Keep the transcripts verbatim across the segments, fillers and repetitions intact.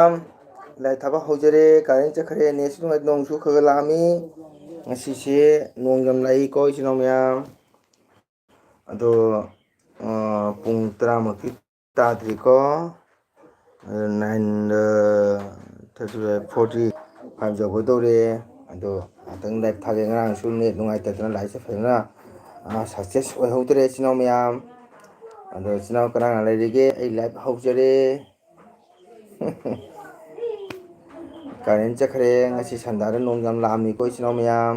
ꯃꯌꯥꯝ, ꯂꯥꯏ ꯊꯥꯕ ꯍꯧꯖꯔꯦ꯫ ꯀꯔꯦꯟ ꯆꯠꯈ꯭ꯔꯦ꯫ ꯅꯦꯠꯁꯨ ꯅꯨꯡꯉꯥꯏ-, ꯅꯣꯡꯁꯨ ꯈꯔ ꯈꯔ ꯂꯥꯛꯑꯝꯃꯤ꯫ ꯉꯁꯤꯁꯦ ꯅꯣꯡ ꯌꯥꯝ ꯂꯥꯛꯏꯀꯣ, ꯏꯆꯤꯟ ꯏꯅꯥꯎ ꯃꯌꯥꯝ꯫ ꯑꯗꯣ, ꯑ, ꯄꯨꯡ ꯇꯔꯥꯃꯨꯛꯇꯤ ꯇꯥꯗ꯭ꯔꯤꯀꯣ꯫ ꯑꯗꯣ, nine, ꯑ, thirty-five, forty-five ꯌꯧꯒꯗꯧꯔꯦ꯫ ꯑꯗꯣ, ꯉꯥꯛꯇꯪ ꯂꯥꯏꯚ ꯊꯥꯒꯦ꯫ ꯉꯔꯥꯡꯁꯨ ꯅꯦꯠ ꯅꯨꯡꯉꯥꯏꯇꯗꯅ ꯂꯥꯏꯚꯁꯦ ꯐꯖꯅ, ꯑ, ꯁꯛꯁꯦꯁ ꯑꯣꯏꯍꯧꯗ꯭ꯔꯦ, ꯏꯆꯤꯟ ꯏꯅꯥꯎ ꯃꯌꯥꯝ꯫ ꯑꯗꯣ, ꯏꯆꯤꯟ ꯏꯅꯥꯎ ꯀꯅꯥ ꯀꯅꯥ ꯂꯩꯔꯤꯒꯦ? ꯑꯩ ꯂꯥꯏꯚ ꯍꯧꯖꯔꯦ꯫ ꯀꯔꯦꯟ ꯆꯠꯈ꯭ꯔꯦ꯫ ꯉꯁꯤ ꯁꯟꯗꯥꯗ ꯅꯣꯡ ꯌꯥꯝ ꯂꯥꯛꯑꯝꯃꯤꯀꯣ, ꯏꯆꯤꯟ ꯏꯅꯥꯎ ꯃꯌꯥꯝ꯫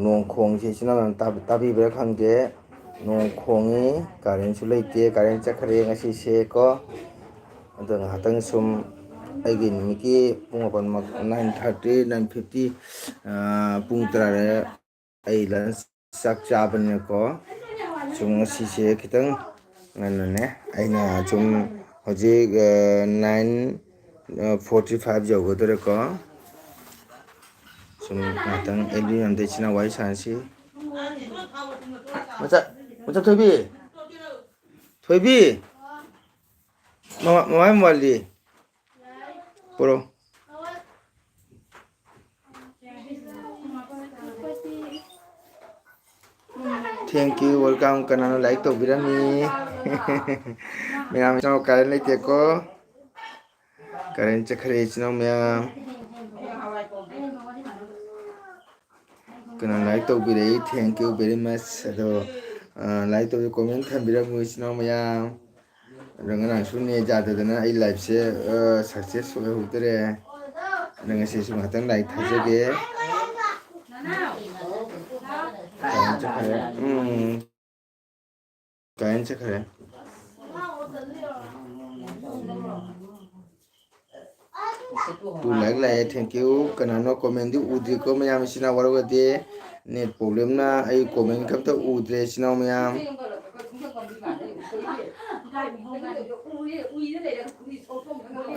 ꯅꯣꯡ ꯈꯣꯡꯁꯦ ꯏꯆꯤꯟ ꯏꯅꯥꯎ ꯃꯌꯥꯝ ꯇꯥꯕ-, ꯇꯥꯕꯤꯕ꯭ꯔꯥ ꯈꯪꯗꯦ꯫ ꯅꯣꯡ ꯈꯣꯡꯉꯤ, ꯀꯔꯦꯟꯁꯨ ꯂꯩꯇꯦ, ꯀꯔꯦꯟ ꯆꯠꯈ꯭ꯔꯦ ꯉꯁꯤꯁꯦ ꯀꯣ꯫ ꯑꯗꯣ ꯉꯥꯏꯍꯥꯛꯇꯪ ꯁꯨꯝ ꯑꯩꯒꯤ ꯅꯨꯃꯤꯠꯀꯤ ꯄꯨꯡ ꯃꯥꯄꯟ ꯃꯛ-, nine thirty, nine fifty, ꯑꯥ, ꯄꯨꯡ ꯇꯔꯥꯗ ꯑꯩ lunch ꯆꯥꯛ ꯆꯥꯕꯅꯤꯅꯀꯣ, ꯁꯨꯝ ꯉꯁꯤꯁꯦ ꯈꯤꯇꯪ ꯉꯟꯅꯅꯦ꯫ ꯑꯩꯅ ꯁꯨꯝ ꯍꯧꯖꯤꯛ, ꯑ, nine forty five ꯌꯧꯒꯗꯧꯔꯦꯀꯣ꯫ ꯁꯨꯝ ꯉꯥꯛꯇꯪ ꯑꯦꯜꯕꯤ ꯃꯌꯥꯝꯗ ꯏꯆꯤꯟ ꯏꯅꯥꯎ ꯋꯥꯔꯤ ꯁꯥꯟꯅꯁꯤ꯫ ꯃꯆꯥ, ꯃꯆꯥ ꯊꯣꯏꯕꯤ, ꯊꯣꯏꯕꯤ, ꯃꯃꯥ, ꯃꯃꯥ ꯃꯣꯕꯥꯏꯜꯗꯤ? ꯄꯨꯔꯛꯑꯣ꯫ Thank you, welcome꯫ ꯀꯅꯥꯅꯣ like ꯇꯧꯕꯤꯔꯝꯃꯤ? ꯃꯌꯥꯝ ꯏꯆꯤꯟ ꯏꯅꯥꯎ ꯀꯔꯦꯟ ꯂꯩꯇꯦꯀꯣ꯫ ꯀꯔꯦꯟ ꯆꯠꯈ꯭ꯔꯦ ꯏꯆꯤꯟ ꯏꯅꯥꯎ ꯃꯌꯥꯝ꯫ ꯀꯅꯥ like ꯇꯧꯕꯤꯔꯛꯏ? Thank you very much꯫ ꯑꯗꯣ, ꯑ, like ꯇꯧꯕꯤ, comment ꯊꯝꯕꯤꯔꯝꯃꯨ ꯏꯆꯤꯟ ꯏꯅꯥꯎ ꯃꯌꯥꯝ꯫ ꯑꯗꯣ ꯉꯔꯥꯡꯁꯨ ꯅꯦꯠ ꯌꯥꯗꯗꯅ ꯑꯩ ꯂꯥꯏꯚꯁꯦ, ꯑ, ꯁꯛꯁꯦꯁ ꯑꯣꯏꯍꯧꯗ꯭ꯔꯦ꯫ ꯑꯗꯣ ꯉꯁꯤꯁꯨ ꯉꯥꯛꯇꯪ ꯂꯥꯏꯚ ꯊꯥꯖꯒꯦ꯫ ꯀꯥꯏꯅ ꯆꯠꯈ꯭ꯔꯦ꯫ ꯎꯝ꯫ ꯀꯥꯏꯅ ꯆꯠꯈ꯭ꯔꯦ꯫ Two like ꯂꯥꯛꯑꯦ, thank you꯫ ꯀꯅꯥꯅꯣ comment ꯗꯤ ꯎꯗ꯭ꯔꯤꯀꯣ ꯃꯌꯥꯝ, ꯏꯆꯤꯟ ꯏꯅꯥꯎ ꯋꯥꯔꯧꯒꯗꯦ꯫ ꯅꯦꯠ problem ꯅ ꯑꯩ comment ꯀ ꯑꯝꯇ ꯎꯗ꯭ꯔꯦ, ꯏꯆꯤꯟ ꯏꯅꯥꯎ ꯃꯌꯥꯝ꯫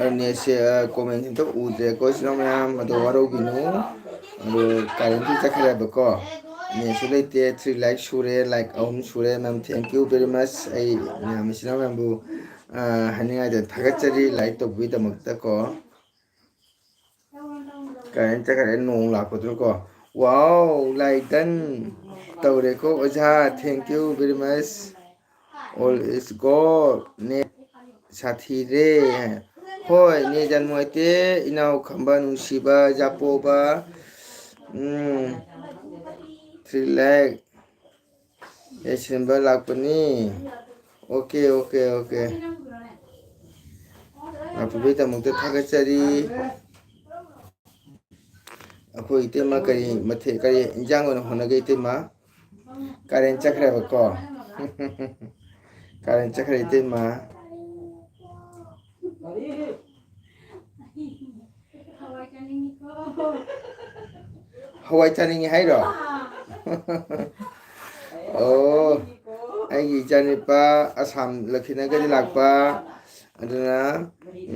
ꯑ, ꯅꯦꯠ ꯁꯦ, ꯑ, comment ꯁꯦ ꯑꯝꯇ ꯎꯗ꯭ꯔꯦꯀꯣ, ꯏꯆꯤꯟ ꯏꯅꯥꯎ ꯃꯌꯥꯝ꯫ ꯑꯗꯣ ꯋꯥꯔꯧꯕꯤꯅꯨ꯫ ꯑꯗꯣ ꯀꯥꯔꯦꯟ ꯁꯨ ꯆꯠꯈ꯭ꯔꯦꯕꯀꯣ꯫ ꯅꯦꯠꯁꯨ ꯂꯩꯇꯦ꯫ Three like ꯁꯨꯔꯦ, like ꯑꯍꯨꯝ ꯁꯨꯔꯦ꯫ ꯃꯌꯥꯝ, thank you very much꯫ ꯑꯩ ꯃꯌꯥꯝ, ꯏꯆꯤꯟ ꯏꯅꯥꯎ ꯃꯌꯥꯝꯕꯨ, ꯑ, ꯍꯥꯏꯅꯤꯡꯉꯥꯏꯗ ꯊꯥꯒꯠꯆꯔꯤ, like ꯇꯧꯕꯤꯗꯃꯛꯇ ꯀꯣ꯫ ꯀꯔꯦꯟ ꯆꯠꯈ꯭ꯔꯦ, ꯅꯣꯡ ꯂꯥꯛꯄꯗꯨꯅꯀꯣ꯫ Wow, like done ꯇꯧꯔꯦꯀꯣ ꯑꯣꯖꯥ, thank you very much꯫ All is good꯫ Net ꯁꯥꯊꯤꯔꯦ꯫ ꯍꯣꯏ, ꯅꯦꯠ ꯌꯥꯝ ꯅꯨꯡꯉꯥꯏꯇꯦ꯫ ꯏꯅꯥꯎ ꯈꯝꯕ, ꯅꯨꯡꯁꯤꯕ, ꯌꯥꯄꯣꯕ, ꯎꯝ, Three like꯫ ꯌꯥꯏꯁꯦꯟꯕ ꯂꯥꯛꯄꯅꯤ꯫ OK, OK, OK꯫ ꯂꯥꯛꯄꯤꯕꯒꯤꯗꯃꯛꯇ ꯊꯥꯒꯠꯆꯔꯤ꯫ ꯑꯩꯈꯣꯏ ꯏꯇꯩꯃ ꯀꯔꯤ ꯃꯊꯦꯜ, ꯀꯔꯤ ꯏꯟꯖꯥꯡ ꯑꯣꯏꯅ ꯍꯣꯠꯅꯒꯦ ꯏꯇꯩꯃ? ꯀꯥꯔꯦꯟ ꯆꯠꯈ꯭ꯔꯦꯕꯀꯣ꯫ ꯀꯥꯔꯦꯟ ꯆꯠꯈ꯭ꯔꯦ ꯏꯇꯩꯃ꯫ ꯍꯋꯥꯏ ꯆꯥꯅꯤꯡꯉꯤ ꯍꯥꯏꯔꯣ? ꯑꯣ, ꯑꯩꯒꯤ ꯏꯆꯥꯅꯨꯄꯥ ꯑꯁꯥꯝ ꯂꯈꯤꯅꯒꯗꯤ ꯂꯥꯛꯄ, ꯑꯗꯨꯅ,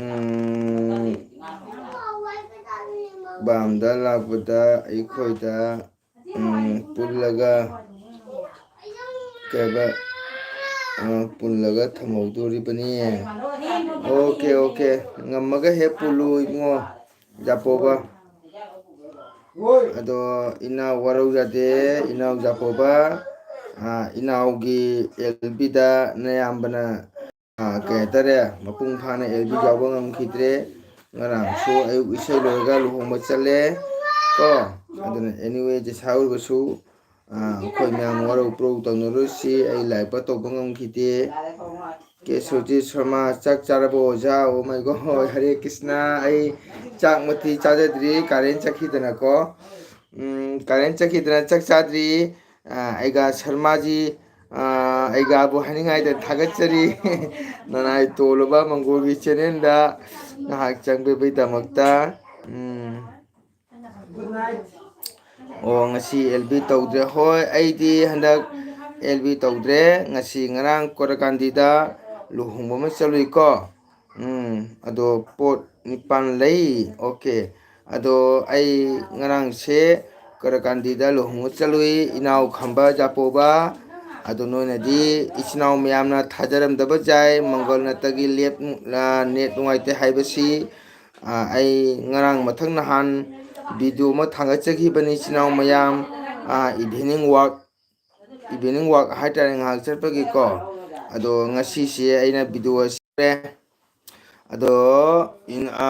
ꯎꯝ, ꯕꯥꯝꯗ ꯂꯥꯛꯄꯗ ꯑꯩꯈꯣꯏꯗ, ꯎꯝ, ꯄꯨꯜꯂꯒ, ꯀꯩ ꯍꯥꯏꯕ, ꯑ, ꯄꯨꯜꯂꯒ ꯊꯝꯍꯧꯗꯣꯔꯤꯕꯅꯤ꯫ OK, OK꯫ ꯉꯝꯃꯒ ꯍꯦꯛ ꯄꯨꯜꯂꯨ ꯏꯕꯨꯡꯉꯣ, ꯌꯥꯄꯣꯕ꯫ ꯑꯗꯣ ꯏꯅꯥꯎ ꯋꯥꯔꯧꯖꯗꯦ, ꯏꯅꯥꯎ ꯌꯥꯄꯣꯕ꯫ ꯑ, ꯏꯅꯥꯎꯒꯤ ꯑꯦꯜ ꯕꯤꯗ ꯅꯌꯥꯝꯕꯅ, ꯑ, ꯀꯩ ꯍꯥꯏꯇꯥꯔꯦ, ꯃꯄꯨꯡ ꯐꯥꯅ ꯑꯦꯜ ꯕꯤ ꯌꯥꯎꯕ ꯉꯝꯈꯤꯗ꯭ꯔꯦ꯫ ꯉꯔꯥꯡꯁꯨ ꯑꯌꯨꯛ ꯏꯁꯩ ꯂꯣꯏꯔꯒ ꯂꯨꯍꯣꯡꯕ ꯆꯠꯂꯦ ꯀꯣ꯫ ꯑꯗꯨꯅ anyway, ꯖꯦꯁꯥ ꯑꯣꯏꯔꯒꯁꯨ, ꯑ, ꯑꯩꯈꯣꯏ ꯃꯌꯥꯝ ꯋꯥꯔꯧ ꯄꯨꯔꯧ ꯇꯧꯅꯔꯨꯁꯤ꯫ ꯑꯩ ꯂꯥꯏꯕꯛ ꯇꯧꯕ ꯉꯝꯈꯤꯗꯦ꯫ ꯀꯦ ꯁꯨꯔꯖꯤꯠ ꯁꯔꯃ, ꯆꯥꯛ ꯆꯥꯔꯕꯣ ꯑꯣꯖꯥ? Oh my God, ꯍꯔꯦ ꯀ꯭ꯔꯤꯁꯅ꯫ ꯑꯩ ꯆꯥꯛꯃꯛꯇꯤ ꯆꯥꯖꯗ꯭ꯔꯤ, ꯀꯥꯔꯦꯟ ꯆꯠꯈꯤꯗꯅꯀꯣ꯫ ꯎꯝ, ꯀꯥꯔꯦꯟ ꯆꯠꯈꯤꯗꯅ ꯆꯥꯛ ꯆꯥꯗ꯭ꯔꯤ꯫ ꯑ, ꯑꯩꯒ ꯁꯔꯃꯥꯖꯤ, ꯑ, ꯑꯩꯒꯕꯨ ꯍꯥꯏꯅꯤꯡꯉꯥꯏꯗ ꯊꯥꯒꯠꯆꯔꯤ꯫ ꯅꯅꯥꯏ ꯇꯣꯜꯂꯕ ꯃꯪꯒꯣꯜꯒꯤ ꯆꯦꯅꯦꯜꯗ ꯉꯥꯏꯍꯥꯛ ꯆꯪꯕꯤꯕꯒꯤꯗꯃꯛꯇ꯫ ꯎꯝ꯫ ꯑꯣ, ꯉꯁꯤ ꯑꯦꯜ ꯕꯤ ꯇꯧꯗ꯭ꯔꯦ꯫ ꯍꯣꯏ, ꯑꯩꯗꯤ ꯍꯟꯗꯛ ꯑꯦꯜ ꯕꯤ ꯇꯧꯗ꯭ꯔꯦ꯫ ꯉꯁꯤ, ꯉꯔꯥꯡ ꯀꯣꯔꯀꯥꯟꯗꯤꯗ ꯂꯨꯍꯣꯡꯕ ꯑꯃ ꯆꯠꯂꯨꯏꯀꯣ꯫ ꯎꯝ, ꯑꯗꯣ ꯄꯣꯠ ꯅꯤꯄꯥꯟ ꯂꯩ꯫ OK꯫ ꯑꯗꯣ ꯑꯩ ꯉꯔꯥꯡꯁꯦ ꯀꯔꯀꯥꯟꯗꯤꯗ ꯂꯨꯍꯣꯡꯕ ꯆꯠꯂꯨꯏ, ꯏꯅꯥꯎ ꯈꯝꯕ ꯖꯥꯄꯣꯕ꯫ ꯑꯗꯣ ꯅꯣꯏꯅꯗꯤ ꯏꯆꯤꯟ ꯏꯅꯥꯎ ꯃꯌꯥꯝꯅ ꯊꯥꯖꯔꯝꯗꯕ ꯌꯥꯏ, ꯃꯪꯒꯣꯜꯅꯠꯇꯒꯤ ꯂꯦꯞ-, ꯑ, ꯅꯦꯠ ꯅꯨꯡꯉꯥꯏꯇꯦ ꯍꯥꯏꯕꯁꯤ꯫ ꯑ, ꯑꯩ ꯉꯔꯥꯡ ꯃꯊꯪ ꯅꯍꯥꯟ ꯚꯤꯗꯤꯑꯣ ꯑꯃ ꯊꯥꯒꯠꯆꯈꯤꯕꯅꯤ, ꯏꯆꯤꯟ ꯏꯅꯥꯎ ꯃꯌꯥꯝ, ꯑ, evening walk, evening walk ꯍꯥꯏꯇꯥꯔꯦ, ꯉꯥꯏꯍꯥꯛ ꯆꯠꯄꯒꯤꯀꯣ꯫ ꯑꯗꯣ ꯉꯁꯤꯁꯦ ꯑꯩꯅ ꯚꯤꯗꯤꯑꯣ ꯑꯁꯤ ꯑꯗꯣ ꯏꯟ-, ꯑ,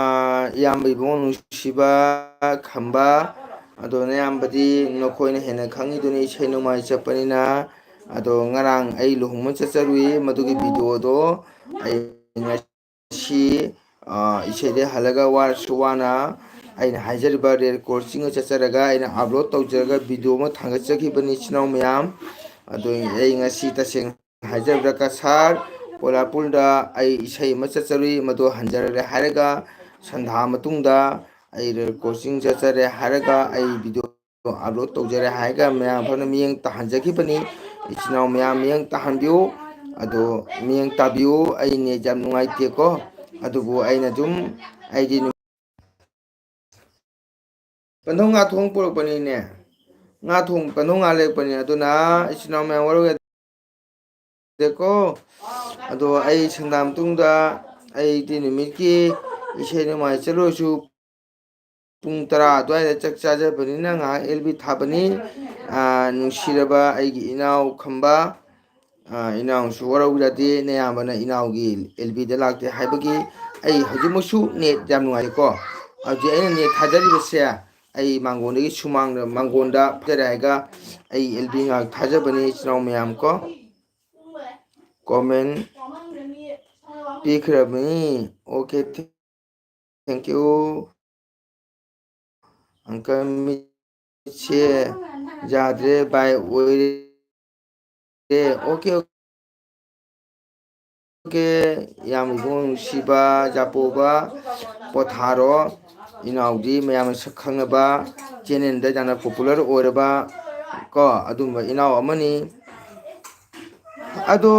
ꯏꯌꯥꯝꯕ ꯏꯕꯨꯡꯉꯣ ꯅꯨꯡꯁꯤꯕ ꯈꯝꯕ, ꯑꯗꯣ ꯅꯌꯥꯝꯕꯗꯤ ꯅꯈꯣꯏꯅ ꯍꯦꯟꯅ ꯈꯪꯉꯤꯗꯨꯅꯤ, ꯏꯁꯩ ꯅꯣꯡꯃꯥꯏ ꯆꯠꯄꯅꯤꯅ꯫ ꯑꯗꯣ ꯉꯔꯥꯡ ꯑꯩ ꯂꯨꯍꯣꯡꯕ ꯆꯠꯆꯔꯨꯏ, ꯃꯗꯨꯒꯤ ꯚꯤꯗꯤꯑꯣꯗꯣ ꯑꯩ ꯉꯁꯤ, ꯑ, ꯏꯁꯩꯗ ꯍꯜꯂꯒ ꯋꯥꯔꯁꯨ ꯋꯥꯅ ꯑꯩꯅ ꯍꯥꯏꯖꯔꯤꯕ ꯔꯦꯜ ꯀꯣꯔꯁꯁꯤꯡꯗ ꯆꯠꯆꯔꯒ ꯑꯩꯅ upload ꯇꯧꯖꯔꯒ ꯚꯤꯗꯤꯑꯣ ꯑꯃ ꯊꯥꯡꯒꯠꯆꯈꯤꯕꯅꯤ, ꯏꯆꯤꯟ ꯏꯅꯥꯎ ꯃꯌꯥꯝ꯫ ꯑꯗꯣ ꯑꯩ ꯉꯁꯤ ꯇꯁꯦꯡꯅ ꯍꯥꯏꯖꯔꯕꯗ ꯀꯁꯥꯔ ꯄꯣꯂꯥꯄꯨꯔꯗ ꯑꯩ ꯏꯁꯩ ꯑꯃ ꯆꯠꯆꯔꯨꯏ, ꯃꯗꯨ ꯍꯟꯖꯔꯔꯦ ꯍꯥꯏꯔꯒ ꯁꯟꯗꯥ ꯃꯇꯨꯡꯗ ꯑꯩ ꯔꯦꯜ ꯀꯣꯔꯁꯁꯤꯡ ꯆꯠꯆꯔꯦ ꯍꯥꯏꯔꯒ ꯑꯩ ꯚꯤꯗꯤꯑꯣ upload ꯇꯧꯖꯔꯦ ꯍꯥꯏꯔꯒ ꯃꯌꯥꯝ ꯐꯥꯎꯅ ꯃꯤꯠꯌꯦꯡ ꯇꯥꯍꯟꯖꯈꯤꯕꯅꯤ꯫ ꯏꯆꯤꯟ ꯏꯅꯥꯎ ꯃꯌꯥꯝ ꯃꯤꯠꯌꯦꯡ ꯇꯥꯍꯟꯕꯤꯌꯨ, ꯑꯗꯣ ꯃꯤꯠꯌꯦꯡ ꯇꯥꯕꯤꯌꯨ꯫ ꯑꯩ ꯅꯦꯠ ꯌꯥꯝ ꯅꯨꯡꯉꯥꯏꯇꯦꯀꯣ, ꯑꯗꯨꯕꯨ ꯑꯩꯅ ꯑꯗꯨꯝ ꯑꯩꯒꯤ ꯅꯨ-, ꯄꯟꯊꯧ ꯉꯥ ꯊꯣꯡ ꯄꯨꯔꯛꯄꯅꯤꯅꯦ, ꯉꯥ ꯊꯣꯡ, ꯄꯟꯊꯧ ꯉꯥ ꯂꯩꯔꯛꯄꯅꯤ꯫ ꯑꯗꯨꯅ ꯏꯆꯤꯟ ꯏꯅꯥꯎ ꯃꯌꯥꯝ ꯋꯥꯔꯧ ꯌꯥꯗꯦꯀꯣ꯫ ꯑꯗꯣ ꯑꯩ ꯁꯟꯗꯥ ꯃꯇꯨꯡꯗ ꯑꯩꯗꯤ ꯅꯨꯃꯤꯠꯀꯤ ꯏꯁꯩ ꯅꯣꯡꯃꯥꯏ ꯆꯠꯂꯨꯔꯁꯨ ꯄꯨꯡ ꯇꯔꯥ ꯑꯗꯨꯋꯥꯏꯗ ꯆꯥꯛ ꯆꯥꯖꯕꯅꯤꯅ ꯉꯥꯏꯍꯥꯛ ꯑꯦꯜ ꯕꯤ ꯊꯥꯕꯅꯤ꯫ ꯑꯥ, ꯅꯨꯡꯁꯤꯔꯕ ꯑꯩꯒꯤ ꯏꯅꯥꯎ ꯈꯝꯕ, ꯑꯥ, ꯏꯅꯥꯎꯁꯨ ꯋꯥꯔꯧꯕꯤꯔꯗꯤ, ꯅꯌꯥꯝꯕꯅ ꯏꯅꯥꯎꯒꯤ ꯑꯦꯜ ꯕꯤꯗ ꯂꯥꯛꯇꯦ ꯍꯥꯏꯕꯒꯤ ꯑꯩ ꯍꯧꯖꯤꯛꯃꯛꯁꯨ ꯅꯦꯠ ꯌꯥꯝ ꯅꯨꯡꯉꯥꯏꯔꯦꯀꯣ꯫ ꯍꯧꯖꯤꯛ ꯑꯩꯅ ꯅꯦꯠ ꯊꯥꯖꯔꯤꯕꯁꯦ ꯑꯩ ꯃꯥꯡꯒꯣꯟꯗꯒꯤ ꯁꯨꯃꯥꯡꯗ, ꯃꯥꯡꯒꯣꯟꯗ ꯐꯖꯔꯦ ꯍꯥꯏꯔꯒ ꯑꯩ ꯑꯦꯜ ꯕꯤ ꯉꯥꯏꯍꯥꯛ ꯊꯥꯖꯕꯅꯤ, ꯏꯆꯤꯟ ꯏꯅꯥꯎ ꯃꯌꯥꯝ ꯀꯣ꯫ Comment ꯄꯤꯈ꯭ꯔꯕꯅꯤ꯫ Okay, thank you꯫ Uncle, ꯃꯤꯠꯁꯦ ꯌꯥꯗ꯭ꯔꯦ ꯚꯥꯏ, ꯑꯣꯏꯔꯦ꯫ Okay, okay꯫ ꯌꯥꯝ ꯏꯕꯨꯡ ꯅꯨꯡꯁꯤꯕ ꯖꯥꯄꯣꯕ, ꯄꯣꯊꯥꯔꯣ꯫ ꯏꯅꯥꯎꯗꯤ ꯃꯌꯥꯝꯅ ꯁꯛ ꯈꯪꯅꯕ, channelꯗ ꯌꯥꯝꯅ popular ꯑꯣꯏꯔꯕ ꯀꯣ, ꯑꯗꯨꯝꯕ ꯏꯅꯥꯎ ꯑꯃꯅꯤ꯫ ꯑꯗꯣ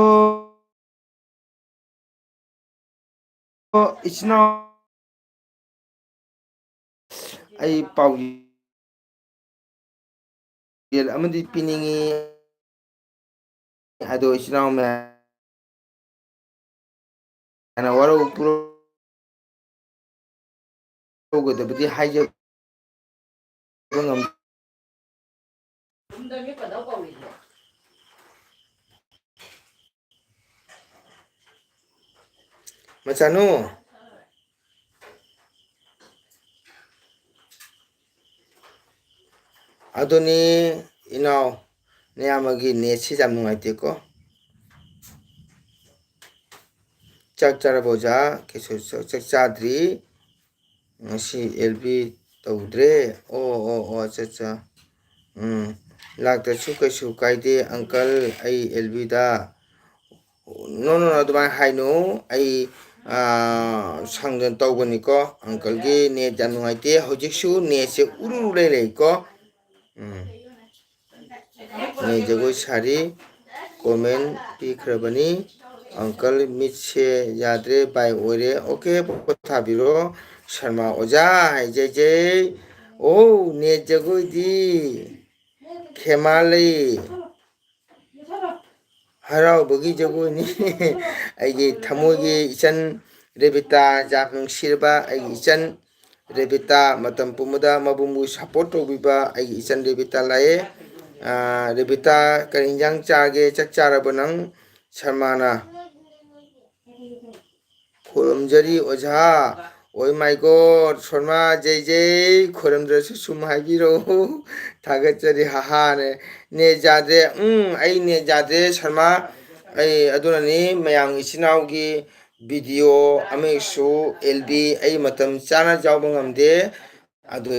ꯏꯆꯤꯟ ꯏꯅꯥꯎ, ꯑꯩ ꯄꯥꯎ ꯄꯥꯎꯖꯦꯜ ꯑꯃꯗꯤ ꯄꯤꯅꯤꯡꯉꯤ꯫ ꯑꯗꯣ ꯏꯆꯤꯟ ꯏꯅꯥꯎ ꯃꯌꯥꯝꯅ ꯋꯥꯔꯧ ꯄꯨꯔꯧ ꯇꯧꯒꯗꯕꯗꯤ ꯍꯥꯏꯖꯕ ꯉꯝꯗꯦ꯫ ꯃꯆꯥꯅꯨ, ꯑꯗꯨꯅꯤ ꯏꯅꯥꯎ, ꯅꯌꯥꯝꯕꯒꯤ ꯅꯦꯠꯁꯤ ꯌꯥꯝ ꯅꯨꯡꯉꯥꯏꯇꯦꯀꯣ꯫ ꯆꯥꯛ ꯆꯥꯔꯕꯣ ꯑꯣꯖꯥ? ꯀꯩꯁꯨ ꯆꯥꯛ, ꯆꯥꯛ ꯆꯥꯗ꯭ꯔꯤ꯫ ꯉꯁꯤ ꯑꯦꯜ ꯕꯤ ꯇꯧꯗ꯭ꯔꯦ꯫ ꯑꯣ, ꯑꯣ, ꯑꯣ, ꯑꯠꯆꯥ, ꯑꯠꯆꯥ꯫ ꯎꯝ, ꯂꯥꯛꯇ꯭ꯔꯁꯨ ꯀꯩꯁꯨ ꯀꯥꯏꯗꯦ, ꯑꯪꯀꯜ, ꯑꯩ ꯑꯦꯜ ꯕꯤꯗ꯫ ꯅꯣ, ꯅꯣ, ꯅꯣ, ꯑꯗꯨꯃꯥꯏꯅ ꯍꯥꯏꯅꯨ꯫ ꯑꯩ, ꯑꯥ, ꯁꯪꯗꯅ ꯇꯧꯕꯅꯤꯀꯣ꯫ ꯑꯪꯀꯜꯒꯤ ꯅꯦꯠ ꯌꯥꯝ ꯅꯨꯡꯉꯥꯏꯇꯦ꯫ ꯍꯧꯖꯤꯛꯁꯨ ꯅꯦꯠꯁꯦ ꯎꯔꯨ ꯎꯔꯨ ꯂꯩ ꯂꯩꯀꯣ꯫ ꯎꯝ꯫ ꯅꯦꯠ ꯖꯒꯣꯏ ꯁꯥꯔꯤ꯫ ꯀꯣꯃꯦꯟ ꯄꯤꯈ꯭ꯔꯕꯅꯤ꯫ ꯑꯪꯀꯜ, ꯃꯤꯠꯁꯦ ꯌꯥꯗ꯭ꯔꯦ, ꯕꯥꯏ ꯑꯣꯏꯔꯦ꯫ ꯑꯣꯀꯦ, ꯄꯣꯊꯥꯕꯤꯔꯣ꯫ ꯁꯔꯃ ꯑꯣꯖꯥ ꯍꯥꯏꯖꯩꯖꯩ꯫ ꯑꯣ, ꯅꯦꯠ ꯖꯒꯣꯏꯗꯤ ꯈꯦꯃꯥ ꯂꯩ꯫ ꯍꯔꯥꯎꯕꯒꯤ ꯖꯒꯣꯏꯅꯤ꯫ ꯑꯩꯒꯤ ꯊꯃꯣꯏꯒꯤ ꯏꯆꯟ ꯔꯦꯕꯤꯇꯥ, ꯌꯥꯝ ꯅꯨꯡꯁꯤꯔꯕ ꯑꯩꯒꯤ ꯏꯆꯟ ꯔꯦꯕꯤꯇꯥ, ꯃꯇꯝ ꯄꯨꯝꯕꯗ ꯃꯕꯨꯡꯕꯨ ꯁꯞꯄꯣꯔꯠ ꯇꯧꯕꯤꯕ ꯑꯩꯒꯤ ꯏꯆꯟ ꯔꯦꯕꯤꯇꯥ ꯂꯥꯛꯑꯦ꯫ ꯑꯥ, ꯔꯦꯕꯤꯇꯥ, ꯀꯔꯤ ꯏꯟꯖꯥꯡ ꯆꯥꯒꯦ? ꯆꯥꯛ ꯆꯥꯔꯕꯣ ꯅꯪ? ꯁꯔꯃꯥꯅ꯫ ꯈꯨꯔꯨꯝꯖꯔꯤ ꯑꯣꯖꯥ꯫ ꯑꯣꯏ ꯃꯥꯏ ꯒꯣꯗ, ꯁꯣꯔꯃꯥ ꯖꯩ ꯖꯩ, ꯈꯨꯔꯨꯝꯗ꯭ꯔꯁꯨ ꯁꯨꯝ ꯍꯥꯏꯕꯤꯔꯛꯎ꯫ ꯊꯥꯒꯠꯆꯔꯤ, ꯍꯥꯍꯥꯅꯦ꯫ ꯅꯦꯠ ꯌꯥꯗ꯭ꯔꯦ꯫ ꯎꯝ, ꯑꯩ ꯅꯦꯠ ꯌꯥꯗ꯭ꯔꯦ, ꯁꯔꯃꯥ꯫ ꯑꯩ ꯑꯗꯨꯅꯅꯤ, ꯃꯌꯥꯝ ꯏꯆꯤꯟ ꯏꯅꯥꯎꯒꯤ ꯚꯤꯗꯤꯑꯣ ꯑꯃꯁꯨ ꯑꯦꯜ ꯕꯤ ꯑꯩ ꯃꯇꯝ ꯆꯥꯅ ꯌꯥꯎꯕ ꯉꯝꯗꯦ꯫ ꯑꯗꯨ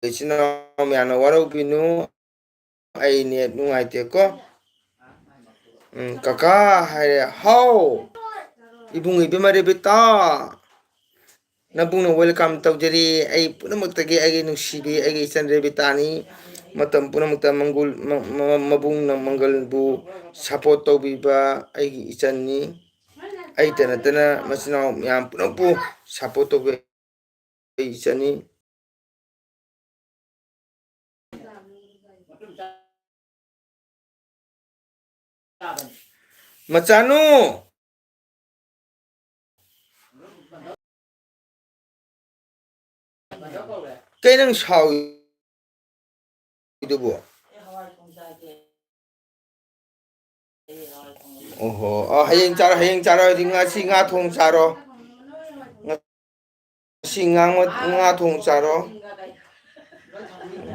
ꯏꯆꯤꯟ ꯏꯅꯥꯎ ꯃꯌꯥꯝꯅ ꯋꯥꯔꯧꯕꯤꯅꯨ꯫ ꯑꯩ ꯅꯦꯠ ꯅꯨꯡꯉꯥꯏꯇꯦꯀꯣ꯫ ꯎꯝ, ꯀꯀꯥ ꯍꯥꯏꯔꯦ꯫ ꯍꯥꯎ! ꯏꯕꯨꯡ ꯏꯕꯦꯝꯃ ꯔꯦꯕꯤꯇꯥ! ꯅꯕꯨꯡꯅ ꯋꯦꯜꯀꯝ ꯇꯧꯖꯔꯤ꯫ ꯑꯩ ꯄꯨꯝꯅꯃꯛꯇꯒꯤ ꯑꯩꯒꯤ ꯅꯨꯡꯁꯤꯕꯤ, ꯑꯩꯒꯤ ꯏꯆꯟ ꯔꯦꯕꯤꯇꯥꯅꯤ꯫ ꯃꯇꯝ ꯄꯨꯝꯅꯃꯛꯇ ꯃꯪꯒꯨꯜ-, ꯃ-, ꯃ-, ꯃꯕꯨꯡꯅ ꯃꯪꯒꯜꯕꯨ ꯁꯞꯄꯣꯔꯠ ꯇꯧꯕꯤꯕ ꯑꯩꯒꯤ ꯏꯆꯟꯅꯤ꯫ ꯑꯩꯇ ꯅꯠꯇꯅ ꯃꯆꯤꯟ ꯃꯅꯥꯎ ꯃꯌꯥꯝ ꯄꯨꯝꯅꯃꯛꯄꯨ ꯁꯞꯄꯣꯔꯠ ꯇꯧꯕꯤꯕ ꯑꯩꯒꯤ ꯏꯆꯟꯅꯤ꯫ ꯃꯆꯥꯅꯨ! ꯀꯩ ꯅꯪ ꯁꯥꯎꯔꯤꯗꯨꯕꯨ? ꯑꯣꯍꯣ, ꯑ, ꯍꯌꯦꯡ ꯆꯥꯔꯣ, ꯍꯌꯦꯡ ꯆꯥꯔꯣ, ꯍꯥꯏꯗꯤ ꯉꯁꯤ ꯉꯥ ꯊꯣꯡ ꯆꯥꯔꯣ꯫ ꯉꯁꯤ ꯉꯥ ꯃ-, ꯉꯥ ꯊꯣꯡ ꯆꯥꯔꯣ꯫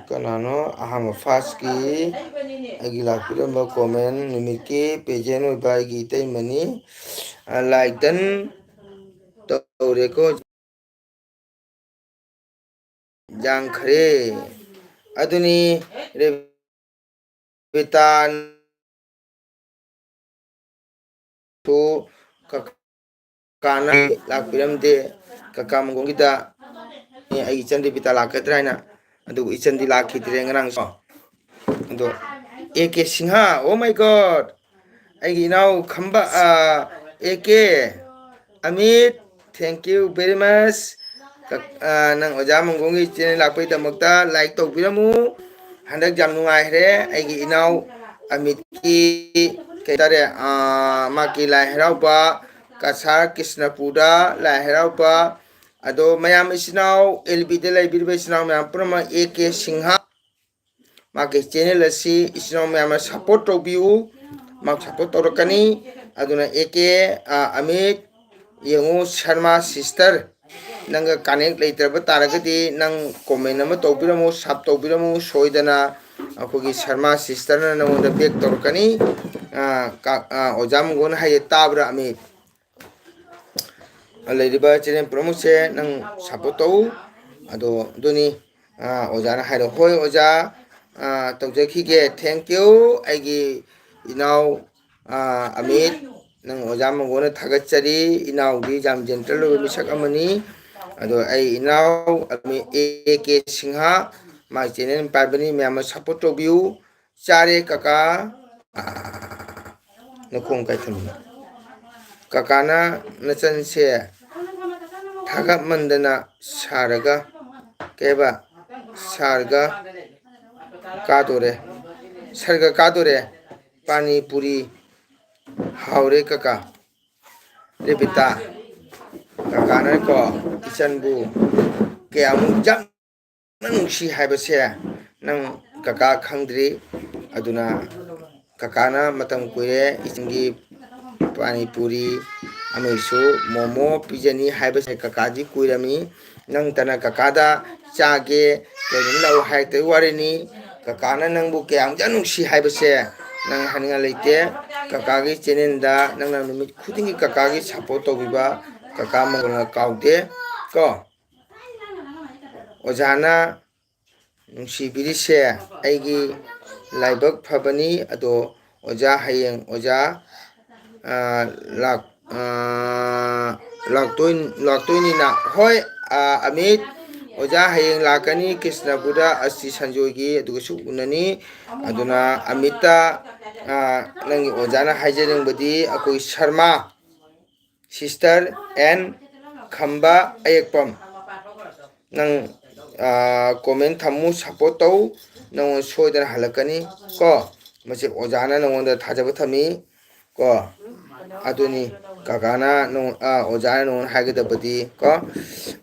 ꯀꯅꯥꯅꯣ ꯑꯍꯥꯟꯕ ꯐꯥꯔꯁꯀꯤ ꯑꯩꯒꯤ ꯂꯥꯛꯄꯤꯔꯝꯕ ꯀꯣꯃꯦꯟ ꯅꯨꯃꯤꯠꯀꯤ ꯄ꯭ꯔꯦꯖꯦꯟ ꯑꯣꯏꯕ ꯑꯩꯒꯤ ꯏꯇꯩꯃꯅꯤ꯫ ꯑ, ꯂꯥꯏꯛ ꯗꯟ ꯇꯧꯔꯦꯀꯣ꯫ ꯌꯥꯡꯈ꯭ꯔꯦ꯫ ꯑꯗꯨꯅꯤ ꯔꯦꯕꯤꯇꯥꯟ ꯇꯨ ꯀꯀꯥꯅ ꯂꯥꯛꯄꯤꯔꯝꯗꯦ꯫ ꯀꯀꯥ ꯃꯪꯒꯣꯡꯒꯤꯗ ꯑꯩꯒꯤ ꯏꯆꯟ ꯔꯦꯕꯤꯇꯥ ꯂꯥꯛꯀꯗ꯭ꯔꯥ ꯍꯥꯏꯅ, ꯑꯗꯨꯕꯨ ꯏꯆꯟꯗꯤ ꯂꯥꯛꯈꯤꯗ꯭ꯔꯦ ꯉꯔꯥꯡꯁꯨ꯫ ꯑꯗꯣ A K Singh, oh my God, ꯑꯩꯒꯤ ꯏꯅꯥꯎ ꯈꯝꯕ, ꯑ, A K, Amit, thank you very much꯫ ꯀꯛ-, ꯑ, ꯅꯪ ꯑꯣꯖꯥ ꯃꯪꯒꯣꯡꯒꯤ ꯆꯦꯅꯦꯜ ꯂꯥꯛꯄꯒꯤꯗꯃꯛꯇ ꯂꯥꯏꯛ ꯇꯧꯕꯤꯔꯝꯃꯨ꯫ ꯍꯟꯗꯛ ꯌꯥꯝ ꯅꯨꯡꯉꯥꯏꯈ꯭ꯔꯦ ꯑꯩꯒꯤ ꯏꯅꯥꯎ ꯑꯃꯤꯠꯀꯤ, ꯀꯩ ꯍꯥꯏꯇꯥꯔꯦ, ꯑ, ꯃꯥꯒꯤ ꯂꯥꯏ ꯍꯔꯥꯎꯕ, ꯀꯁꯥꯔ ꯀ꯭ꯔꯤꯁꯅꯄꯨꯔꯗ ꯂꯥꯏ ꯍꯔꯥꯎꯕ꯫ ꯑꯗꯣ ꯃꯌꯥꯝ ꯏꯆꯤꯟ ꯏꯅꯥꯎ ꯑꯦꯜ ꯕꯤꯗ ꯂꯩꯕꯤꯔꯤꯕ ꯏꯆꯤꯟ ꯏꯅꯥꯎ ꯃꯌꯥꯝ ꯄꯨꯝꯅꯃꯛ ꯑꯦ ꯀꯦ ꯁꯤꯡꯍ ꯃꯥꯒꯤ ꯆꯦꯅꯦꯜ ꯑꯁꯤ ꯏꯆꯤꯟ ꯏꯅꯥꯎ ꯃꯌꯥꯝꯅ ꯁꯞꯄꯣꯔꯠ ꯇꯧꯕꯤꯌꯨ꯫ ꯃꯥ ꯁꯞꯄꯣꯔꯠ ꯇꯧꯔꯛꯀꯅꯤ꯫ ꯑꯗꯨꯅ ꯑꯦ ꯀꯦ, ꯑ, ꯑꯃꯤꯠ, ꯌꯦꯡꯉꯨ, ꯁꯔꯃꯥ ꯁꯤꯁꯇꯔ, ꯅꯪꯒ ꯀꯅꯦꯛ ꯂꯩꯇ꯭ꯔꯕ ꯇꯥꯔꯒꯗꯤ ꯅꯪ ꯀꯣꯃꯦꯟ ꯑꯃ ꯇꯧꯕꯤꯔꯝꯃꯨ, ꯁꯞ ꯇꯧꯕꯤꯔꯝꯃꯨ ꯁꯣꯏꯗꯅ꯫ ꯑꯩꯈꯣꯏꯒꯤ ꯁꯔꯃꯥ ꯁꯤꯁꯇꯔꯅ ꯅꯪꯉꯣꯟꯗ ꯕꯦꯛ ꯇꯧꯔꯛꯀꯅꯤ꯫ ꯑ, ꯀ-, ꯑ, ꯑꯣꯖꯥ ꯃꯪꯒꯣꯟ ꯍꯥꯏꯌꯦ, ꯇꯥꯕ꯭ꯔꯥ ꯑꯃꯤꯠ? ꯂꯩꯔꯤꯕ ꯆꯦꯅꯦꯜ ꯄꯨꯝꯅꯃꯛꯁꯦ ꯅꯪ ꯁꯞꯄꯣꯔꯠ ꯇꯧ꯫ ꯑꯗꯣ ꯑꯗꯨꯅꯤ, ꯑ, ꯑꯣꯖꯥꯅ ꯍꯥꯏꯔꯣ꯫ ꯍꯣꯏ ꯑꯣꯖꯥ, ꯑ, ꯇꯧꯖꯈꯤꯒꯦ꯫ Thank you꯫ ꯑꯩꯒꯤ ꯏꯅꯥꯎ, ꯑ, ꯑꯃꯤꯠ, ꯅꯪ ꯑꯣꯖꯥ ꯃꯪꯒꯣꯟꯅ ꯊꯥꯒꯠꯆꯔꯤ꯫ ꯏꯅꯥꯎꯗꯤ ꯌꯥꯝ ꯖꯦꯟꯇꯜ ꯑꯣꯏꯕ ꯃꯤꯁꯛ ꯑꯃꯅꯤ꯫ ꯑꯗꯣ ꯑꯩ ꯏꯅꯥꯎ ꯑꯃꯤꯠ ꯑꯦ ꯀꯦ ꯁꯤꯡꯍ, ꯃꯥꯒꯤ ꯆꯦꯅꯦꯜ ꯄꯥꯏꯕꯅꯤ, ꯃꯌꯥꯝꯅ ꯁꯞꯄꯣꯔꯠ ꯇꯧꯕꯤꯌꯨ꯫ ꯆꯥꯔꯦ ꯀꯀꯥ꯫ ꯅꯈꯣꯡ ꯀꯥꯏ ꯊꯝꯃꯤꯅꯣ? ꯀꯀꯥꯅ ꯅꯆꯟꯁꯦ ꯊꯥꯒꯠꯃꯟꯗꯅ ꯁꯥꯔꯒ, ꯀꯩꯕ? ꯁꯥꯔꯒ ꯀꯥꯗꯣꯔꯦ꯫ ꯁꯔꯒ ꯀꯥꯗꯣꯔꯦ꯫ ꯄꯥꯅꯤ ꯄꯨꯔꯤ ꯍꯧꯔꯦ ꯀꯀꯥ꯫ ꯔꯦꯕꯤꯇꯥ, ꯀꯀꯥꯅꯀꯣ, ꯏꯆꯟꯕꯨ ꯀꯌꯥꯃꯨꯛ ꯌꯥꯝꯅ ꯅꯨꯡꯁꯤ ꯍꯥꯏꯕꯁꯦ ꯅꯪ ꯀꯀꯥ ꯈꯪꯗ꯭ꯔꯤ꯫ ꯑꯗꯨꯅ ꯀꯀꯥꯅ ꯃꯇꯝ ꯀꯨꯏꯔꯦ ꯏꯆꯟꯒꯤ ꯄꯥꯅꯤꯄꯨꯔꯤ ꯑꯃꯁꯨ ꯃꯣꯃꯣ ꯄꯤꯖꯅꯤ ꯍꯥꯏꯕꯁꯦ ꯀꯀꯥꯗꯤ ꯀꯨꯏꯔꯝꯃꯤ꯫ ꯅꯪꯇꯅ ꯀꯀꯥꯗ ꯆꯥꯒꯦ, ꯀꯩꯅꯣꯝ ꯂꯧ ꯍꯥꯏꯔꯛꯇꯕꯒꯤ ꯋꯥꯔꯤꯅꯤ꯫ ꯀꯀꯥꯅ ꯅꯪꯕꯨ ꯀꯌꯥꯝ ꯌꯥꯝ ꯅꯨꯡꯁꯤ ꯍꯥꯏꯕꯁꯦ ꯅꯪ ꯍꯥꯏꯅꯤꯡꯉꯥꯏ ꯂꯩꯇꯦ꯫ ꯀꯀꯥꯒꯤ ꯆꯦꯅꯦꯜꯗ ꯅꯪꯅ ꯅꯨꯃꯤꯠ ꯈꯨꯗꯤꯡꯒꯤ ꯀꯀꯥꯒꯤ ꯁꯞꯄꯣꯔꯠ ꯇꯧꯕꯤꯕ ꯀꯀꯥ ꯃꯉꯣꯟꯗ ꯀꯥꯎꯗꯦ ꯀꯣ꯫ ꯑꯣꯖꯥꯅ ꯅꯨꯡꯁꯤꯕꯤꯔꯤꯁꯦ ꯑꯩꯒꯤ ꯂꯥꯏꯕꯛ ꯐꯕꯅꯤ꯫ ꯑꯗꯣ ꯑꯣꯖꯥ, ꯍꯌꯦꯡ ꯑꯣꯖꯥ, ꯑ, ꯂꯥꯛ-, ꯑ, ꯂꯥꯛꯇꯣꯏ-, ꯂꯥꯛꯇꯣꯏꯅꯤꯅ꯫ ꯍꯣꯏ, ꯑ, ꯑꯃꯤꯠ, ꯑꯣꯖꯥ ꯍꯌꯦꯡ ꯂꯥꯛꯀꯅꯤ ꯀ꯭ꯔꯤꯁꯅꯄꯨꯔꯗ ꯑꯁꯇꯤ ꯁꯟꯖꯣꯏꯒꯤ, ꯑꯗꯨꯒꯁꯨ ꯎꯅꯅꯤ꯫ ꯑꯗꯨꯅ ꯑꯃꯤꯠꯇ, ꯑ, ꯅꯪꯒꯤ ꯑꯣꯖꯥꯅ ꯍꯥꯏꯖꯅꯤꯡꯕꯗꯤ ꯑꯩꯈꯣꯏ ꯁꯔꯃ, ꯁꯤꯁꯇꯔ ꯑꯦꯟ ꯈꯝꯕ ꯑꯌꯦꯛꯄꯝ, ꯅꯪ, ꯑ, ꯀꯣꯃꯦꯟ ꯊꯝꯃꯨ, ꯁꯞꯄꯣꯔꯠ ꯇꯧ, ꯅꯪꯉꯣꯟꯗ ꯁꯣꯏꯗꯅ ꯍꯜꯂꯛꯀꯅꯤ ꯀꯣ꯫ ꯃꯁꯤ ꯑꯣꯖꯥꯅ ꯅꯪꯉꯣꯟꯗ ꯊꯥꯖꯕ ꯊꯝꯃꯤ ꯀꯣ꯫ ꯑꯗꯨꯅꯤ ꯀꯀꯥꯅ ꯅꯉꯣ-, ꯑ, ꯑꯣꯖꯥꯅ ꯅꯉꯣꯟꯗ ꯍꯥꯏꯒꯗꯕꯗꯤ ꯀꯣ꯫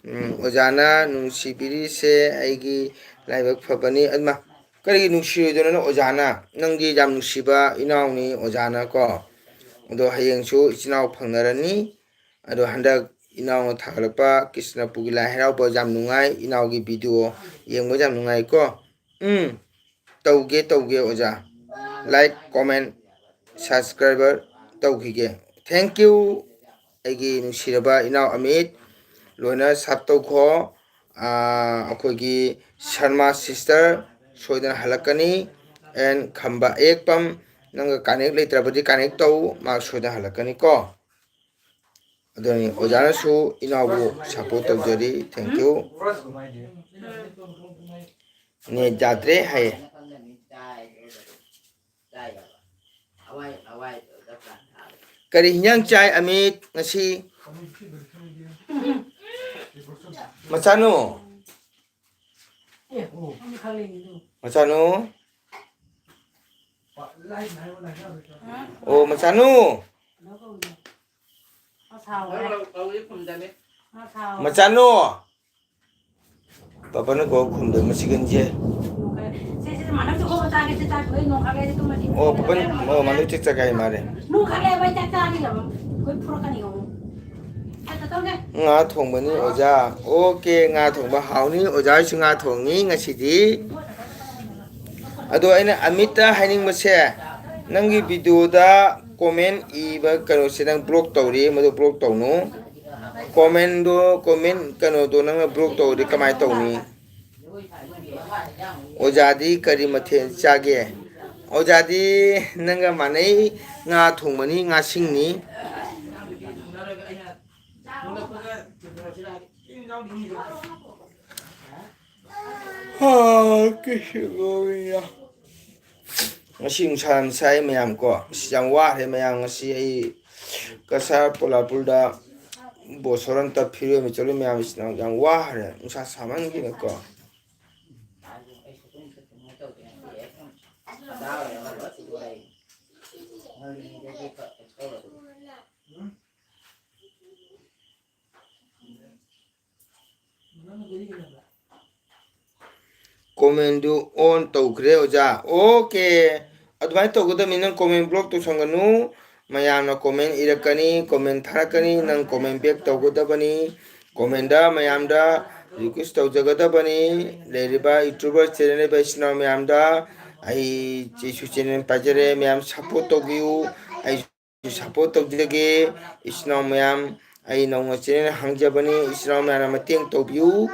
ꯎꯝ, ꯑꯣꯖꯥꯅ ꯅꯨꯡꯁꯤꯕꯤꯔꯤꯁꯦ ꯑꯩꯒꯤ ꯂꯥꯏꯕꯛ ꯐꯕꯅꯤ꯫ ꯑꯗꯨꯃ ꯀꯔꯤꯒꯤ ꯅꯨꯡꯁꯤꯔꯣꯏꯗꯣꯏꯅꯣ ꯑꯣꯖꯥꯅ? ꯅꯪꯗꯤ ꯌꯥꯝ ꯅꯨꯡꯁꯤꯕ ꯏꯅꯥꯎꯅꯤ ꯑꯣꯖꯥꯅ ꯀꯣ꯫ ꯑꯗꯣ ꯍꯌꯦꯡꯁꯨ ꯏꯆꯤꯟ ꯏꯅꯥꯎ ꯐꯪꯅꯔꯅꯤ꯫ ꯑꯗꯣ ꯍꯟꯗꯛ ꯏꯅꯥꯎꯅ ꯊꯥꯒꯠꯂꯛꯄ ꯀ꯭ꯔꯤꯁꯅꯄꯨꯔꯒꯤ ꯂꯥꯏ ꯍꯔꯥꯎꯕ ꯌꯥꯝ ꯅꯨꯡꯉꯥꯏ, ꯏꯅꯥꯎꯒꯤ ꯚꯤꯗꯤꯑꯣ ꯌꯦꯡꯕ ꯌꯥꯝ ꯅꯨꯡꯉꯥꯏꯀꯣ꯫ ꯎꯝ, ꯇꯧꯒꯦ, ꯇꯧꯒꯦ ꯑꯣꯖꯥ꯫ ꯂꯥꯏꯛ, ꯀꯣꯃꯦꯟ, ꯁꯕꯁꯀ꯭ꯔꯥꯏꯕꯔ ꯇꯧꯈꯤꯒꯦ꯫ Thank you, ꯑꯩꯒꯤ ꯅꯨꯡꯁꯤꯔꯕ ꯏꯅꯥꯎ ꯑꯃꯤꯠ꯫ ꯂꯣꯏꯅ ꯁꯞ ꯇꯧꯈꯣ꯫ ꯑꯥ, ꯑꯩꯈꯣꯏꯒꯤ ꯁꯔꯃ ꯁꯤꯁꯇꯔ ꯁꯣꯏꯗꯅ ꯍꯜꯂꯛꯀꯅꯤ꯫ ꯑꯦꯟ ꯈꯝꯕ ꯑꯌꯦꯛꯄꯝ, ꯅꯪꯒ ꯀꯅꯦꯛ ꯂꯩꯇ꯭ꯔꯕꯗꯤ ꯀꯅꯦꯛ ꯇꯧ, ꯃꯥ ꯁꯣꯏꯗꯅ ꯍꯜꯂꯛꯀꯅꯤꯀꯣ꯫ ꯑꯗꯨꯅꯤ, ꯑꯣꯖꯥꯅꯁꯨ ꯏꯅꯥꯎꯕꯨ ꯁꯞꯄꯣꯔꯠ ꯇꯧꯖꯔꯤ꯫ Thank you꯫ ꯅꯦꯠ ꯌꯥꯗ꯭ꯔꯦ ꯍꯥꯏꯌꯦ꯫ ꯀꯔꯤ ꯍꯤꯟꯖꯥꯡ ꯆꯥꯏ ꯑꯃꯤꯠ ꯉꯁꯤ? ꯃꯆꯥꯅꯨ? ꯃꯆꯥꯅꯨ? ꯑꯣ, ꯃꯆꯥꯅꯨ? ꯃꯆꯥꯅꯨ! ꯄꯥꯄꯥꯅ ꯀꯧ ꯈꯨꯝꯗꯦ ꯃꯁꯤ ꯒꯟꯁꯦ꯫ ꯑꯣ, ꯄꯥꯄꯥꯅ, ꯑꯣ, ꯃꯥꯅꯨ ꯆꯥꯛ ꯆꯥꯒꯦ ꯍꯥꯏ ꯃꯥꯜꯂꯦ꯫ ꯉꯥ ꯊꯣꯡꯕꯅꯤ ꯑꯣꯖꯥ꯫ ꯑꯣꯀꯦ, ꯉꯥ ꯊꯣꯡꯕ ꯍꯥꯎꯅꯤ꯫ ꯑꯣꯖꯥ ꯍꯣꯏꯁꯨ ꯉꯥ ꯊꯣꯡꯉꯤ ꯉꯁꯤꯗꯤ꯫ ꯑꯗꯣ ꯑꯩꯅ ꯑꯃꯤꯠꯇ ꯍꯥꯏꯅꯤꯡꯕꯁꯦ, ꯅꯪꯒꯤ videoꯗ comment ꯏꯕ ꯀꯩꯅꯣꯁꯦ ꯅꯪ block ꯇꯧꯔꯤ, ꯃꯗꯨ block ꯇꯧꯅꯨ꯫ Commentꯗꯣ, comment ꯀꯩꯅꯣꯗꯣ ꯅꯪꯅ block ꯇꯧꯔꯗꯤ ꯀꯃꯥꯏꯅ ꯇꯧꯅꯤ? ꯑꯣꯖꯥꯗꯤ ꯀꯔꯤ ꯃꯊꯦꯜ ꯆꯥꯒꯦ? ꯑꯣꯖꯥꯗꯤ ꯅꯪꯒ ꯃꯥꯟꯅꯩ, ꯉꯥ ꯊꯣꯡꯕꯅꯤ, ꯉꯥꯁꯤꯡꯅꯤ꯫ ꯉꯁꯤ ꯅꯨꯡꯁꯥ ꯌꯥꯝ ꯁꯥꯏ ꯃꯌꯥꯝ ꯀꯣ꯫ ꯑꯁ, ꯌꯥꯝ ꯋꯥꯈ꯭ꯔꯦ ꯃꯌꯥꯝ꯫ ꯉꯁꯤ ꯑꯩ ꯀꯁꯥꯔ ꯄꯣꯂꯥꯄꯨꯔꯗ ꯕꯣꯁꯣꯔꯟꯇ ꯐꯤꯔꯣꯏꯃ ꯆꯠꯂꯨꯏ ꯃꯌꯥꯝ꯫ ꯑꯁ, ꯌꯥꯝ ꯋꯥꯈ꯭ꯔꯦ ꯅꯨꯡꯁꯥ ꯁꯥꯃꯟꯈꯤꯅꯀꯣ꯫ Commentꯗꯨ on ꯇꯧꯈ꯭ꯔꯦ ꯑꯣꯖꯥ꯫ ꯑꯣꯀꯦ, ꯑꯗꯨꯃꯥꯏꯅ ꯇꯧꯒꯗꯕꯅꯤ꯫ ꯅꯪ comment block ꯇꯧꯁꯟꯒꯅꯨ꯫ ꯃꯌꯥꯝꯅ comment ꯏꯔꯛꯀꯅꯤ, comment ꯊꯥꯔꯛꯀꯅꯤ, ꯅꯪ comment back ꯇꯧꯒꯗꯕꯅꯤ꯫ Commentꯗ ꯃꯌꯥꯝꯗ request ꯇꯧꯖꯒꯗꯕꯅꯤ꯫ ꯂꯩꯔꯤꯕ YouTuber channel ꯂꯩꯕ ꯏꯆꯤꯟ ꯏꯅꯥꯎ ꯃꯌꯥꯝꯗ, ꯑꯩ ꯆꯦꯁꯨ channel ꯄꯥꯏꯖꯔꯦ, ꯃꯌꯥꯝ support ꯇꯧꯕꯤꯌꯨ꯫ ꯑꯩ support ꯇꯧꯖꯒꯦ꯫ ꯏꯆꯤꯟ ꯏꯅꯥꯎ ꯃꯌꯥꯝ, ꯑꯩ ꯅꯧꯅ channel ꯍꯥꯡꯖꯕꯅꯤ꯫ ꯏꯆꯤꯟ ꯏꯅꯥꯎ ꯃꯌꯥꯝꯅ ꯃꯇꯦꯡ ꯇꯧꯕꯤꯌꯨ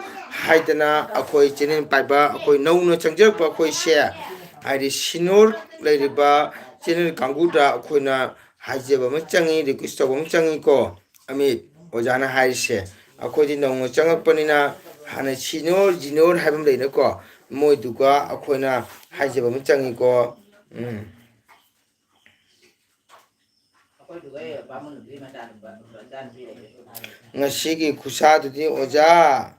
ꯍꯥꯏꯗꯅ ꯑꯩꯈꯣꯏ channel ꯄꯥꯏꯕ, ꯑꯩꯈꯣꯏ ꯅꯧꯅ ꯆꯪꯖꯔꯛꯄ ꯑꯩꯈꯣꯏꯁꯦ, ꯍꯥꯏꯗꯤ senior ꯂꯩꯔꯤꯕ channel ꯀꯥꯡꯕꯨꯗ ꯑꯩꯈꯣꯏꯅ ꯍꯥꯏꯖꯕ ꯑꯃ ꯆꯪꯉꯤ, request ꯇꯧꯕ ꯑꯃ ꯆꯪꯉꯤꯀꯣ꯫ ꯑꯃꯤꯠ ꯑꯣꯖꯥꯅ ꯍꯥꯏꯔꯤꯁꯦ, ꯑꯩꯈꯣꯏꯗꯤ ꯅꯧꯅ ꯆꯪꯉꯛꯄꯅꯤꯅ ꯍꯥꯟꯅ senior junior ꯍꯥꯏꯕ ꯑꯃ ꯂꯩꯅꯀꯣ, ꯃꯣꯏꯗꯨꯒ ꯑꯩꯈꯣꯏꯅ ꯍꯥꯏꯖꯕ ꯑꯃ ꯆꯪꯉꯤꯀꯣ꯫ ꯎꯝ꯫ ꯉꯁꯤꯒꯤ ꯈꯨꯁꯥꯗꯨꯗꯤ ꯑꯣꯖꯥ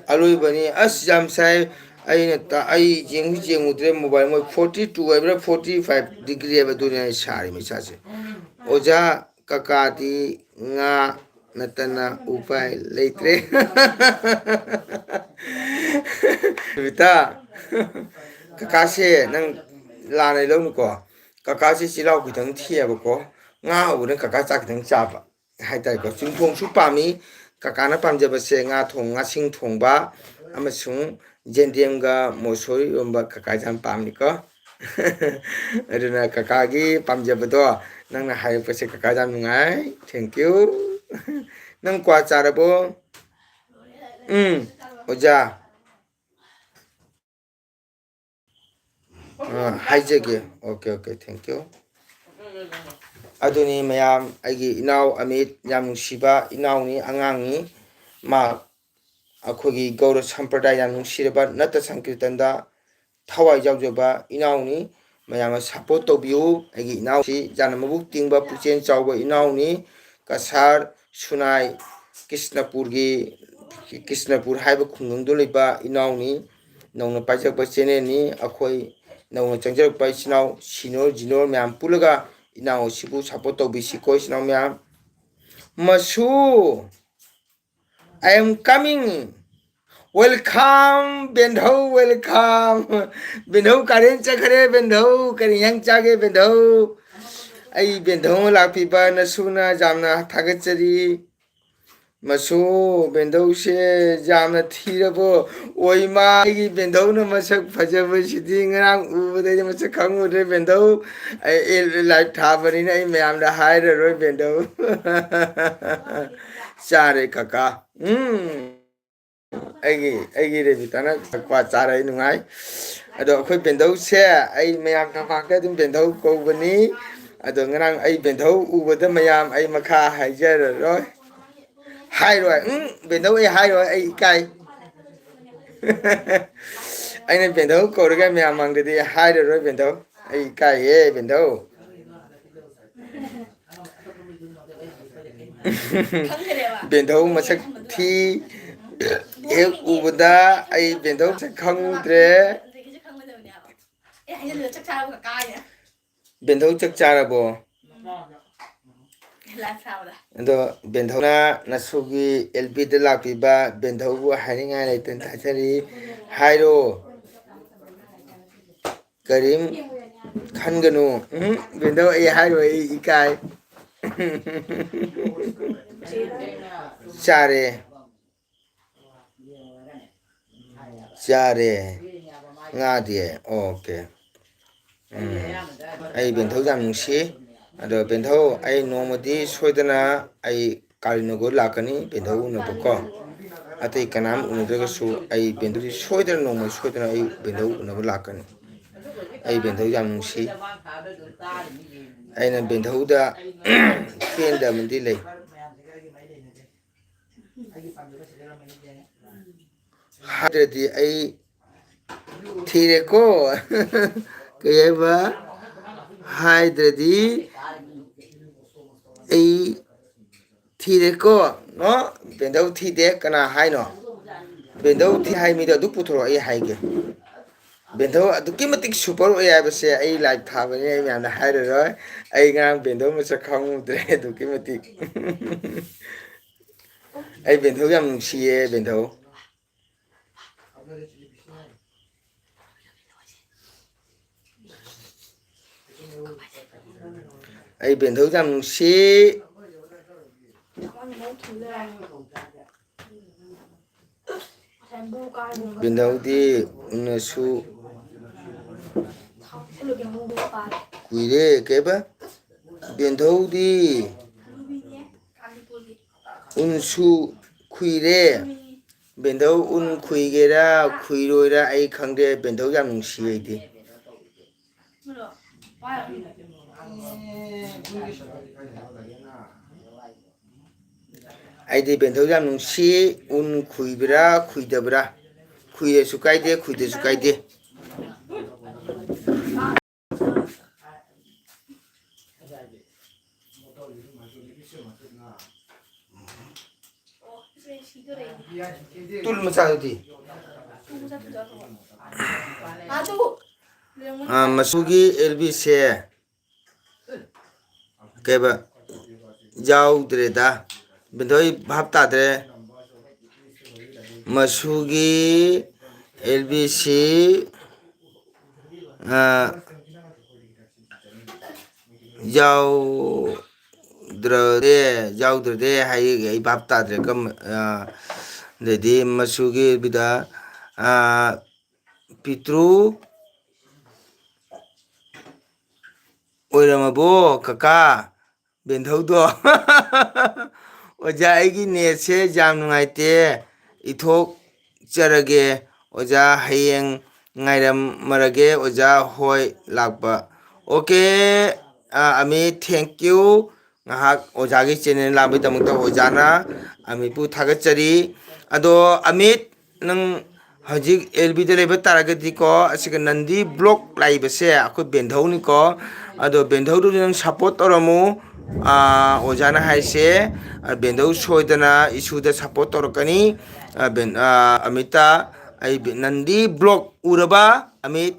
ꯑꯔꯣꯏꯕꯅꯤ꯫ ꯑꯁ, ꯌꯥꯝ ꯁꯥꯏ꯫ ꯑꯩꯅ ꯇ-, ꯑꯩ ꯌꯦꯡꯁꯨ ꯌꯦꯡꯉꯨꯗ꯭ꯔꯦ ꯃꯣꯕꯥꯏꯜ, ꯃꯣꯏ ꯐꯣꯔꯇꯤ ꯇꯨ ꯍꯥꯏꯕ꯭ꯔꯥ ꯐꯣꯔꯇꯤ ꯐꯥꯏꯚ ꯗꯤꯒ꯭ꯔꯤ ꯍꯥꯏꯕ, ꯑꯗꯨꯅꯦ ꯑꯩ ꯁꯥꯔꯤ ꯃꯩꯁꯥꯁꯦ꯫ ꯑꯣꯖꯥ, ꯀꯀꯥꯗꯤ ꯉꯥ ꯅꯠꯇꯅ ꯎꯄꯥꯏ ꯂꯩꯇ꯭ꯔꯦ꯫ ꯔꯣꯕꯤꯇꯥ, ꯀꯀꯥꯁꯦ ꯅꯪ ꯂꯥꯟꯅ ꯂꯧꯅꯨꯀꯣ꯫ ꯀꯀꯥꯁꯦ ꯆꯤꯜꯍꯥꯎ ꯈꯤꯇꯪ ꯊꯤꯑꯕꯀꯣ꯫ ꯉꯥ ꯎꯕꯅ ꯀꯀꯥ ꯆꯥꯛ ꯈꯤꯇꯪ ꯆꯥꯕ ꯍꯥꯏꯇꯥꯔꯦꯀꯣ꯫ ꯆꯨꯝꯊꯣꯡꯁꯨ ꯄꯥꯝꯃꯤ꯫ ꯀꯀꯥꯅ ꯄꯥꯝꯖꯕꯁꯦ ꯉꯥ ꯊꯣꯡ, ꯉꯥꯁꯤꯡ ꯊꯣꯡꯕ ꯑꯃꯁꯨꯡ ꯌꯦꯟꯗꯦꯝꯒ ꯃꯣꯁꯣꯔꯤ ꯏꯔꯣꯝꯕ ꯀꯀꯥꯁꯦ ꯌꯥꯝ ꯄꯥꯝꯃꯤꯀꯣ꯫ ꯑꯗꯨꯅ ꯀꯀꯥꯒꯤ ꯄꯥꯝꯖꯕꯗꯣ ꯅꯪꯅ ꯍꯥꯏꯔꯛꯄꯁꯦ ꯀꯀꯥ ꯌꯥꯝ ꯅꯨꯡꯉꯥꯏ꯫ Thank you꯫ ꯅꯪ ꯀ꯭ꯋꯥ ꯆꯥꯔꯕꯣ? ꯎꯝ, ꯑꯣꯖꯥ꯫ ꯑꯥ, ꯍꯥꯏꯖꯒꯦ꯫ Okay, okay, thank you꯫ ꯑꯗꯨꯅꯤ ꯃꯌꯥꯝ, ꯑꯩꯒꯤ ꯏꯅꯥꯎ ꯑꯃꯤꯠ, ꯌꯥꯝ ꯅꯨꯡꯁꯤꯕ ꯏꯅꯥꯎꯅꯤ, ꯑꯉꯥꯡꯅꯤ꯫ ꯃꯥ ꯑꯩꯈꯣꯏꯒꯤ ꯒꯧꯔ ꯁꯝꯄ꯭ꯔꯗꯥꯌ ꯌꯥꯝ ꯅꯨꯡꯁꯤꯔꯕ ꯅꯠꯇ ꯁꯪꯀꯤꯔꯇꯟꯗ ꯊꯋꯥꯏ ꯌꯥꯎꯖꯕ ꯏꯅꯥꯎꯅꯤ꯫ ꯃꯌꯥꯝꯅ support ꯇꯧꯕꯤꯌꯨ꯫ ꯑꯩꯒꯤ ꯏꯅꯥꯎꯁꯤ ꯌꯥꯝꯅ ꯃꯕꯨꯛ ꯇꯤꯡꯕ, ꯄꯨꯛꯆꯦꯜ ꯆꯥꯎꯕ ꯏꯅꯥꯎꯅꯤ꯫ ꯀꯁꯥꯔ ꯁꯨꯅꯥꯏ ꯀ꯭ꯔꯤꯁꯅꯄꯨꯔꯒꯤ, ꯀ꯭ꯔꯤꯁꯅꯄꯨꯔ ꯍꯥꯏꯕ ꯈꯨꯡꯒꯪꯗꯨ ꯂꯩꯕ ꯏꯅꯥꯎꯅꯤ꯫ ꯅꯧꯅ ꯄꯥꯏꯖꯔꯛꯄ channelꯅꯤ꯫ ꯑꯩꯈꯣꯏ ꯅꯧꯅ ꯆꯪꯖꯔꯛꯄ ꯏꯆꯤꯟ ꯏꯅꯥꯎ senior junior ꯃꯌꯥꯝ ꯄꯨꯜꯂꯒ ꯏꯅꯥꯎ ꯑꯁꯤꯕꯨ support ꯇꯧꯕꯤꯁꯤꯀꯣ ꯏꯆꯤꯟ ꯏꯅꯥꯎ ꯃꯌꯥꯝ꯫ ꯃꯁꯨ, I am coming꯫ Welcome, ꯕꯦꯟꯙꯧ, welcome꯫ ꯕꯦꯟꯙꯧ ꯀꯥꯔꯦꯟ ꯆꯠꯈ꯭ꯔꯦ, ꯕꯦꯟꯙꯧ꯫ ꯀꯔꯤ ꯏꯟꯖꯥꯡ ꯆꯥꯒꯦ, ꯕꯦꯟꯙꯧ? ꯑꯩ ꯕꯦꯟꯙꯧ ꯑꯃ ꯂꯥꯛꯄꯤꯕ ꯅꯁꯨꯅ ꯌꯥꯝꯅ ꯊꯥꯒꯠꯆꯔꯤ꯫ ꯃꯁꯨ, ꯕꯦꯟꯙꯧꯁꯦ ꯌꯥꯝꯅ ꯊꯤꯔꯕꯣ? ꯑꯣꯏꯃꯥ, ꯑꯩꯒꯤ ꯕꯦꯟꯙꯧꯅ ꯃꯁꯛ ꯐꯖꯕꯁꯤꯗꯤ ꯉꯔꯥꯡ ꯎꯕꯗꯩꯗꯤ ꯃꯁꯛ ꯈꯪꯉꯨꯗ꯭ꯔꯦ, ꯕꯦꯟꯙꯧ꯫ ꯑꯩ, ꯑꯩ live ꯊꯥꯕꯅꯤꯅ ꯑꯩ ꯃꯌꯥꯝꯗ ꯍꯥꯏꯔꯔꯣꯏ, ꯕꯦꯟꯙꯧ꯫ ꯆꯥꯔꯦ, ꯀꯀꯥ꯫ ꯎꯝ꯫ ꯑꯩꯒꯤ, ꯑꯩꯒꯤ ꯔꯦꯕꯤꯀꯥꯅ ꯀ꯭ꯋꯥ ꯆꯥꯔ ꯑꯩ ꯅꯨꯡꯉꯥꯏ꯫ ꯑꯗꯣ ꯑꯩꯈꯣꯏ ꯕꯦꯟꯙꯧꯁꯦ ꯑꯩ ꯃꯌꯥꯝ ꯃꯃꯥꯡꯗ ꯑꯗꯨꯝ ꯕꯦꯟꯙꯧ ꯀꯧꯕꯅꯤ꯫ ꯑꯗꯣ ꯉꯔꯥꯡ ꯑꯩ ꯕꯦꯟꯙꯧ ꯎꯕꯗ ꯃꯌꯥꯝ ꯑꯩ ꯃꯈꯥ ꯍꯥꯏꯖꯔꯔꯣꯏ꯫ ꯍꯥꯏꯔꯣꯏ꯫ ꯎꯝ, ꯕꯦꯟꯙꯧ ꯑꯩ ꯍꯥꯏꯔꯣꯏ, ꯑꯩ ꯏꯀꯥꯏ꯫ ꯑꯩꯅ ꯕꯦꯟꯙꯧ ꯀꯧꯔꯒ ꯃꯌꯥꯝ ꯃꯥꯡꯗꯗꯤ ꯍꯥꯏꯔꯔꯣꯏ ꯕꯦꯟꯙꯧ꯫ ꯑꯩ ꯏꯀꯥꯏꯌꯦ ꯕꯦꯟꯙꯧ꯫ ꯕꯦꯟꯙꯧ ꯃꯁꯛ ꯊꯤ꯫ ꯍꯦꯛ ꯎꯕꯗ ꯑꯩ ꯕꯦꯟꯗꯧ ꯁꯛ ꯈꯪꯗ꯭ꯔꯦ꯫ ꯑꯗꯒꯤꯁꯨ ꯈꯪꯒꯗꯕꯅꯦꯕ꯫ ꯑꯦ, ꯍꯥꯏꯖꯤꯜꯂꯨ, ꯆꯥꯛ ꯆꯥꯔꯕꯣ ꯀꯀꯥ ꯍꯥꯏꯅ꯫ ꯕꯦꯟꯗꯧ ꯆꯥꯛ ꯆꯥꯔꯕꯣ? ꯂꯥꯏꯞ ꯊꯥꯕꯗ꯫ ꯑꯗꯣ ꯕꯦꯟꯗꯧꯅ ꯅꯁꯨꯒꯤ ꯑꯦꯜ ꯄꯤꯗ ꯂꯥꯛꯄꯤꯕ ꯕꯦꯟꯗꯧꯕꯨ ꯍꯥꯏꯅꯤꯡꯉꯥꯏ ꯂꯩꯇꯅ ꯊꯥꯖꯔꯤ꯫ ꯍꯥꯏꯔꯣ꯫ ꯀꯔꯤꯝ ꯈꯟꯒꯅꯨ꯫ ꯎꯝ, ꯕꯦꯟꯗꯧ ꯑꯩ ꯍꯥꯏꯔꯣꯏ, ꯑꯩ ꯏꯀꯥꯏ꯫ ꯆꯥꯔꯦ꯫ ꯆꯥꯔꯦ꯫ ꯉꯥꯗꯤ? ꯑꯣꯀꯦ꯫ ꯎꯝ꯫ ꯑꯩ ꯕꯦꯟꯊꯧ ꯌꯥꯝ ꯅꯨꯡꯁꯤ꯫ ꯑꯗꯣ ꯕꯦꯟꯊꯧ, ꯑꯩ ꯅꯣꯡꯃꯗꯤ ꯁꯣꯏꯗꯅ ꯑꯩ ꯀꯥꯂꯤꯅꯒꯣ ꯂꯥꯛꯀꯅꯤ ꯕꯦꯟꯊꯧ ꯎꯅꯕꯀꯣ꯫ ꯑꯇꯩ ꯀꯅꯥꯝ ꯎꯅꯗ꯭ꯔꯒꯁꯨ ꯑꯩ ꯕꯦꯟꯊꯧꯗꯤ ꯁꯣꯏꯗꯅ, ꯅꯣꯡꯃ ꯁꯣꯏꯗꯅ ꯑꯩ ꯕꯦꯟꯊꯧ ꯎꯅꯕ ꯂꯥꯛꯀꯅꯤ꯫ ꯑꯩ ꯕꯦꯟꯊꯧ ꯌꯥꯝ ꯅꯨꯡꯁꯤ꯫ ꯑꯩꯅ ꯕꯦꯟꯊꯧꯗ ꯄꯦꯟꯗꯕ ꯑꯃꯗꯤ ꯂꯩ꯫ ꯍꯥꯏꯗ꯭ꯔꯗꯤ ꯑꯩ ꯊꯤꯔꯦꯀꯣ꯫ ꯀꯩ ꯍꯥꯏꯕ? ꯍꯥꯏꯗ꯭ꯔꯗꯤ ꯑꯩ ꯊꯤꯔꯦꯀꯣ꯫ ꯅꯣ, ꯕꯦꯟꯗꯧ ꯊꯤꯗꯦ꯫ ꯀꯅꯥ ꯍꯥꯏꯅꯣ? ꯕꯦꯟꯗꯧ ꯊꯤ ꯍꯥꯏ ꯃꯤꯗꯣ ꯑꯗꯨ ꯄꯨꯊꯣꯔꯛꯑꯣ, ꯑꯩ ꯍꯥꯏꯒꯦ꯫ ꯕꯦꯟꯗꯧ ꯑꯗꯨꯛꯀꯤ ꯃꯇꯤꯛ ꯁꯨꯄꯔ ꯑꯣꯏ ꯍꯥꯏꯕꯁꯦ ꯑꯩ ꯂꯥꯏꯚ ꯊꯥꯕꯅꯤ, ꯑꯩ ꯃꯌꯥꯝꯗ ꯍꯥꯏꯔꯔꯣꯏ꯫ ꯑꯩ ꯉꯔꯥꯡ ꯕꯦꯟꯗꯧ ꯃꯁꯛ ꯈꯪꯉꯨꯗ꯭ꯔꯦ, ꯑꯗꯨꯛꯀꯤ ꯃꯇꯤꯛ꯫ ꯑꯩ ꯕꯦꯟꯗꯧ ꯌꯥꯝ ꯅꯨꯡꯁꯤꯌꯦ, ꯕꯦꯟꯗꯧ꯫ ꯑꯩ ꯕꯦꯟꯗꯧ ꯌꯥꯝ ꯅꯨꯡꯁꯤ꯫ ꯕꯦꯟꯗꯧꯗꯤ ꯎꯅꯁꯨ ꯀꯨꯏꯔꯦ꯫ ꯀꯩꯕ? ꯕꯦꯟꯗꯧꯗꯤ ꯎꯟꯁꯨ ꯈꯨꯏꯔꯦ꯫ ꯕꯦꯟꯗꯧ ꯎꯟ ꯈꯨꯏꯒꯦꯔꯥ ꯈꯨꯏꯔꯣꯏꯔꯥ ꯑꯩ ꯈꯪꯗꯦ꯫ ꯕꯦꯟꯗꯧ ꯌꯥꯝ ꯅꯨꯡꯁꯤ ꯑꯩꯗꯤ꯫ ꯑꯩꯗꯤ ꯕꯦꯟꯗꯧ ꯌꯥꯝ ꯅꯨꯡꯁꯤ꯫ ꯎꯟ ꯈꯨꯏꯕ꯭ꯔꯥ ꯈꯨꯏꯗꯕ꯭ꯔꯥ? ꯈꯨꯏꯔꯁꯨ ꯀꯥꯏꯗꯦ, ꯈꯨꯏꯗꯁꯨ ꯀꯥꯏꯗꯦ꯫ ꯇꯨꯜ ꯃꯆꯥꯗꯨꯗꯤ? ꯑꯗꯨ ꯑꯥ, ꯃꯁꯨꯒꯤ ꯑꯦꯜ ꯕꯤꯁꯦ ꯀꯩꯕ ꯌꯥꯎꯗ꯭ꯔꯦꯗ꯫ ꯕꯦꯟꯊꯧ, ꯑꯩ ꯚꯥꯞ ꯇꯥꯗ꯭ꯔꯦ꯫ ꯃꯁꯨꯒꯤ ꯑꯦꯜ ꯕꯤ ꯁꯤ, ꯑꯥ, ꯌꯥꯎꯗ꯭ꯔꯗꯦ, ꯌꯥꯎꯗ꯭ꯔꯗꯦ ꯍꯥꯏ, ꯑꯩ ꯚꯥꯞ ꯇꯥꯗ꯭ꯔꯦ꯫ ꯀꯝ-, ꯑꯥ, ꯑꯗꯩꯗꯤ ꯃꯁꯨꯒꯤ ꯑꯦꯜ ꯕꯤꯗ, ꯑꯥ, ꯄꯤꯇ꯭ꯔꯨ ꯑꯣꯏꯔꯝꯃꯕꯣ ꯀꯀꯥ? ꯕꯦꯟꯊꯧꯗꯣ꯫ ꯑꯣꯖꯥ, ꯑꯩꯒꯤ ꯅꯦꯠꯁꯦ ꯌꯥꯝ ꯅꯨꯡꯉꯥꯏꯇꯦ, ꯏꯊꯣꯛꯆꯔꯒꯦ꯫ ꯑꯣꯖꯥ, ꯍꯌꯦꯡ ꯉꯥꯏꯔꯝꯃꯔꯒꯦ ꯑꯣꯖꯥ꯫ ꯍꯣꯏ, ꯂꯥꯛꯄ꯫ ꯑꯣꯀꯦ, ꯑ, ꯑꯃꯤꯠ, thank you꯫ ꯉꯥꯏꯍꯥꯛ ꯑꯣꯖꯥꯒꯤ ꯆꯦꯅꯦꯜ ꯂꯥꯛꯄꯒꯤꯗꯃꯛꯇ ꯑꯣꯖꯥꯅ ꯑꯃꯤꯠꯄꯨ ꯊꯥꯒꯠꯆꯔꯤ꯫ ꯑꯗꯣ ꯑꯃꯤꯠ, ꯅꯪ ꯍꯧꯖꯤꯛ ꯑꯦꯜ ꯕꯤꯗ ꯂꯩꯕ ꯇꯥꯔꯒꯗꯤꯀꯣ, ꯑꯁꯤꯒ ꯅꯟꯗꯤ ꯕ꯭ꯂꯣꯛ ꯂꯥꯛꯏꯕꯁꯦ ꯑꯩꯈꯣꯏ ꯕꯦꯟꯙꯧꯅꯤꯀꯣ꯫ ꯑꯗꯣ ꯕꯦꯟꯙꯧꯗꯨꯗꯤ ꯅꯪ ꯁꯞꯄꯣꯔꯠ ꯇꯧꯔꯝꯃꯨ꯫ ꯑꯥ, ꯑꯣꯖꯥꯅ ꯍꯥꯏꯁꯦ, ꯑꯥ, ꯕꯦꯟꯙꯧ ꯁꯣꯏꯗꯅ ꯏꯁꯨꯗ ꯁꯞꯄꯣꯔꯠ ꯇꯧꯔꯛꯀꯅꯤ꯫ ꯑꯥ, ꯕꯦꯟ-, ꯑꯥ, ꯑꯃꯤꯇꯥ, ꯑꯩ ꯕꯦ-, ꯅꯟꯗꯤ ꯕ꯭ꯂꯣꯛ ꯎꯔꯕ ꯑꯃꯤꯠ?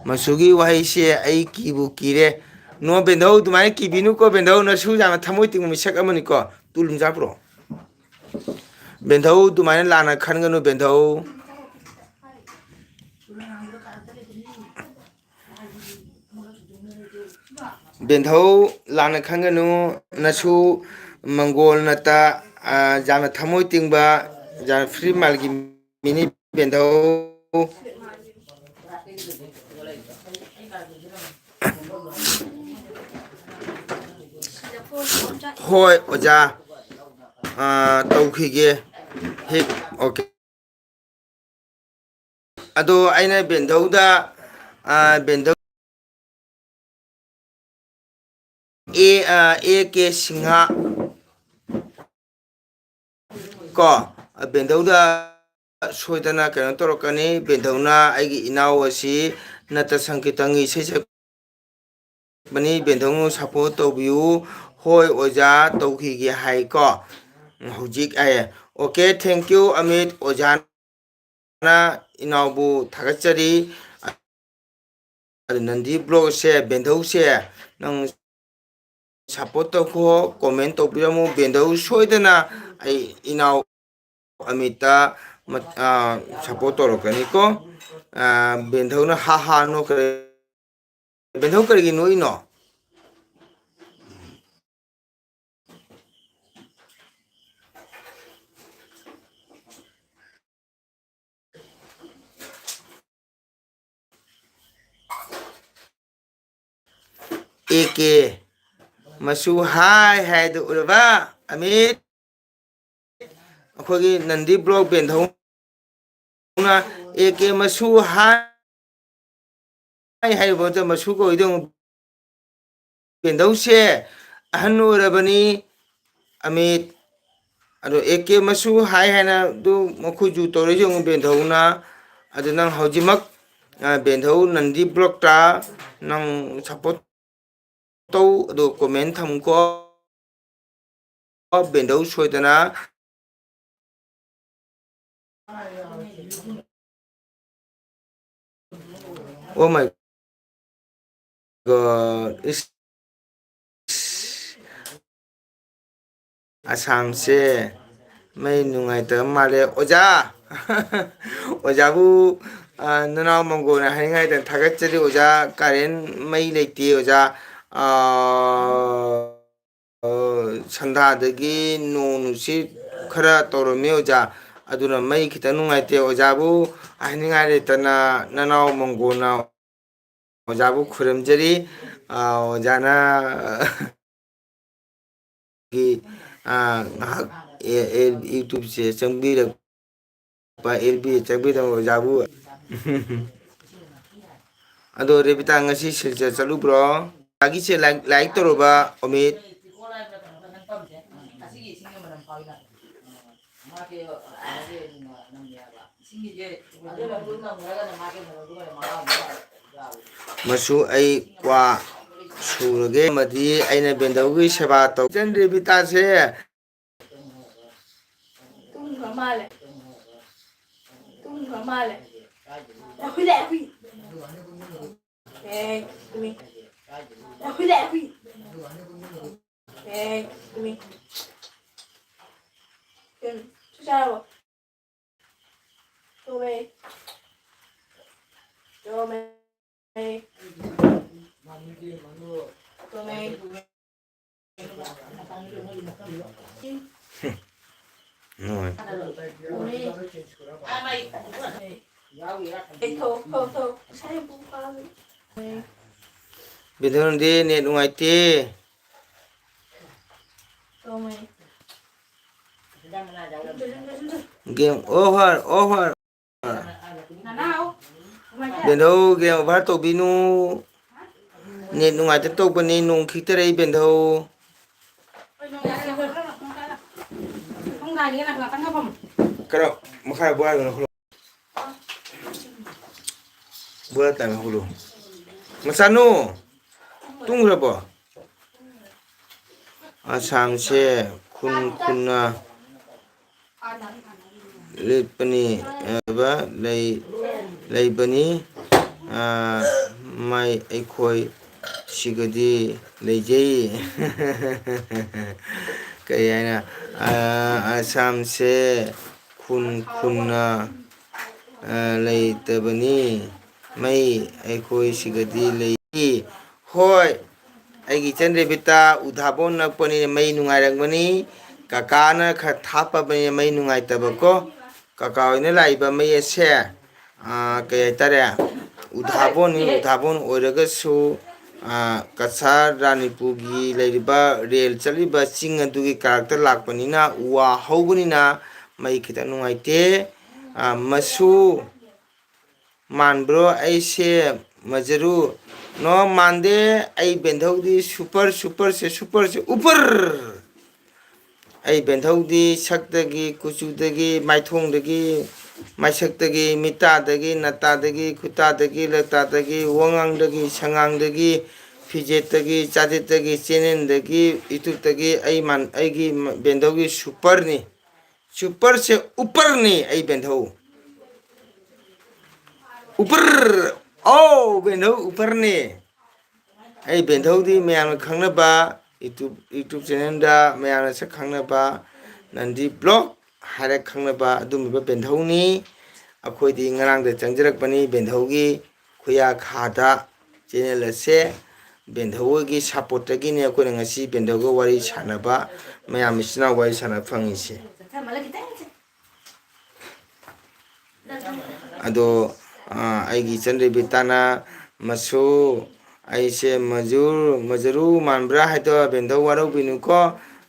ꯃꯁꯨꯒꯤ ꯋꯥꯍꯩꯁꯦ ꯑꯩ ꯀꯤꯕꯨ ꯀꯤꯔꯦ꯫ ꯅꯣ ꯕꯦꯟꯙꯧ, ꯑꯗꯨꯃꯥꯏꯅ ꯀꯤꯕꯤꯅꯨꯀꯣ ꯕꯦꯟꯙꯧ, ꯅꯁꯨ ꯌꯥꯝꯅ ꯊꯃꯣꯏ ꯇꯤꯡꯕ ꯃꯤꯁꯛ ꯑꯃꯅꯤꯀꯣ꯫ ꯇꯨ ꯂꯨꯝꯖꯥ ꯄꯨꯔꯛꯑꯣ꯫ ꯕꯦꯟꯙꯧ, ꯑꯗꯨꯃꯥꯏꯅ ꯂꯥꯟꯅ ꯈꯟꯒꯅꯨ ꯕꯦꯟꯙꯧ꯫ ꯕꯦꯟꯙꯧ, ꯂꯥꯟꯅ ꯈꯟꯒꯅꯨ, ꯅꯁꯨ ꯃꯪꯒꯣꯜ ꯅꯠꯇ, ꯑ, ꯌꯥꯝꯅ ꯊꯃꯣꯏ ꯇꯤꯡꯕ, ꯌꯥꯝꯅ ꯐ꯭ꯔꯤ ꯃꯥꯏꯜꯒꯤ ꯃꯤꯅꯤ ꯕꯦꯟꯙꯧ꯫ ꯍꯣꯏ ꯑꯣꯖꯥ, ꯑ, ꯇꯧꯈꯤꯒꯦ꯫ ꯍꯤꯠ, ꯑꯣꯀꯦ꯫ ꯑꯗꯣ ꯑꯩꯅ ꯕꯦꯟꯙꯧꯗ, ꯑ, ꯕꯦꯟꯙꯧ ꯑꯦ, ꯑ, ꯑꯦ ꯀꯦ ꯁꯤꯡꯍ ꯀꯣ, ꯕꯦꯟꯙꯧꯗ ꯁꯣꯏꯗꯅ ꯀꯩꯅꯣ ꯇꯧꯔꯛꯀꯅꯤ꯫ ꯕꯦꯟꯙꯧꯅ ꯑꯩꯒꯤ ꯏꯅꯥꯎ ꯑꯁꯤ ꯅꯠꯇ ꯁꯪꯀꯤꯔꯇꯟꯒꯤ ꯏꯁꯩ ꯁꯛꯄꯅꯤ, ꯕꯦꯟꯙꯧꯅ ꯁꯞꯄꯣꯔꯠ ꯇꯧꯕꯤꯌꯨ꯫ ꯍꯣꯏ ꯑꯣꯖꯥ, ꯇꯧꯈꯤꯒꯦ ꯍꯥꯏꯀꯣ꯫ ꯍꯧꯖꯤꯛ ꯍꯥꯏꯌꯦ꯫ Okay, thank you, Amit. ꯑꯣꯖꯥꯅ ꯏꯅꯥꯎꯕꯨ ꯊꯥꯒꯠꯆꯔꯤ꯫ ꯑꯗꯨ ꯅꯟꯗꯤ ꯕ꯭ꯂꯣꯛꯁꯦ, ꯕꯦꯟꯙꯧꯁꯦ ꯅꯪ ꯁꯞꯄꯣꯔꯠ ꯇꯧꯈꯣ, ꯀꯣꯃꯦꯟ ꯇꯧꯕꯤꯔꯝꯃꯨ꯫ ꯕꯦꯟꯙꯧ ꯁꯣꯏꯗꯅ ꯑꯩ ꯏꯅꯥꯎ ꯑꯃꯤꯠꯇ ꯃꯠ-, ꯑ, ꯁꯞꯄꯣꯔꯠ ꯇꯧꯔꯛꯀꯅꯤꯀꯣ꯫ ꯑ, ꯕꯦꯟꯙꯧꯅ ꯍꯥ ꯍꯥ ꯅꯣꯛꯈ꯭ꯔꯦ꯫ ꯕꯦꯟꯙꯧ ꯀꯔꯤꯒꯤ ꯅꯣꯛꯏꯅꯣ? ꯑꯦ ꯀꯦ ꯃꯆꯨ ꯍꯥꯏ ꯍꯥꯏꯗꯨ ꯎꯔꯕ, ꯑꯃꯤꯠ? ꯑꯩꯈꯣꯏꯒꯤ ꯅꯟꯗꯤ ꯕ꯭ꯂꯣꯛ ꯕꯦꯟꯙꯧꯅ ꯑꯦ ꯀꯦ ꯃꯆꯨ ꯍꯥꯏ ꯍꯥꯏꯔꯤꯕ ꯃꯆꯨ ꯀꯧꯏꯗꯣ꯫ ꯕꯦꯟꯙꯧꯁꯦ ꯑꯍꯟ ꯑꯣꯏꯔꯕꯅꯤ, ꯑꯃꯤꯠ꯫ ꯑꯗꯣ ꯑꯦ ꯀꯦ ꯃꯆꯨ ꯍꯥꯏ ꯍꯥꯏꯅ ꯑꯗꯨ ꯃꯈꯣꯏꯁꯨ ꯇꯧꯔꯛꯏꯁꯦ ꯌꯦꯡꯉꯨ ꯕꯦꯟꯙꯧꯅ꯫ ꯑꯗꯨ ꯅꯪ ꯍꯧꯖꯤꯛꯃꯛ, ꯑ, ꯕꯦꯟꯙꯧ ꯅꯟꯗꯤ ꯕ꯭ꯂꯣꯛꯇ ꯅꯪ ꯁꯞꯄꯣꯔꯠ ꯇꯧ, ꯑꯗꯨꯒ ꯀꯣꯃꯦꯟ ꯊꯝꯃꯨꯀꯣ꯫ ꯕꯦꯟꯙꯧ ꯁꯣꯏꯗꯅ꯫ Oh my God, ꯏꯁ, ꯑꯁꯥꯝꯁꯦ ꯃꯩ ꯅꯨꯡꯉꯥꯏꯇꯕ ꯃꯥꯜꯂꯦ ꯑꯣꯖꯥ꯫ ꯑꯣꯖꯥꯕꯨ, ꯑ, ꯅꯅꯥꯎ ꯃꯪꯒꯣꯜꯅ ꯍꯥꯏꯅꯤꯡꯉꯥꯏꯗ ꯊꯥꯒꯠꯆꯔꯤ ꯑꯣꯖꯥ꯫ ꯀꯔꯦꯟ ꯃꯩ ꯂꯩꯇꯦ ꯑꯣꯖꯥ꯫ ꯑ, ꯑ, ꯁꯟꯗꯥꯗꯒꯤ ꯅꯣꯡ ꯅꯨꯡꯁꯤꯠ ꯈꯔ ꯇꯧꯔꯝꯃꯤ ꯑꯣꯖꯥ, ꯑꯗꯨꯅ ꯃꯩ ꯈꯤꯇꯪ ꯅꯨꯡꯉꯥꯏꯇꯦ꯫ ꯑꯣꯖꯥꯕꯨ ꯍꯥꯏꯅꯤꯡꯉꯥꯏ ꯂꯩꯇꯅ ꯅꯅꯥꯎ ꯃꯪꯒꯣꯜꯅ ꯑꯣꯖꯥꯕꯨ ꯈꯨꯔꯨꯝꯖꯔꯤ꯫ ꯑ, ꯑꯣꯖꯥꯅ ꯒꯤ, ꯑ, ꯉꯥꯏꯍꯥꯛ ꯑꯦ, ꯑꯦ, YouTube-ꯁꯦ ꯆꯪꯕꯤꯔꯛꯄ, ꯑꯦꯜ ꯕꯤ ꯆꯪꯕꯤꯔꯛꯄ ꯑꯣꯖꯥꯕꯨ꯫ ꯑꯗꯣ ꯔꯦꯕꯤꯇꯥ ꯉꯁꯤ ꯁꯤꯜꯆꯔ ꯆꯠꯂꯨꯕ꯭ꯔꯣ? ꯑꯣꯖꯥꯒꯤꯁꯦ ꯂꯥꯏꯛ, ꯂꯥꯏꯛ ꯇꯧꯔꯨꯕ ꯑꯣꯃꯤꯠ꯫ ꯃꯁꯨ ꯑꯩ ꯀ꯭ꯋꯥ ꯁꯨꯔꯒꯦ ꯑꯃꯗꯤ ꯑꯩꯅ ꯕꯦꯟꯗꯧꯒꯤ ꯁꯦꯕꯥ ꯇꯧ-, ꯏꯆꯟ ꯔꯦꯕꯤꯇꯥꯁꯦ꯫ ꯃꯥꯜꯂꯦ꯫ ꯇꯨꯝꯈ꯭ꯔ ꯃꯥꯜꯂꯦ꯫ ꯂꯥꯛꯈꯨꯏ, ꯂꯥꯛꯈꯨꯏ꯫ ꯑꯦ, ꯇꯨꯝꯃꯤ꯫ ꯂꯥꯛꯈꯨꯏ, ꯂꯥꯛꯈꯨꯏ꯫ ꯑꯦ, ꯇꯨꯝꯃꯤ꯫ ꯀꯩꯅꯣ, ꯆꯥꯛ ꯆꯥꯔꯕꯣ? ꯇꯨꯝꯃꯦ꯫ ꯇꯨꯝꯃꯦ꯫ ꯇꯨꯝꯃꯦ꯫ ꯅꯣꯏ꯫ ꯕꯤꯗꯨꯟꯗꯤ ꯅꯦꯠ ꯅꯨꯡꯉꯥꯏꯇꯦ꯫ Game over, over. ꯕꯦꯟꯙꯧ, game over ꯇꯧꯕꯤꯅꯨ꯫ ꯅꯦꯠ ꯅꯨꯡꯉꯥꯏꯇ ꯇꯧꯕꯅꯤ, ꯅꯣꯡ ꯈꯤꯛꯇꯔꯛꯏ, ꯕꯦꯟꯙꯧ꯫ ꯀꯩꯅꯣ, ꯃꯈꯥ ꯕꯣꯔꯥꯗꯨꯅ ꯈꯨꯂꯣ꯫ ꯕꯣꯔꯥ ꯇꯥꯏꯝ ꯍꯧꯔꯣ꯫ ꯃꯆꯥꯅꯨ, ꯇꯨꯝꯈ꯭ꯔꯕꯣ? ꯑꯁꯥꯝꯁꯦ ꯈꯨꯟ ꯈꯨꯟꯅ ꯂꯦꯞꯄꯅꯤ, ꯑ, ꯂꯩ-, ꯂꯩꯕꯅꯤ꯫ ꯑ, ꯃꯥꯏ ꯑꯩꯈꯣꯏ ꯁꯤꯒꯗꯤ ꯂꯩꯖꯩ꯫ ꯀꯩ ꯍꯥꯏꯅ, ꯑ, ꯑꯁꯥꯝꯁꯦ ꯈꯨꯟ ꯈꯨꯟꯅ, ꯑ, ꯂꯩꯇꯕꯅꯤ꯫ ꯃꯩ ꯑꯩꯈꯣꯏ ꯁꯤꯒꯗꯤ ꯂꯩ꯫ ꯍꯣꯏ, ꯑꯩꯒꯤ ꯏꯆꯟ ꯔꯦꯕꯤꯇꯥ ꯎꯙꯥꯕꯣꯟ ꯅꯛꯄꯅꯤꯅ ꯃꯩ ꯅꯨꯡꯉꯥꯏꯔꯝꯒꯅꯤ꯫ ꯀꯀꯥꯅ ꯈꯔ ꯊꯥꯞꯄꯕꯅꯤꯅ ꯃꯩ ꯅꯨꯡꯉꯥꯏꯇꯕꯀꯣ꯫ ꯀꯀꯥ ꯍꯣꯏꯅ ꯂꯥꯛꯏꯕ ꯃꯩ ꯑꯁꯦ, ꯑꯥ, ꯀꯩ ꯍꯥꯏꯇꯥꯔꯦ, ꯎꯙꯥꯕꯣꯟꯅꯤ꯫ ꯎꯙꯥꯕꯣꯟ ꯑꯣꯏꯔꯒꯁꯨ, ꯑꯥ, ꯀꯁꯥꯔ ꯔꯥꯅꯤꯄꯨꯔꯒꯤ ꯂꯩꯔꯤꯕ ꯔꯦꯜ ꯆꯠꯂꯤꯕ ꯆꯤꯡ ꯑꯗꯨꯒꯤ ꯀꯥꯔꯛꯇ ꯂꯥꯛꯄꯅꯤꯅ, ꯎ ꯋꯥ ꯍꯧꯕꯅꯤꯅ ꯃꯩ ꯈꯤꯇꯪ ꯅꯨꯡꯉꯥꯏꯇꯦ꯫ ꯑꯥ, ꯃꯁꯨ ꯃꯥꯟꯕ꯭ꯔꯣ ꯑꯩꯁꯦ ꯃꯖꯔꯨ? ꯅꯣ, ꯃꯥꯟꯗꯦ꯫ ꯑꯩ ꯕꯦꯟꯙꯧꯗꯤ ꯁꯨꯄꯔ, ꯁꯨꯄꯔꯁꯦ, ꯁꯨꯄꯔꯁꯦ, ꯎꯄꯔ! ꯑꯩ ꯕꯦꯟꯙꯧꯗꯤ ꯁꯛꯇꯒꯤ, ꯀꯨꯆꯨꯗꯒꯤ, ꯃꯥꯏꯊꯣꯡꯗꯒꯤ, ꯃꯥꯏꯁꯛꯇꯒꯤ, ꯃꯤꯠꯇꯥꯗꯒꯤ, ꯅꯥꯇꯥꯗꯒꯤ, ꯈꯨꯠꯇꯥꯗꯒꯤ, ꯂꯛꯇꯥꯗꯒꯤ, ꯋꯥꯉꯥꯡꯗꯒꯤ, ꯁꯉꯥꯡꯗꯒꯤ, ꯐꯤꯖꯦꯠꯇꯒꯤ, ꯆꯥꯖꯦꯠꯇꯒꯤ, ꯆꯦꯅꯦꯜꯗꯒꯤ, ꯏꯇꯨꯛꯇꯒꯤ ꯑꯩ ꯃꯥꯟ-, ꯑꯩꯒꯤ ꯕꯦꯟꯙꯧꯒꯤ ꯁꯨꯄꯔꯅꯤ꯫ ꯁꯨꯄꯔꯁꯦ ꯎꯄꯔꯅꯤ ꯑꯩ ꯕꯦꯟꯊꯧ꯫ ꯎꯄꯔ꯫ ꯑꯧ, ꯕꯦꯟꯊꯧ ꯎꯄꯔꯅꯤ꯫ ꯑꯩ ꯕꯦꯟꯊꯧꯗꯤ ꯃꯌꯥꯝꯅ ꯈꯪꯅꯕ, YouTube, YouTube ꯆꯦꯅꯦꯜꯗ ꯃꯌꯥꯝꯅ ꯁꯛ ꯈꯪꯅꯕ, ꯅꯟꯗꯤ ꯕ꯭ꯂꯣꯛ ꯍꯥꯏꯔ ꯈꯪꯅꯕ ꯑꯗꯨꯝꯕ ꯕꯦꯟꯊꯧꯅꯤ꯫ ꯑꯩꯈꯣꯏꯗꯤ ꯉꯔꯥꯡꯗ ꯆꯪꯖꯔꯛꯄꯅꯤ ꯕꯦꯟꯊꯧꯒꯤ ꯈꯨꯌꯥꯈꯥꯗ ꯆꯦꯅꯦꯜ ꯑꯁꯦ꯫ ꯕꯦꯟꯊꯧꯒꯤ ꯁꯞꯄꯣꯔꯠꯇꯒꯤꯅꯤ ꯑꯩꯈꯣꯏꯅ ꯉꯁꯤ ꯕꯦꯟꯊꯧꯒ ꯋꯥꯔꯤ ꯁꯥꯟꯅꯕ, ꯃꯌꯥꯝ ꯏꯆꯤꯟ ꯏꯅꯥꯎ ꯋꯥꯔꯤ ꯁꯥꯟꯅꯕ ꯐꯪꯉꯤꯁꯦ꯫ ꯑꯗꯣ, ꯑ, ꯑꯩꯒꯤ ꯏꯆꯟ ꯔꯦꯕꯤꯇꯥꯅ ꯃꯁꯨ, ꯑꯩꯁꯦ ꯃꯖꯨꯔ, ꯃꯖꯔꯨ ꯃꯥꯟꯕ꯭ꯔꯥ ꯍꯥꯏꯗꯣ ꯕꯦꯟꯗꯧ ꯋꯥꯔꯧꯕꯤꯅꯨꯀꯣ꯫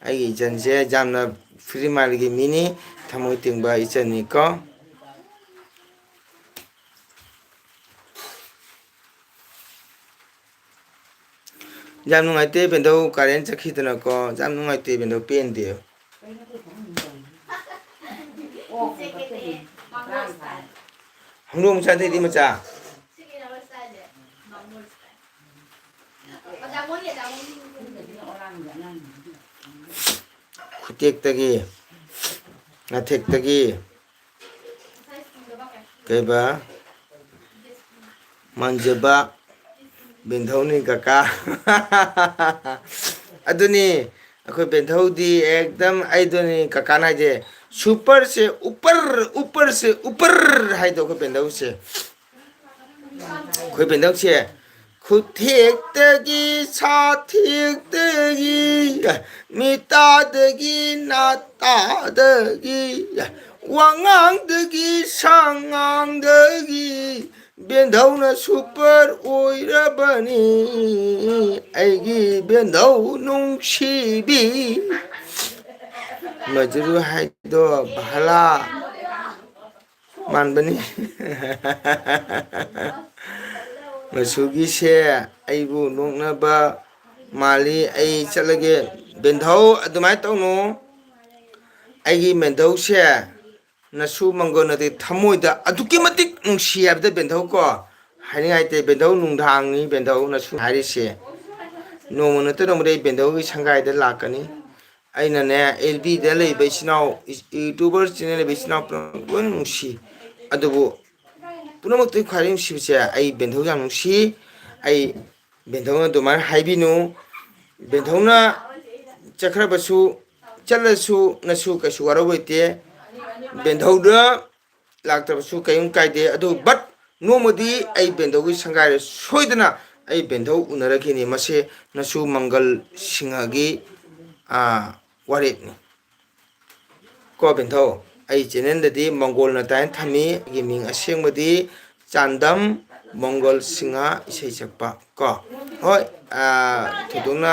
ꯑꯩꯒꯤ ꯏꯆꯟꯁꯦ ꯌꯥꯝꯅ free mindꯒꯤ ꯃꯤꯅꯤ, ꯊꯃꯣꯏ ꯇꯤꯡꯕ ꯏꯆꯟꯅꯤꯀꯣ꯫ ꯌꯥꯝ ꯅꯨꯡꯉꯥꯏꯇꯦ ꯕꯦꯟꯗꯧ, ꯀꯥꯔꯦꯟ ꯆꯠꯈꯤꯗꯅꯀꯣ꯫ ꯌꯥꯝ ꯅꯨꯡꯉꯥꯏꯇꯦ ꯕꯦꯟꯗꯧ, ꯄꯦꯟꯗꯦ꯫ ꯍꯪꯗꯣꯡ ꯃꯆꯥꯗꯩꯗꯤ ꯃꯆꯥ꯫ ꯈꯨꯇꯦꯛꯇꯒꯤ, ꯉꯥꯊꯦꯛꯇꯒꯤ, ꯀꯩꯕ? ꯃꯥꯡꯖꯕ ꯕꯦꯟꯊꯧꯅꯤ ꯀꯀꯥ꯫ ꯑꯗꯨꯅꯤ, ꯑꯩꯈꯣꯏ ꯕꯦꯟꯊꯧꯗꯤ ꯑꯦꯛꯗꯝ ꯑꯩꯗꯨꯅꯤ ꯀꯀꯥꯅ ꯍꯥꯏꯁꯦ꯫ ꯁꯨꯄꯔꯁꯦ ꯎꯄꯔ, ꯎꯄꯔꯁꯦ ꯎꯄꯔ ꯍꯥꯏꯗꯣ ꯑꯩꯈꯣꯏ ꯕꯦꯟꯊꯧꯁꯦ꯫ ꯑꯩꯈꯣꯏ ꯕꯦꯟꯊꯧꯁꯦ ꯈꯨꯊꯦꯛꯇꯒꯤ, ꯁꯥꯊꯦꯛꯇꯒꯤ, ꯃꯤꯇꯥꯗꯒꯤ, ꯅꯥꯇꯥꯗꯒꯤ, ꯋꯥꯉꯥꯡꯗꯒꯤ, ꯁꯉꯥꯡꯗꯒꯤ ꯕꯦꯟꯙꯧꯅ ꯁꯨꯄꯔ ꯑꯣꯏꯔꯕꯅꯤ꯫ ꯑꯩꯒꯤ ꯕꯦꯟꯙꯧ ꯅꯨꯡꯁꯤꯕꯤ꯫ ꯃꯖꯨꯔꯨ ꯍꯥꯏꯗꯣ ꯚꯥꯂꯥ ꯃꯥꯟꯕꯅꯤ꯫ ꯃꯆꯨꯒꯤꯁꯦ ꯑꯩꯕꯨ ꯅꯣꯛꯅꯕ ꯃꯥꯜꯂꯤ꯫ ꯑꯩ ꯆꯠꯂꯒꯦ꯫ ꯕꯦꯟꯙꯧ, ꯑꯗꯨꯃꯥꯏꯅ ꯇꯧꯅꯨ꯫ ꯑꯩꯒꯤ ꯕꯦꯟꯙꯧꯁꯦ ꯅꯁꯨ ꯃꯪꯒꯣꯟ ꯑꯗꯩ ꯊꯃꯣꯏꯗ ꯑꯗꯨꯛꯀꯤ ꯃꯇꯤꯛ ꯅꯨꯡꯁꯤ ꯍꯥꯏꯕꯗ ꯕꯦꯟꯙꯧ ꯀꯣ꯫ ꯍꯥꯏꯅꯤꯡꯉꯥꯏꯇꯦ ꯕꯦꯟꯙꯧ, ꯅꯨꯡꯗꯥꯡꯅꯤ ꯕꯦꯟꯙꯧ ꯅꯁꯨ ꯍꯥꯏꯔꯤꯁꯦ꯫ ꯅꯣꯡꯃ ꯅꯠꯇ ꯅꯣꯡꯃꯗꯤ ꯑꯩ ꯕꯦꯟꯙꯧꯒꯤ ꯁꯪꯒꯥꯏꯗ ꯂꯥꯛꯀꯅꯤ꯫ ꯑꯩꯅꯅꯦ, ꯑꯦꯜ ꯕꯤꯗ ꯂꯩꯕ ꯏꯆꯤꯟ ꯏꯅꯥꯎ, YouTuber channel ꯂꯩꯕ ꯏꯆꯤꯟ ꯏꯅꯥꯎ ꯄꯨꯝꯅꯃꯛ ꯂꯣꯏꯅ ꯅꯨꯡꯁꯤ꯫ ꯑꯗꯨꯕꯨ ꯄꯨꯝꯅꯃꯛꯇꯒꯤ ꯈ꯭ꯋꯥꯏꯗꯒꯤ ꯅꯨꯡꯁꯤꯕꯁꯦ ꯑꯩ ꯕꯦꯟꯊꯧ ꯌꯥꯝ ꯅꯨꯡꯁꯤ꯫ ꯑꯩ ꯕꯦꯟꯊꯧꯅ ꯑꯗꯨꯃꯥꯏꯅ ꯍꯥꯏꯕꯤꯅꯨ꯫ ꯕꯦꯟꯊꯧꯅ ꯆꯠꯈ꯭ꯔꯕꯁꯨ, ꯆꯠꯂꯁꯨ ꯅꯁꯨ ꯀꯩꯁꯨ ꯋꯥꯔꯧ ꯂꯩꯇꯦ꯫ ꯕꯦꯟꯊꯧꯗ ꯂꯥꯛꯇꯕꯁꯨ ꯀꯔꯤꯝ ꯀꯥꯏꯗꯦ꯫ ꯑꯗꯨ but ꯅꯣꯡꯃꯗꯤ ꯑꯩ ꯕꯦꯟꯊꯧꯒꯤ ꯁꯪꯒꯥꯏꯗ ꯁꯣꯏꯗꯅ ꯑꯩ ꯕꯦꯟꯊꯧ ꯎꯅꯔꯛꯈꯤꯅꯤ꯫ ꯃꯁꯦ ꯅꯁꯨ ꯃꯪꯒꯜ ꯁꯤꯡꯍꯒꯤ, ꯑꯥ, ꯋꯥꯔꯦꯞꯅꯤ꯫ ꯀꯣ ꯕꯦꯟꯊꯧ, ꯑꯩ channelꯗꯗꯤ ꯃꯪꯒꯣꯜ ꯅꯇꯥꯏꯅ ꯊꯝꯃꯤ꯫ ꯑꯩꯒꯤ ꯃꯤꯡ ꯑꯁꯦꯡꯕꯗꯤ ꯆꯥꯟꯗꯝ ꯃꯪꯒꯣꯜ ꯁꯤꯡꯍ, ꯏꯁꯩ ꯁꯛꯄ꯫ ꯀꯣ, ꯍꯣꯏ, ꯑꯥ, ꯊꯣꯏꯗꯣꯛꯅ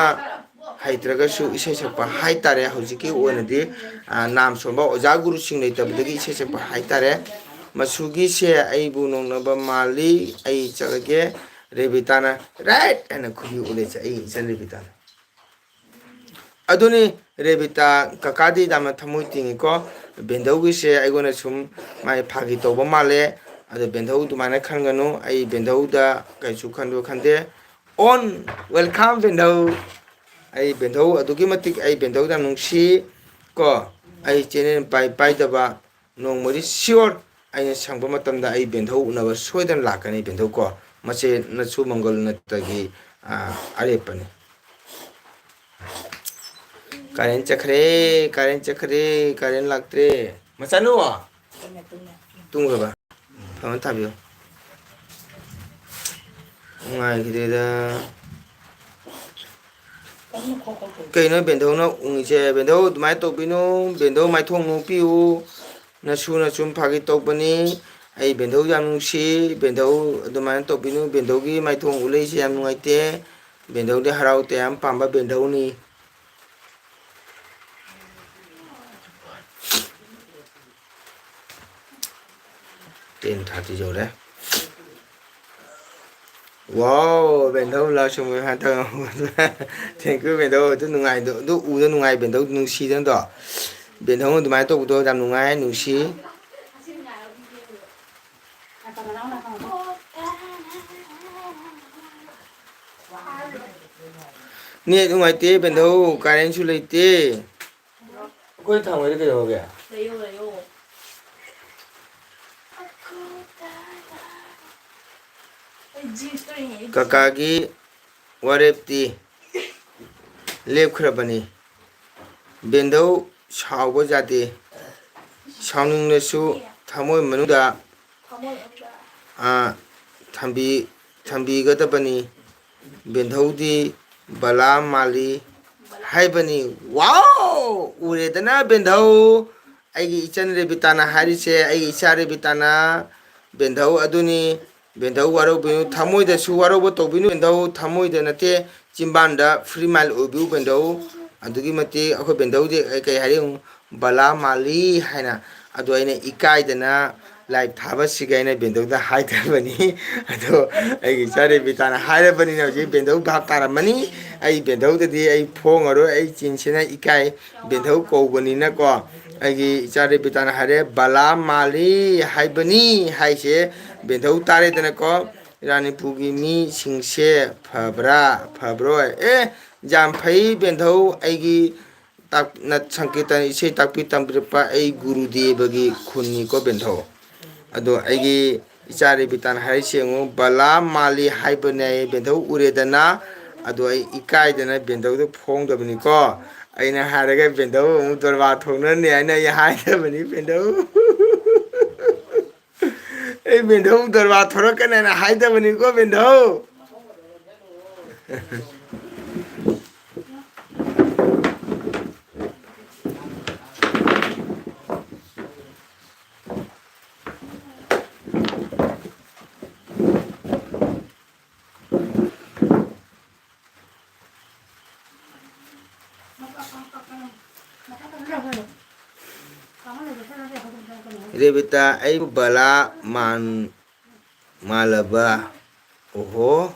ꯍꯩꯇ꯭ꯔꯒꯁꯨ ꯏꯁꯩ ꯁꯛꯄ ꯍꯥꯏꯇꯥꯔꯦ꯫ ꯍꯧꯖꯤꯛꯀꯤ ꯑꯣꯏꯅꯗꯤ, ꯑꯥ, ꯅꯥꯝ ꯁꯣꯟꯕ ꯑꯣꯖꯥ ꯒꯨꯔꯨꯁꯤꯡ ꯂꯩꯇꯕꯗꯒꯤ ꯏꯁꯩ ꯁꯛꯄ ꯍꯥꯏꯇꯥꯔꯦ꯫ ꯃꯁꯨꯒꯤꯁꯦ ꯑꯩꯕꯨ ꯅꯣꯛꯅꯕ ꯃꯥꯜꯂꯤ꯫ ꯑꯩ ꯆꯠꯂꯒꯦ꯫ ꯔꯦꯕꯤꯇꯥꯅ right ꯍꯥꯏꯅ ꯈꯨꯕꯤ ꯎꯠꯂꯦ꯫ ꯑꯩ ꯏꯆꯟ ꯔꯦꯕꯤꯇꯥꯅ꯫ ꯑꯗꯨꯅꯤ ꯔꯦꯕꯤꯇꯥ, ꯀꯀꯥꯗꯤ ꯌꯥꯝꯅ ꯊꯃꯣꯏ ꯇꯤꯡꯉꯤꯀꯣ꯫ ꯕꯦꯟꯗꯧꯒꯤꯁꯦ ꯑꯩꯉꯣꯟꯗ ꯁꯨꯝ ꯃꯥꯏ ꯐꯥꯒꯤ ꯇꯧꯕ ꯃꯥꯜꯂꯦ꯫ ꯑꯗꯣ ꯕꯦꯟꯗꯧ ꯑꯗꯨꯃꯥꯏꯅ ꯈꯟꯒꯅꯨ꯫ ꯑꯩ ꯕꯦꯟꯗꯧꯗ ꯀꯩꯁꯨ ꯈꯟꯕ ꯈꯟꯗꯦ꯫ On, welcome ꯕꯦꯟꯗꯧ꯫ ꯑꯩ ꯕꯦꯟꯗꯧ ꯑꯗꯨꯛꯀꯤ ꯃꯇꯤꯛ ꯑꯩ ꯕꯦꯟꯗꯧꯗ ꯌꯥꯝ ꯅꯨꯡꯁꯤ ꯀꯣ꯫ ꯑꯩ channel ꯄꯥꯏ-, ꯄꯥꯏꯗꯕ ꯅꯣꯡꯃꯗꯤ sure ꯑꯩꯅ ꯁꯪꯕ ꯃꯇꯝꯗ ꯑꯩ ꯕꯦꯟꯗꯧ ꯎꯅꯕ ꯁꯣꯏꯗꯅ ꯂꯥꯛꯀꯅꯤ ꯕꯦꯟꯗꯧ ꯀꯣ꯫ ꯃꯁꯦ ꯅꯁꯨ ꯃꯪꯒꯜ ꯅꯠꯇꯒꯤ, ꯑꯥ, ꯑꯔꯦꯞꯄꯅꯤ꯫ ꯀꯥꯔꯦꯟ ꯆꯠꯈ꯭ꯔꯦ, ꯀꯥꯔꯦꯟ ꯆꯠꯈ꯭ꯔꯦ, ꯀꯥꯔꯦꯟ ꯂꯥꯛꯇ꯭ꯔꯦ꯫ ꯃꯆꯥꯅꯨ! ꯇꯨꯝꯈ꯭ꯔꯕ? ꯐꯃꯨꯡ ꯊꯥꯕꯤꯌꯨ꯫ ꯅꯨꯡꯉꯥꯏꯈꯤꯗꯦꯗ꯫ ꯀꯩꯅꯣ ꯕꯦꯟꯗꯧꯅ ꯎꯪꯉꯤꯁꯦ? ꯕꯦꯟꯗꯧ ꯑꯗꯨꯃꯥꯏꯅ ꯇꯧꯕꯤꯅꯨ꯫ ꯕꯦꯟꯗꯧ ꯃꯥꯏꯊꯣꯡ ꯅꯣꯛꯄꯤꯌꯨ꯫ ꯅꯁꯨꯅ ꯁꯨꯝ ꯐꯥꯒꯤ ꯇꯧꯕꯅꯤ꯫ ꯑꯩ ꯕꯦꯟꯗꯧ ꯌꯥꯝ ꯅꯨꯡꯁꯤ꯫ ꯕꯦꯟꯗꯧ ꯑꯗꯨꯃꯥꯏꯅ ꯇꯧꯕꯤꯅꯨ꯫ ꯕꯦꯟꯗꯧꯒꯤ ꯃꯥꯏꯊꯣꯡ ꯎꯠꯂꯛꯏꯁꯦ ꯌꯥꯝ ꯅꯨꯡꯉꯥꯏꯇꯦ꯫ ꯕꯦꯟꯗꯧꯗꯤ ꯍꯔꯥꯎ ꯇꯌꯥꯝ ꯄꯥꯝꯕ ꯕꯦꯟꯗꯧꯅꯤ꯫ Ten thirty ꯌꯧꯔꯦ꯫ Wow, ꯕꯦꯟꯗꯧ ꯂꯥꯛ ꯁꯨꯝꯕ ꯍꯟꯗꯛ꯫ Thank you, ꯕꯦꯟꯗꯧ꯫ ꯑꯗꯨ ꯅꯨꯡꯉꯥꯏꯗꯣ, ꯑꯗꯨ ꯎꯗ ꯅꯨꯡꯉꯥꯏ, ꯕꯦꯟꯗꯧ ꯅꯨꯡꯁꯤꯗꯅꯗꯣ꯫ ꯕꯦꯟꯗꯧ ꯑꯗꯨꯃꯥꯏꯅ ꯇꯧꯕꯗꯣ ꯌꯥꯝ ꯅꯨꯡꯉꯥꯏ, ꯅꯨꯡꯁꯤ꯫ Net ꯅꯨꯡꯉꯥꯏꯇꯦ, ꯕꯦꯟꯗꯧ, ꯀꯥꯔꯦꯟꯁꯨ ꯂꯩꯇꯦ꯫ ꯑꯩꯈꯣꯏ ꯊꯥꯡꯃꯩꯗ ꯀꯩꯗꯧꯔꯒꯦ? ꯂꯩꯌꯣ, ꯂꯩꯌꯣ꯫ ꯑꯩ ꯖꯤꯟꯁ ꯇꯣ ꯌꯦꯡꯉꯦ, ꯑꯩ ꯀꯀꯥꯒꯤ ꯋꯥꯔꯦꯞꯇꯤ ꯂꯦꯞꯈ꯭ꯔꯕꯅꯤ꯫ ꯕꯦꯟꯙꯧ ꯁꯥꯎꯕ ꯌꯥꯗꯦ꯫ ꯁꯥꯎꯅꯤꯡꯂꯁꯨ ꯊꯃꯣꯏ ꯃꯅꯨꯡꯗ, ꯊꯃꯣꯏ ꯃꯅꯨꯡꯗ꯫ ꯑꯥ, ꯊꯝꯕꯤ-, ꯊꯝꯕꯤꯒꯗꯕꯅꯤ꯫ ꯕꯦꯟꯙꯧꯗꯤ ꯕꯂꯥ ꯃꯥꯜꯂꯤ ꯍꯥꯏꯕꯅꯤ꯫ ꯋꯥꯎ! ꯎꯔꯦꯗꯅ ꯕꯦꯟꯙꯧ? ꯑꯩꯒꯤ ꯏꯆꯟ ꯔꯦꯕꯤꯇꯥꯅ ꯍꯥꯏꯔꯤꯁꯦ, ꯑꯩꯒꯤ ꯏꯆꯥ ꯔꯦꯕꯤꯇꯥꯅ꯫ ꯕꯦꯟꯙꯧ ꯑꯗꯨꯅꯤ꯫ ꯕꯦꯟꯙꯧ ꯋꯥꯔꯧꯕꯤꯅꯨ, ꯊꯃꯣꯏꯗꯁꯨ ꯋꯥꯔꯧꯕ ꯇꯧꯕꯤꯅꯨ꯫ ꯕꯦꯟꯙꯧ ꯊꯃꯣꯏꯗ ꯅꯠꯇꯦ, ꯆꯤꯝꯕꯥꯟꯗ free mind ꯑꯣꯏꯕꯤꯌꯨ ꯕꯦꯟꯙꯧ꯫ ꯑꯗꯨꯛꯀꯤ ꯃꯇꯤꯛ ꯑꯩꯈꯣꯏ ꯕꯦꯟꯙꯧꯗꯤ ꯀꯩ ꯍꯥꯏꯔꯤ ꯌꯦꯡꯉꯨ, ꯕꯂꯥ ꯃꯥꯜꯂꯤ ꯍꯥꯏꯅ꯫ ꯑꯗꯣ ꯑꯩꯅ ꯏꯀꯥꯏꯗꯅ live ꯊꯥꯕꯁꯤꯒ ꯑꯩꯅ ꯕꯦꯟꯙꯧꯗ ꯍꯥꯏꯗꯕꯅꯤ꯫ ꯑꯗꯣ ꯑꯩꯒꯤ ꯏꯆꯥ ꯔꯦꯕꯤꯇꯥꯅ ꯍꯥꯏꯔꯕꯅꯤꯅ ꯍꯧꯖꯤꯛ ꯕꯦꯟꯙꯧ ꯚꯥꯞ ꯇꯥꯔꯝꯃꯅꯤ꯫ ꯑꯩ ꯕꯦꯟꯙꯧꯗꯗꯤ ꯑꯩ ꯐꯣꯡꯉꯔꯣꯏ, ꯑꯩ ꯆꯤꯟꯁꯤꯅ ꯏꯀꯥꯏ꯫ ꯕꯦꯟꯙꯧ ꯀꯧꯕꯅꯤꯅꯀꯣ꯫ ꯑꯩꯒꯤ ꯏꯆꯥ ꯔꯦꯕꯤꯇꯥꯅ ꯍꯥꯏꯔꯦ, "ꯕꯂꯥ ꯃꯥꯜꯂꯤ ꯍꯥꯏꯕꯅꯤ" ꯍꯥꯏꯁꯦ ꯕꯦꯟꯙꯧ ꯇꯥꯔꯦꯗꯅꯀꯣ꯫ ꯏꯔꯥꯅꯤꯄꯨꯔꯒꯤ ꯃꯤꯁꯤꯡꯁꯦ ꯐꯕ꯭ꯔꯥ, ꯐꯕ꯭ꯔꯣꯏ? ꯑꯦ, ꯌꯥꯝ ꯐꯩ ꯕꯦꯟꯙꯧ, ꯑꯩꯒꯤ ꯇꯥꯛ-, ꯅ-, ꯁꯪꯀꯤꯔꯇꯟ ꯏꯁꯩ ꯇꯥꯛꯄꯤ ꯇꯝꯕꯤꯔꯛꯄ ꯑꯩ ꯒꯨꯔꯨꯗꯦꯕꯒꯤ ꯈꯨꯟꯅꯤꯀꯣ ꯕꯦꯟꯙꯧ꯫ ꯑꯗꯣ ꯑꯩꯒꯤ ꯏꯆꯥ ꯔꯦꯕꯤꯇꯥꯅ ꯍꯥꯏꯔꯤꯁꯦ ꯌꯦꯡꯉꯨ, "ꯕꯂꯥ ꯃꯥꯜꯂꯤ ꯍꯥꯏꯕꯅꯦ ꯕꯦꯟꯙꯧ ꯎꯔꯦꯗꯅ"꯫ ꯑꯗꯣ ꯑꯩ ꯏꯀꯥꯏꯗꯅ ꯕꯦꯟꯙꯧꯗ ꯐꯣꯡꯗꯕꯅꯤꯀꯣ꯫ ꯑꯩꯅ ꯍꯥꯏꯔꯒ ꯕꯦꯟꯙꯧ ꯑꯃꯨꯛ ꯗꯣꯔꯕꯥ ꯊꯣꯛꯅꯅꯤ ꯍꯥꯏꯅ ꯑꯩ ꯍꯥꯏꯗꯕꯅꯤ ꯕꯦꯟꯙꯧ꯫ ꯑꯩ ꯕꯦꯟꯙꯧ ꯗꯣꯔꯕꯥ ꯊꯣꯔꯛꯀꯅꯦꯅ ꯍꯥꯏꯗꯕꯅꯤꯀꯣ ꯕꯦꯟꯙꯧ꯫ ꯔꯦꯕꯤꯇꯥ, ꯑꯩꯕꯨ ꯕꯂꯥ ꯃꯥꯟ-, ꯃꯥꯜꯂꯕ? ꯑꯣꯍꯣ꯫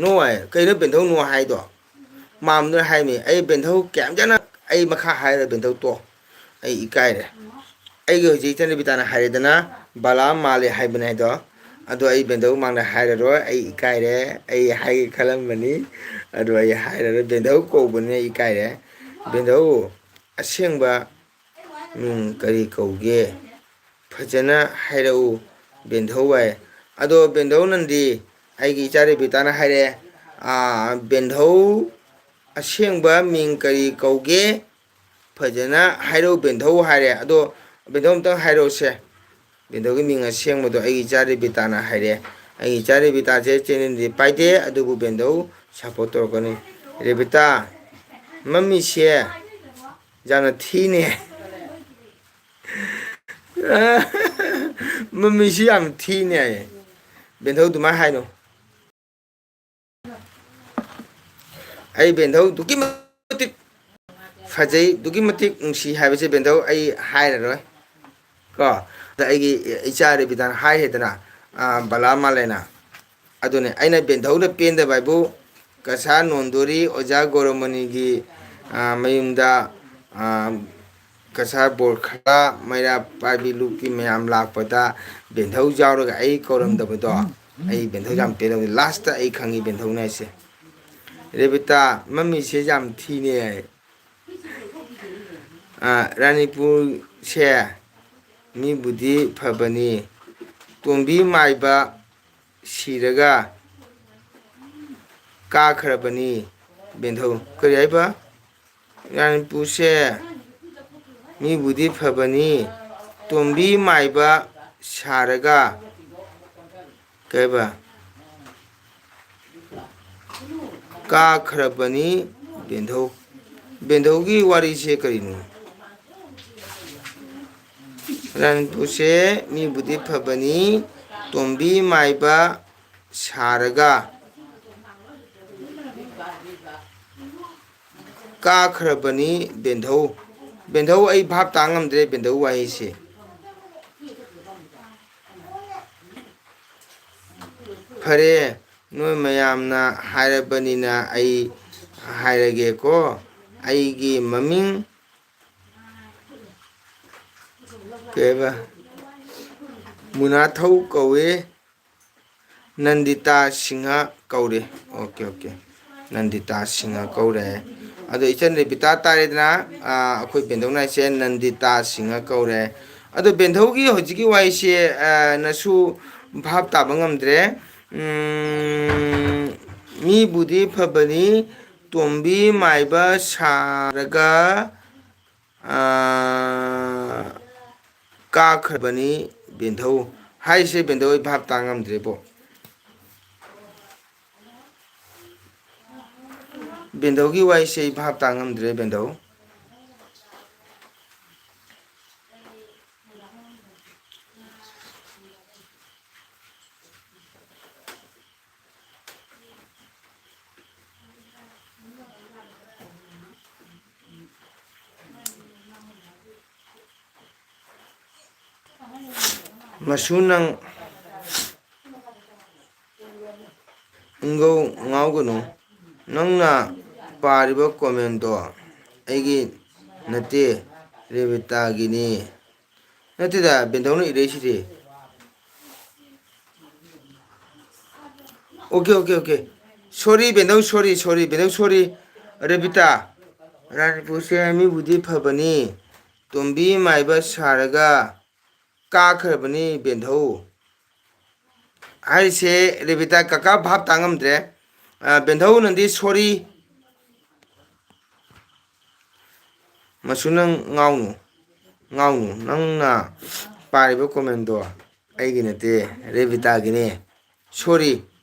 ꯅꯣ ꯍꯥꯏ꯫ ꯀꯩꯅꯣ ꯕꯦꯟꯙꯧ ꯅꯣ ꯍꯥꯏꯗꯣ? ꯃꯥꯝꯗꯨꯅ ꯍꯥꯏꯃꯤ꯫ ꯑꯩ ꯕꯦꯟꯙꯧ ꯀꯌꯥꯝ ꯆꯥꯅ ꯑꯩ ꯃꯈꯥ ꯍꯥꯏꯔ ꯕꯦꯟꯙꯧ ꯇꯣ꯫ ꯑꯩ ꯏꯀꯥꯏꯔꯦ꯫ ꯑꯩꯒꯤ ꯍꯧꯖꯤꯛ ꯏꯆꯟ ꯔꯦꯕꯤꯇꯥꯅ ꯍꯥꯏꯔꯦꯗꯅ, "ꯕꯂꯥ ꯃꯥꯜꯂꯦ" ꯍꯥꯏꯕꯅꯦ ꯍꯥꯏꯗꯣ꯫ ꯑꯗꯣ ꯑꯩ ꯕꯦꯟꯙꯧ ꯃꯥꯡꯗ ꯍꯥꯏꯔꯔꯣꯏ꯫ ꯑꯩ ꯏꯀꯥꯏꯔꯦ꯫ ꯑꯩ ꯍꯥꯏꯒꯦ ꯈꯜꯂꯝꯕꯅꯤ꯫ ꯑꯗꯣ ꯑꯩ ꯍꯥꯏꯔꯔꯣꯏ꯫ ꯕꯦꯟꯙꯧ ꯀꯧꯕꯅꯤꯅ ꯏꯀꯥꯏꯔꯦ꯫ ꯕꯦꯟꯙꯧ, ꯑꯁꯦꯡꯕ ꯃꯤꯡ ꯀꯔꯤ ꯀꯧꯒꯦ? ꯐꯖꯅ ꯍꯥꯏꯔꯛꯎ ꯕꯦꯟꯙꯧ ꯍꯥꯏ꯫ ꯑꯗꯣ ꯕꯦꯟꯙꯧꯅꯗꯤ ꯑꯩꯒꯤ ꯏꯆꯥ ꯔꯦꯕꯤꯇꯥꯅ ꯍꯥꯏꯔꯛꯑꯦ, "ꯑꯥ, ꯕꯦꯟꯙꯧ ꯑꯁꯦꯡꯕ ꯃꯤꯡ ꯀꯔꯤ ꯀꯧꯒꯦ? ꯐꯖꯅ ꯍꯥꯏꯔꯛꯎ ꯕꯦꯟꯙꯧ" ꯍꯥꯏꯔꯦ꯫ ꯑꯗꯣ ꯕꯦꯟꯙꯧ ꯑꯝꯇꯪ ꯍꯥꯏꯔꯛꯎꯁꯦ꯫ ꯕꯦꯟꯙꯧꯒꯤ ꯃꯤꯡ ꯑꯁꯦꯡꯕꯗꯣ ꯑꯩꯒꯤ ꯏꯆꯥ ꯔꯦꯕꯤꯇꯥꯅ ꯍꯥꯏꯔꯦ꯫ ꯑꯩꯒꯤ ꯏꯆꯥ ꯔꯦꯕꯤꯇꯥꯁꯦ ꯆꯦꯟꯅꯦꯜꯗꯤ ꯄꯥꯏꯗꯦ, ꯑꯗꯨꯕꯨ ꯕꯦꯟꯙꯧ ꯁꯞꯄꯣꯔꯠ ꯇꯧꯔꯛꯀꯅꯤ꯫ ꯔꯦꯕꯤꯇꯥ, ꯃꯃꯤꯁꯦ ꯌꯥꯝꯅ ꯊꯤꯅꯦ꯫ ꯃꯃꯤꯁꯤ ꯌꯥꯝ ꯊꯤꯅꯦ ꯍꯥꯏꯌꯦ꯫ ꯕꯦꯟꯙꯧ ꯑꯗꯨꯃꯥꯏꯅ ꯍꯥꯏꯅꯨ꯫ ꯑꯩ ꯕꯦꯟꯙꯧ ꯑꯗꯨꯛꯀꯤ ꯃꯇꯤꯛ ꯐꯖꯩ, ꯑꯗꯨꯛꯀꯤ ꯃꯇꯤꯛ ꯅꯨꯡꯁꯤ ꯍꯥꯏꯕꯁꯦ ꯕꯦꯟꯙꯧ ꯑꯩ ꯍꯥꯏꯔꯔꯣꯏ꯫ ꯀꯣ, ꯑꯗ ꯑꯩꯒꯤ ꯏꯆꯥ ꯔꯦꯕꯤꯇꯥꯅ ꯍꯥꯏꯈꯤꯗꯅ, ꯑꯥ, ꯕꯂꯥ ꯃꯥꯂꯦꯅ꯫ ꯑꯗꯨꯅꯦ ꯑꯩꯅ ꯕꯦꯟꯙꯧꯗ ꯄꯦꯟꯗꯕ ꯍꯥꯏꯕꯨ, ꯀꯁꯥꯔ ꯅꯣꯟꯗꯣꯔꯤ ꯑꯣꯖꯥ ꯒꯣꯔꯣꯃꯅꯤꯒꯤ, ꯑꯥ, ꯃꯌꯨꯝꯗ, ꯑꯥ, ꯀꯁꯥꯔ ꯕꯣꯔꯈꯂꯥ ꯃꯩꯔꯥ ꯄꯥꯏꯕꯤ ꯂꯨꯞꯀꯤ ꯃꯌꯥꯝ ꯂꯥꯛꯄꯗ ꯕꯦꯟꯙꯧ ꯌꯥꯎꯔꯒ ꯑꯩ ꯀꯧꯔꯝꯗꯕꯗꯣ, ꯑꯩ ꯕꯦꯟꯙꯧ ꯌꯥꯝ ꯄꯦꯜꯂꯝꯗꯦ꯫ ꯂꯥꯁꯇ ꯑꯩ ꯈꯪꯉꯤ ꯕꯦꯟꯙꯧꯅꯦ ꯍꯥꯏꯁꯦ꯫ ꯔꯦꯕꯤꯇꯥ, ꯃꯃꯤꯁꯦ ꯌꯥꯝ ꯊꯤꯅꯦ ꯍꯥꯏ꯫ ꯑꯥ, ꯔꯥꯅꯤꯄꯨꯔꯁꯦ ꯃꯤꯕꯨꯗꯤ ꯐꯕꯅꯤ, ꯇꯣꯝꯕꯤ ꯃꯥꯏꯕ ꯁꯤꯔꯒ ꯀꯥꯈ꯭ꯔꯕꯅꯤ ꯕꯦꯟꯙꯧ꯫ ꯀꯔꯤ ꯍꯥꯏꯕ? ꯔꯥꯅꯤꯄꯨꯔꯁꯦ ꯃꯤꯕꯨꯗꯤ ꯐꯕꯅꯤ, ꯇꯣꯝꯕꯤ ꯃꯥꯏꯕ ꯁꯥꯔꯒ, ꯀꯩꯕ? ꯀꯥꯈ꯭ꯔꯕꯅꯤ ꯕꯦꯟꯙꯧ꯫ ꯕꯦꯟꯙꯧꯒꯤ ꯋꯥꯔꯤꯁꯦ ꯀꯔꯤꯅꯣ? ꯔꯥꯅꯤꯄꯨꯔꯁꯦ ꯃꯤꯕꯨꯗꯤ ꯐꯕꯅꯤ, ꯇꯣꯝꯕꯤ ꯃꯥꯏꯕ ꯁꯥꯔꯒ ꯀꯥꯈ꯭ꯔꯕꯅꯤ ꯕꯦꯟꯙꯧ꯫ ꯕꯦꯟꯙꯧ, ꯑꯩ ꯚꯥꯞ ꯇꯥ ꯉꯝꯗ꯭ꯔꯦ ꯕꯦꯟꯙꯧ ꯋꯥꯍꯩꯁꯦ꯫ ꯐꯔꯦ, ꯅꯣꯏ ꯃꯌꯥꯝꯅ ꯍꯥꯏꯔꯕꯅꯤꯅ ꯑꯩ ꯍꯥꯏꯔꯒꯦꯀꯣ꯫ ꯑꯩꯒꯤ ꯃꯃꯤꯡ ꯀꯩꯕ? ꯃꯨꯅꯥꯊꯧ ꯀꯧꯋꯦ꯫ ꯅꯟꯗꯤꯇꯥ ꯁꯤꯡꯍ ꯀꯧꯔꯦ꯫ Okay, okay. ꯅꯟꯗꯤꯇꯥ ꯁꯤꯡꯍ ꯀꯧꯔꯦ꯫ ꯑꯗꯣ ꯏꯆꯟ ꯔꯦꯕꯤꯇꯥ ꯇꯥꯔꯦꯗꯅ, ꯑ, ꯑꯩꯈꯣꯏ ꯕꯦꯟꯗꯧꯅ ꯍꯥꯏꯁꯦ ꯅꯟꯗꯤꯇꯥ ꯁꯤꯡꯍ ꯀꯧꯔꯦ꯫ ꯑꯗꯣ ꯕꯦꯟꯗꯧꯒꯤ ꯍꯧꯖꯤꯛꯀꯤ ꯋꯥꯍꯩꯁꯦ, ꯑ, ꯅꯁꯨ ꯚꯥꯞ ꯇꯥꯕ ꯉꯝꯗ꯭ꯔꯦ꯫ ꯎꯝ, ꯃꯤꯕꯨꯗꯤ ꯐꯕꯅꯤ, ꯇꯣꯝꯕꯤ ꯃꯥꯏꯕ ꯁꯥꯔꯒ, ꯑ, ꯀꯥꯈ꯭ꯔꯕꯅꯤ ꯕꯦꯟꯗꯧ꯫ ꯍꯥꯏꯁꯦ ꯕꯦꯟꯗꯧ, ꯑꯩ ꯚꯥꯞ ꯇꯥ ꯉꯝꯗ꯭ꯔꯦꯕꯣ꯫ ꯕꯦꯟꯗꯧꯒꯤ ꯋꯥꯍꯩꯁꯦ ꯑꯩ ꯚꯥꯞ ꯇꯥ ꯉꯝꯗ꯭ꯔꯦ ꯕꯦꯟꯗꯧ꯫ ꯃꯁꯨ ꯅꯪ ꯏꯪꯒꯧ ꯉꯥꯎꯒꯅꯨ꯫ ꯅꯪꯅ ꯄꯥꯔꯤꯕ comment ꯇꯣ ꯑꯩꯒꯤ ꯅꯠꯇꯦ, ꯔꯦꯕꯤꯇꯥꯒꯤꯅꯤ꯫ ꯅꯠꯇꯦꯗ, ꯕꯦꯟꯗꯧꯅ ꯏꯔꯛꯏꯁꯤꯗꯤ꯫ OK, OK, OK꯫ Sorry ꯕꯦꯟꯗꯧ, sorry, sorry ꯕꯦꯟꯗꯧ, sorry꯫ ꯔꯦꯕꯤꯇꯥ, ꯔꯥꯅꯤꯄꯨꯔꯁꯦ ꯃꯤꯕꯨꯗꯤ ꯐꯕꯅꯤ, ꯇꯣꯝꯕꯤ ꯃꯥꯏꯕ ꯁꯥꯔꯒ ꯀꯥꯈ꯭ꯔꯕꯅꯤ ꯕꯦꯟꯗꯧ꯫ ꯍꯥꯏꯔꯤꯁꯦ ꯔꯦꯕꯤꯇꯥ, ꯀꯀꯥ ꯚꯥꯞ ꯇꯥ ꯉꯝꯗ꯭ꯔꯦ꯫ ꯑ, ꯕꯦꯟꯗꯧ ꯅꯪꯗꯤ sorry꯫ ꯃꯁꯨ ꯅꯪ ꯉꯥꯎꯅꯨ, ꯉꯥꯎꯅꯨ꯫ ꯅꯪꯅ ꯄꯥꯔꯤꯕ comment ꯗꯣ ꯑꯩꯒꯤ ꯅꯠꯇꯦ, ꯔꯦꯕꯤꯇꯥꯒꯤꯅꯦ꯫ Sorry,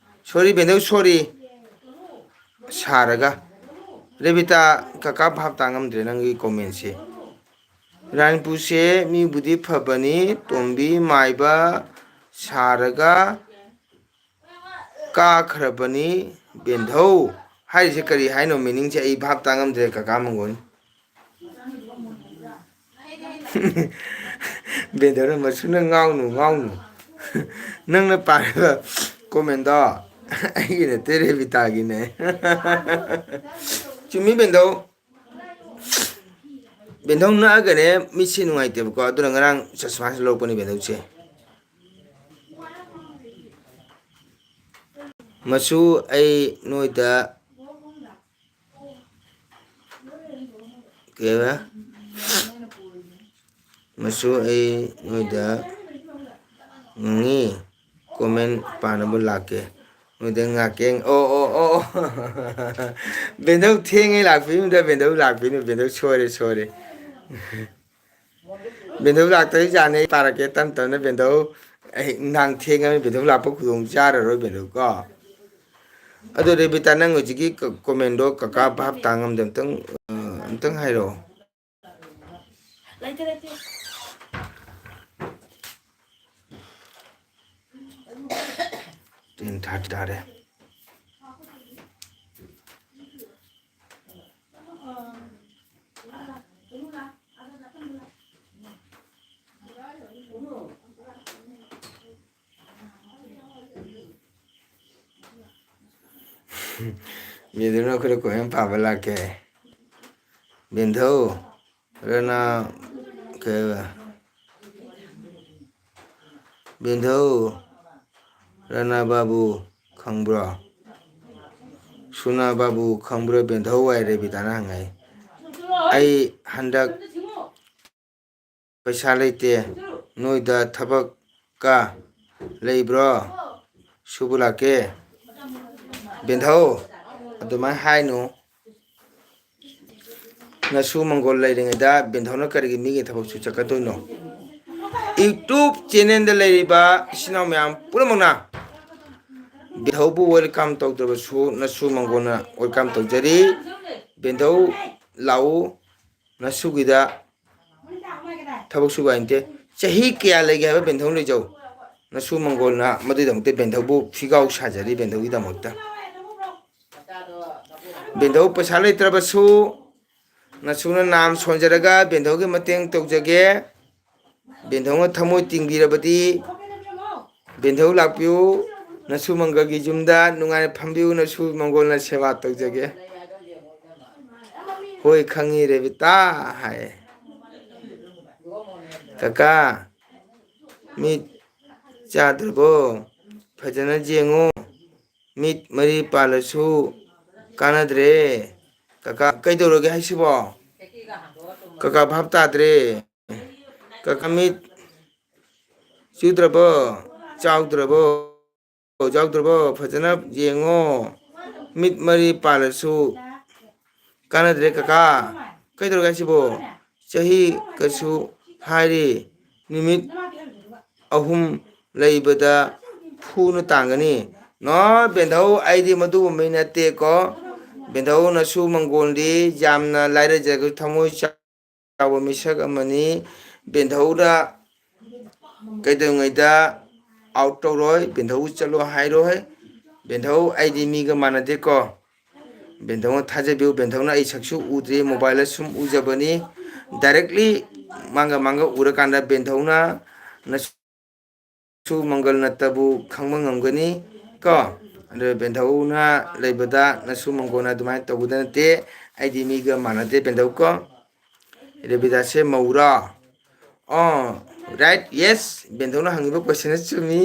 sorry ꯕꯦꯟꯗꯧ, sorry꯫ ꯁꯥꯔꯒ꯫ ꯔꯦꯕꯤꯇꯥ, ꯀꯀꯥ ꯚꯥꯞ ꯇꯥ ꯉꯝꯗ꯭ꯔꯦ ꯅꯪꯒꯤ comment ꯁꯦ꯫ ꯔꯥꯅꯤꯄꯨꯔꯁꯦ ꯃꯤꯕꯨꯗꯤ ꯐꯕꯅꯤ, ꯇꯣꯝꯕꯤ ꯃꯥꯏꯕ ꯁꯥꯔꯒ ꯀꯥꯈ꯭ꯔꯕꯅꯤ ꯕꯦꯟꯙꯧ꯫ ꯍꯥꯏꯔꯤꯁꯦ ꯀꯔꯤ ꯍꯥꯏꯅꯣ? Meaning ꯁꯦ ꯑꯩ ꯚꯥꯞ ꯇꯥ ꯉꯝꯗ꯭ꯔꯦ, ꯀꯀꯥ ꯃꯪꯒꯣꯜ꯫ ꯕꯦꯟꯙꯧꯅ ꯃꯁꯨꯅ ꯉꯥꯎꯅꯨ, ꯉꯥꯎꯅꯨ꯫ ꯅꯪꯅ ꯄꯥꯔꯤꯕ comment ꯗꯣ ꯑꯩꯒꯤ ꯅꯠꯇꯦ, ꯔꯦꯕꯤꯇꯥꯒꯤꯅꯦ꯫ ꯆꯨꯝꯃꯤ, ꯕꯦꯟꯙꯧ꯫ ꯕꯦꯟꯙꯧ ꯅꯛꯑꯒꯅꯦ ꯃꯤꯠꯁꯦ ꯅꯨꯡꯉꯥꯏꯇꯦꯕꯀꯣ, ꯑꯗꯨꯅ ꯉꯔꯥꯡ ꯆꯁꯃꯥꯁꯦ ꯂꯧꯔꯛꯄꯅꯦ ꯕꯦꯟꯙꯧꯁꯦ꯫ ꯃꯁꯨ, ꯑꯩ ꯅꯣꯏꯗ ꯀꯩꯕ? ꯃꯁꯨ ꯑꯩ ꯅꯣꯏꯗ ꯉꯥꯡꯉꯤ, comment ꯄꯥꯅꯕ ꯂꯥꯛꯀꯦ꯫ ꯅꯣꯏꯗ ꯉꯥꯛꯀꯦ꯫ ꯑꯣ, ꯑꯣ, ꯑꯣ, ꯑꯣ꯫ ꯕꯦꯟꯗꯧ ꯊꯦꯡꯉꯦ ꯂꯥꯛꯄꯤꯅꯨꯗ, ꯕꯦꯟꯗꯧ ꯂꯥꯛꯄꯤꯅꯨ, ꯕꯦꯟꯗꯧ ꯁꯣꯏꯔꯦ, ꯁꯣꯏꯔꯦ꯫ ꯕꯦꯟꯗꯧ ꯂꯥꯛꯇꯣꯏ ꯖꯥꯠꯅꯦ, ꯑꯩ ꯄꯥꯔꯛꯀꯦ ꯇꯞ ꯇꯞꯅ ꯕꯦꯟꯗꯧ꯫ ꯑꯩ ꯅꯨꯡꯗꯥꯡ ꯊꯦꯡꯉꯃꯤ, ꯕꯦꯟꯗꯧ ꯂꯥꯛꯄ ꯈꯨꯗꯣꯡ ꯆꯥꯔꯔꯣꯏ ꯕꯦꯟꯗꯧ ꯀꯣ꯫ ꯑꯗꯨ ꯔꯦꯕꯤꯇꯥ, ꯅꯪ ꯍꯧꯖꯤꯛꯀꯤ ꯀ-, commentꯗꯣ ꯀꯀꯥ ꯚꯥꯞ ꯇꯥ ꯉꯝꯗꯦ, ꯑꯝꯇꯪ, ꯑ, ꯑꯝꯇꯪ ꯍꯥꯏꯔꯛꯑꯣ꯫ ꯂꯩꯇꯦ, ꯂꯩꯇꯦ꯫ ten thirty ꯇꯥꯔꯦ꯫ ꯃꯤꯗꯨꯅ ꯑꯩꯈꯣꯏꯗ comment ꯄꯥꯕ ꯂꯥꯛꯀꯦ꯫ ꯕꯦꯟꯙꯧ, ꯔꯅꯥ, ꯀꯩ ꯍꯥꯏꯕ? ꯕꯦꯟꯙꯧ, ꯔꯅꯥ ꯕꯥꯕꯨ ꯈꯪꯕ꯭ꯔꯣ? ꯁꯨꯅꯥ ꯕꯥꯕꯨ ꯈꯪꯕ꯭ꯔꯣ? ꯕꯦꯟꯙꯧ ꯍꯥꯏ ꯔꯦꯕꯤꯇꯥꯅ ꯍꯪꯉꯛꯏ꯫ ꯑꯩ ꯍꯟꯗꯛ ꯄꯩꯁꯥ ꯂꯩꯇꯦ, ꯅꯣꯏꯗ ꯊꯕꯛꯀ ꯂꯩꯕ꯭ꯔꯣ? ꯁꯨꯕ ꯂꯥꯛꯀꯦ꯫ ꯕꯦꯟꯙꯧ, ꯑꯗꯨꯃꯥꯏꯅ ꯍꯥꯏꯅꯨ꯫ ꯅꯁꯨ ꯃꯪꯒꯣꯜ ꯂꯩꯔꯤꯉꯩꯗ ꯕꯦꯟꯙꯧꯅ ꯀꯔꯤꯒꯤ ꯃꯤꯒꯤ ꯊꯕꯛ ꯁꯨ ꯆꯠꯀꯗꯣꯏꯅꯣ? YouTube channelꯗ ꯂꯩꯔꯤꯕ ꯏꯆꯤꯟ ꯏꯅꯥꯎ ꯃꯌꯥꯝ ꯄꯨꯝꯅꯃꯛꯅ ꯕꯦꯟꯙꯧꯕꯨ welcome ꯇꯧꯗ꯭ꯔꯕꯁꯨ ꯅꯁꯨ ꯃꯪꯒꯣꯜꯅ welcome ꯇꯧꯖꯔꯤ꯫ ꯕꯦꯟꯙꯧ ꯂꯥꯛꯎ, ꯅꯁꯨꯒꯤꯗ ꯊꯕꯛ ꯁꯨꯕ ꯍꯥꯏ ꯅꯠꯇꯦ꯫ ꯆꯍꯤ ꯀꯌꯥ ꯂꯩꯒꯦ ꯍꯥꯏꯕ ꯕꯦꯟꯙꯧ ꯂꯩꯖꯧ꯫ ꯅꯁꯨ ꯃꯪꯒꯣꯜꯅ ꯃꯗꯨꯒꯤꯗꯃꯛꯇ ꯕꯦꯟꯙꯧꯕꯨ ꯐꯤꯒꯥꯎ ꯁꯥꯖꯔꯤ, ꯕꯦꯟꯙꯧꯒꯤꯗꯃꯛꯇ꯫ ꯕꯦꯟꯙꯧ ꯄꯩꯁꯥ ꯂꯩꯇ꯭ꯔꯕꯁꯨ ꯅꯁꯨꯅ ꯅꯥꯝ ꯁꯣꯟꯖꯔꯒ ꯕꯦꯟꯙꯧꯒꯤ ꯃꯇꯦꯡ ꯇꯧꯖꯒꯦ꯫ ꯕꯦꯟꯙꯧꯅ ꯊꯃꯣꯏ ꯇꯤꯡꯕꯤꯔꯕꯗꯤ ꯕꯦꯟꯙꯧ ꯂꯥꯛꯄꯤꯌꯨ꯫ ꯅꯁꯨ ꯃꯪꯒꯜꯒꯤ ꯌꯨꯝꯗ ꯅꯨꯡꯉꯥꯏꯅ ꯐꯝꯕꯤꯌꯨ, ꯅꯁꯨ ꯃꯪꯒꯣꯜꯅ ꯁꯦꯕꯥ ꯇꯧꯖꯒꯦ꯫ ꯍꯣꯏ, ꯈꯪꯉꯤ ꯔꯦꯕꯤꯇꯥ ꯍꯥꯏ꯫ ꯀꯀꯥ, ꯃꯤꯠ ꯆꯥꯗ꯭ꯔꯕꯣ? ꯐꯖꯅ ꯌꯦꯡꯉꯨ꯫ ꯃꯤꯠ ꯃꯔꯤ ꯄꯥꯜꯂꯁꯨ ꯀꯥꯟꯅꯗ꯭ꯔꯦ꯫ ꯀꯀꯥ, ꯀꯩꯗꯧꯔꯒꯦ ꯍꯥꯏꯁꯤꯕꯣ? ꯀꯀꯥ ꯚꯥꯞ ꯇꯥꯗ꯭ꯔꯦ꯫ ꯀꯀꯥ ꯃꯤꯠ ꯆꯨꯗ꯭ꯔꯕꯣ? ꯆꯥꯎꯗ꯭ꯔꯕꯣ? ꯆꯥꯎꯗ꯭ꯔꯕꯣ? ꯐꯖꯅ ꯌꯦꯡꯉꯣ꯫ ꯃꯤꯠ ꯃꯔꯤ ꯄꯥꯜꯂꯁꯨ ꯀꯥꯟꯅꯗ꯭ꯔꯦ ꯀꯀꯥ꯫ ꯀꯩꯗꯧꯔꯒꯦ ꯍꯥꯏꯁꯤꯕꯣ? ꯆꯍꯤ ꯀꯩꯁꯨ ꯍꯥꯏꯔꯤ꯫ ꯅꯨꯃꯤꯠ ꯑꯍꯨꯝ ꯂꯩꯕꯗ ꯐꯨꯅ ꯇꯥꯡꯒꯅꯤ꯫ ꯅꯣ, ꯕꯦꯟꯙꯧ, ꯑꯩꯗꯤ ꯃꯗꯨꯒꯨꯝꯕꯩ ꯅꯠꯇꯦꯀꯣ꯫ ꯕꯦꯟꯙꯧ ꯅꯁꯨ ꯃꯪꯒꯣꯜꯗꯤ ꯌꯥꯝꯅ ꯂꯥꯏꯔꯖꯔꯒꯁꯨ ꯊꯃꯣꯏ ꯆꯥꯎꯕ ꯃꯤꯁꯛ ꯑꯃꯅꯤ꯫ ꯕꯦꯟꯙꯧꯗ ꯀꯩꯗꯧꯉꯩꯗ ꯑꯥꯎꯠ ꯇꯧꯔꯣꯏ, ꯕꯦꯟꯙꯧ ꯆꯠꯂꯣ ꯍꯥꯏꯔꯣꯏ꯫ ꯕꯦꯟꯙꯧ, ꯑꯩꯗꯤ ꯃꯤꯒ ꯃꯥꯟꯅꯗꯦꯀꯣ꯫ ꯕꯦꯟꯙꯧꯅ ꯊꯥꯖꯕꯤꯌꯨ, ꯕꯦꯟꯙꯧꯅ ꯑꯩ ꯁꯛꯁꯨ ꯎꯗ꯭ꯔꯤ, ꯃꯣꯕꯥꯏꯜꯗ ꯁꯨꯝ ꯎꯖꯕꯅꯤ꯫ ꯗꯥꯏꯔꯦꯛꯂꯤ ꯃꯥꯡꯒ ꯃꯥꯡꯒ ꯎꯔꯀꯥꯟꯗ ꯕꯦꯟꯙꯧꯅ ꯅꯁꯨ ꯃꯪꯒꯜ ꯅꯠꯇꯕꯨ ꯈꯪꯕ ꯉꯝꯒꯅꯤ ꯀꯣ꯫ ꯑꯗꯨ ꯕꯦꯟꯙꯧꯅ ꯂꯩꯕꯗ ꯅꯁꯨ ꯃꯪꯒꯣꯜꯅ ꯑꯗꯨꯃꯥꯏꯅ ꯇꯧꯕꯗ ꯅꯠꯇꯦ꯫ ꯑꯩꯗꯤ ꯃꯤꯒ ꯃꯥꯟꯅꯗꯦ ꯕꯦꯟꯙꯧ ꯀꯣ꯫ ꯔꯦꯕꯤꯗꯥꯁꯦ ꯃꯧꯔꯥ? ꯑꯣ, ꯔꯥꯏꯠ, ꯌꯦꯁ, ꯕꯦꯟꯙꯧꯅ ꯍꯪꯉꯤꯕ ꯀꯣꯏꯁꯟꯁꯦ ꯆꯨꯝꯃꯤ꯫